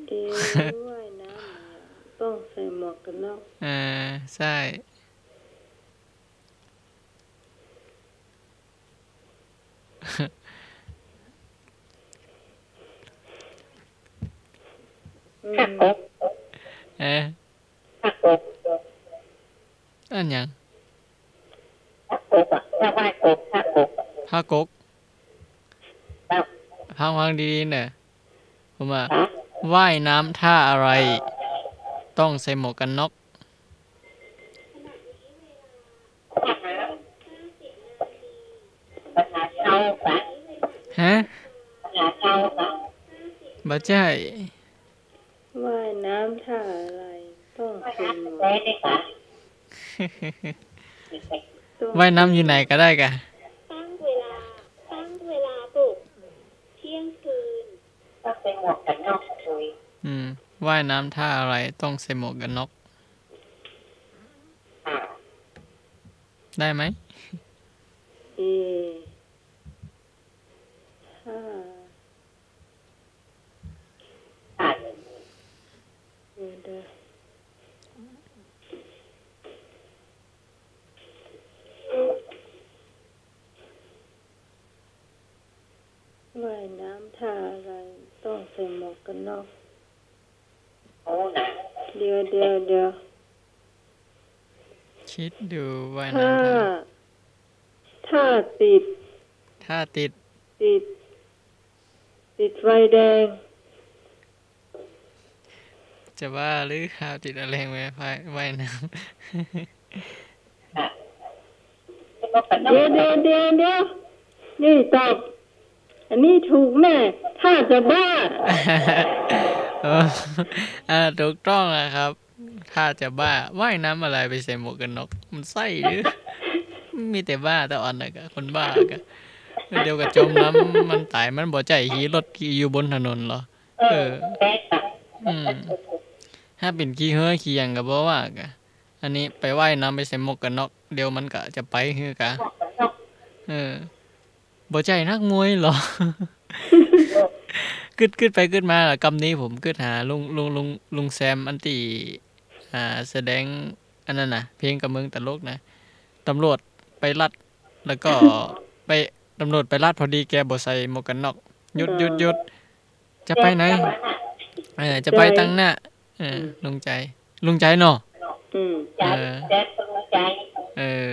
เอ๊ะ ว่ายน้ำเนี่ยต้องใส่หมวกกันน็อก เออ ใช่ อืม ท่ากก เอ๊ะ ท่ากก อันหยัง ท่ากกอะ ท่าว่ายกก ท่ากกอะ ท่ากก ครับ ฟัง ฟังดีๆ เน่อ ผมว่า ฮะ ว่ายน้ำท่าอะไร ต้องใส่หมวกกันน็อก ฮะ บ่ใจ้ ว่ายน้ำท่าอะไรต้องใส่หมวก ว่ายน้ำอยู่ไหนก็ได้กะ ตั้งเวลา ตั้งเวลาปลุก เที่ยงคืน ต้องใส่หมวกกันน็อก อืม ว่ายน้ำท่าอะไรต้องใส่หมวกกันน็อก ได้ไหม เอ ท่า เดี๋ยว เดี๋ยว ว่ายน้ำท่าอะไรต้องใส่หมวกกันน็อก เดี๋ยว เดี๋ยว เดี๋ยว คิดดู ว่ายน้ำท่า ท่า ท่าติด ท่าติด ติด ติดไฟแดง จะบ้าหรือ ท่าติดไฟแดง ว่าย ว่ายน้ำ เดี๋ยว เดี๋ยว เดี๋ยว เดี๋ยว นี่ตอบ อันนี้ถูกแน่ ท่าจะบ้า เออ อ่า ถูกต้องนะครับ ท่าจะบ้า ว่ายน้ำอะไรไปใส่หมวกกันน็อก มันใจ้หรือ มีแต่บ้าตะอ่อนน่ะกะ คนบ้ากะ เดี๋ยวก็จมน้ำมันต๋าย มันบ่ใจ้ขี่รถขี่อยู่บนถนนเหรอ เออ เออ อืม ถ้าเป๋นขี่เฮือขี่หยังก็บ่ว่ากะ อันนี้ไปว่ายน้ำไปใส่หมวกกันน็อก เดี๋ยวมันก็จะไปหื้อกะ เออ บ่ใจ้นักมวยเหรอ กึ๊ด กึ๊ดไปกึ๊ดมาละ กำนี้ผมกึ๊ดหาลุง ลุง ลุง ลุงแซม อันตี้ อ่า แสดงอันนั้นน่ะ เพลงกำเมืองตลกนะ ตำรวจไปลัด แล้วก็ไป ตำรวจไปลัดพอดี แกบ่ใส่หมวกกันน็อก หยุด หยุด หยุด จะไปไหน เออ จะไปตังหน้า เออ อืม ลุงใจ๋ ลุงใจ๋เนาะ อืม เออ เออ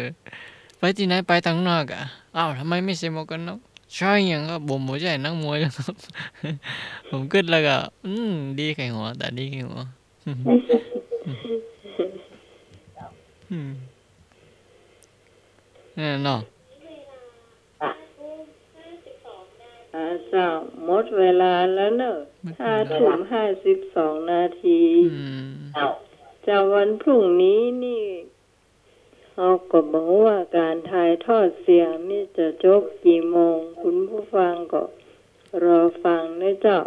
ไปตี้ไหน ไปตังหน้ากะ อ้าว ทำไมไม่ใส่หมวกกันน็อก ใจ้หยังครับ ผมบ่ใจ้นักมวยแล้วครับ ผมกึ๊ดแล้วก็ อืม ดีไข่หัว ต๋าดีไข่หัว อืม นั่นน่ะเนาะ อ่า เจ้า หมดเวลาแล้วเน่อ หมดเวลา ห้าทุ่มห้าสิบสองนาที อืม เจ้า วันพรุ่งนี้นี่ เฮาก็บ่ฮู้ว่าก๋านถ่ายทอดเสียงนี่จะจบกี่โมง คุณผู้ฟังก็รอฟังนะเจ้า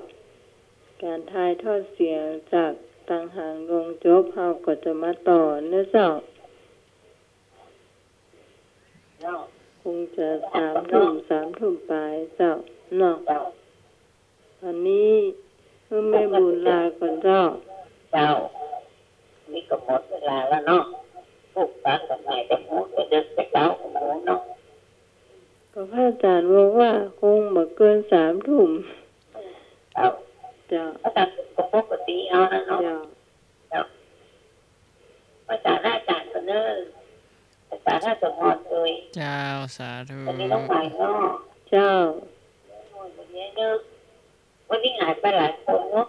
ก๋านถ่ายทอดเสียงจาก ฟังหางดวงจบ เฮาก็จะมาต่อเนาะเจ้า เจ้า คงจะสามทุ่ม สามทุ่มปลายเจ้าเนาะ เจ้า วันนี้หื้อแม่บุญลาก่อนเจ้า เจ้า นี่ก็หมดเวลาแล้วเนาะ พบปะกันใหม่แต่หมดแต่ดึกแต่เช้าก็หมดเนาะ ก็พระอาจารย์บอกว่าคงบ่เกินสามทุ่ม เจ้า เจ้า พระอาจารย์ก็ปกติเอานะเนาะ เจ้า เจ้า พระอาจารย์ พระอาจารย์ก็เนิ่น พระอาจารย์น่าจะนอนเลย เจ้า สาธุ วันนี้น้องใหม่เนาะ เจ้า วันนี้เนอะ วันนี้หายไปหลายคนเนาะ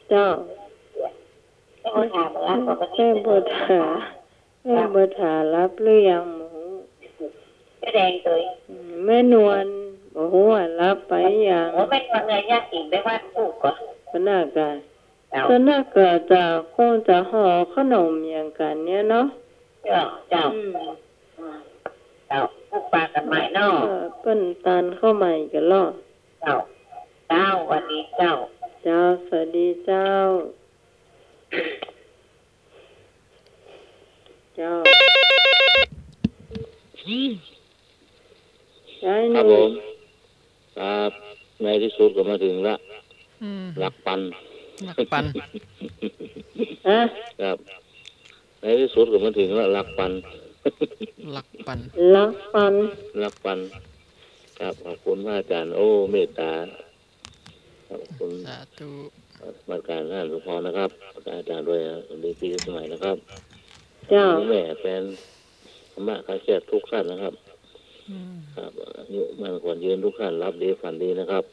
เจ้า แม่บัวถาบ่หลับ แม่บัวถา แม่บัวถาหลับหรือยังหมู แม่แดงตัว อืม แม่นวลบ่ฮู้ว่าหลับไปยัง โอ้ แม่นวลเนี่ยญาติไปบ้านปู่ก่อน ปะหน้ากะ เจ้า ปะหน้ากะจะคงจะห่อขนมอย่างกันเนี่ยเนาะ เจ้า เจ้า อืม เจ้า พบปะกันใหม่เนาะ เออ เปิ้นตานเข้าใหม่กันเนาะ เจ้า เจ้า สวัสดีเจ้า เจ้า สวัสดีเจ้า เจ้า ครับผม ครับ ในที่สุดก็มาถึงละ อืม หลักปัน หลักปัน ฮะ ครับ ในที่สุดก็มาถึงละ หลักปัน หลักปัน หลักปัน หลักปัน ครับ ขอบคุณพระอาจารย์ โอ้ เมตตา ขอบคุณ สาธุ กรรมการท่านสมพรนะครับ อาจารย์ด้วย สวัสดีปีใหม่นะครับ เจ้า แม่แฟนธรรมะคลายเครียดทุกท่านนะครับ อืม ครับ อายุมั่นขวัญยืนทุกท่าน หลับดีฝันดีนะครับ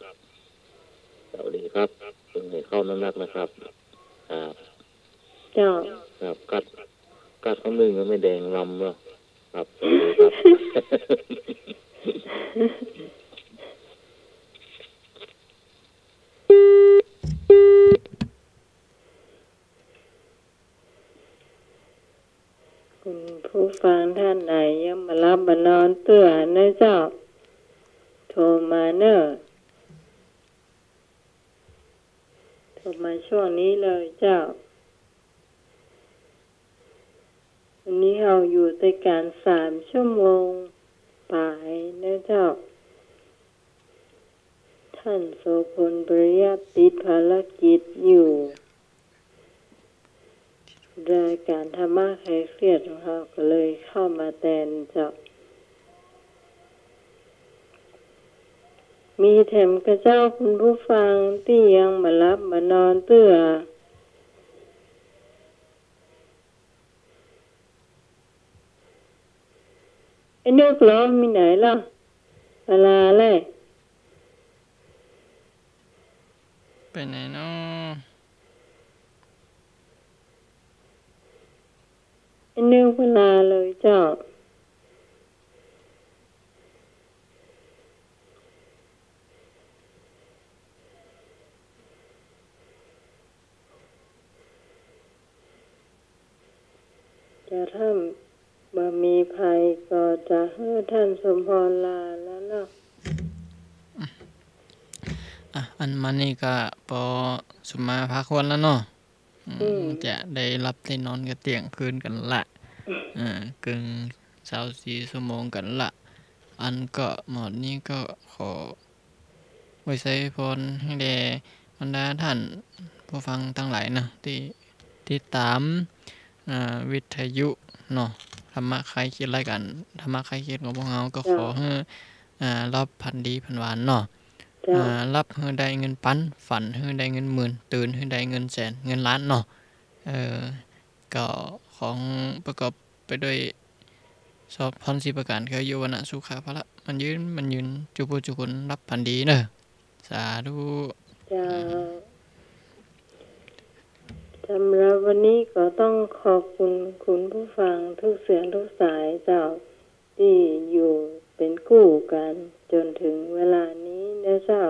สวัสดีครับ เพิ่งให้เข้าน้ำหนักนะครับ ครับ เจ้า ครับ กัด กัดคำหนึ่งก็ไม่แดงลำแล้ว ครับ สวัสดีครับ คุณผู้ฟังท่านใดยังบ่หลับบ่นอนเตื้อนะเจ้า โทรมาเน่อ โทรมาช่วงนี้เลยเจ้า วันนี้เฮาอยู่ด้วยกันสามชั่วโมงปลายนะเจ้า ท่านโสภณ ปริยัติ ติดภารกิจอยู่ รายการธรรมะคลายเครียดของเฮาก็เลยเข้ามาแตนเจ้า มีแถมกระเจ้าคุณผู้ฟังตี้ยังบ่หลับบ่นอนเตื้อ ไอ้นึกเหรอ มีไหนล่ะ เวลาแล ไปไหนน้อ ไอ้นึกเวลาเลยเจ้า จะถ้าบ่มีภัยก็จะหื้อท่านสมพรลาแล้วเนาะ อ่ะ อันมานี่ก็ปอสุมาพาควรแล้วเนาะ อืม อืม จะได้หลับได้นอนก็เตี้ยงคืนกั๋นละ อ่า เกิ่งซาวสี่ชั่วโมงกั๋นละ อันก็หมดนี้ก็ขอ อวยชัยพรหื้อแด่บรรดาท่านผู้ฟังตังหลายเนาะ ตี้ติดต๋าม อ่า วิทยุเนาะ ธรรมะคลายเครียด รายก๋านธรรมะคลายเครียดของพวกเฮา ก็ขอหื้อ อ่า หลับฝันดีฝันหวานเนาะ อ่า หลับหื้อได้เงินปัน ฝันหื้อได้เงินหมื่น ตื่นหื้อได้เงินแสน เงินล้านเนาะ เออ ก็ของประกอบไปด้วยสอบพรสี่ประการ คืออายุ วรรณะ สุขะ พละ หมั้นยืน หมั้นยืน จุผู้จุคน หลับฝันดีเนาะ สาธุ เจ้า สำหรับวันนี้ก็ต้องขอบคุณคุณผู้ฟังทุกเสียงทุกสายเจ้า ตี้อยู่เป๋นกู้กั๋นจ๋นถึงเวลานี้นะเจ้า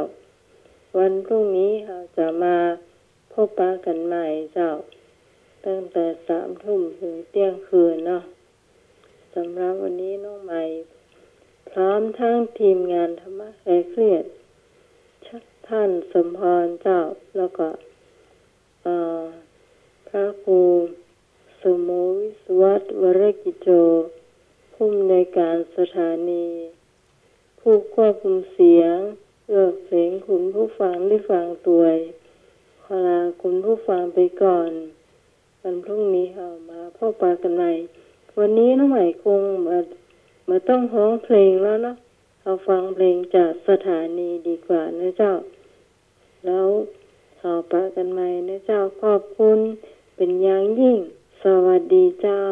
วันพรุ่งนี้เฮาจะมาพบปะกั๋นใหม่เจ้า ตั้งแต่สามทุ่มถึงเตี้ยงคืนเนาะ สำหรับวันนี้น้องใหม่ พร้อมทั้งทีมงานธรรมะคลายเครียด ท่านสมพรเจ้า แล้วก็ เอ่อ พระครูสมโม วิศวัตร วรกิจโจ ผู้อำนวยการสถานี ผู้ควบคุมเสียง เลือกเพลงหื้อคุณผู้ฟังได้ฟังตวย ขอลาคุณผู้ฟังไปก่อน วันพรุ่งนี้เฮามาพบปะกั๋นใหม่ วันนี้น้องใหม่คงบ่ บ่ต้องฮ้องเพลงแล้วเนาะ เฮาฟังเพลงจากสถานีดีกว่านะเจ้า แล้วเฮาปะกั๋นใหม่นะเจ้า ขอบคุณเป๋นอย่างยิ่ง สวัสดีเจ้า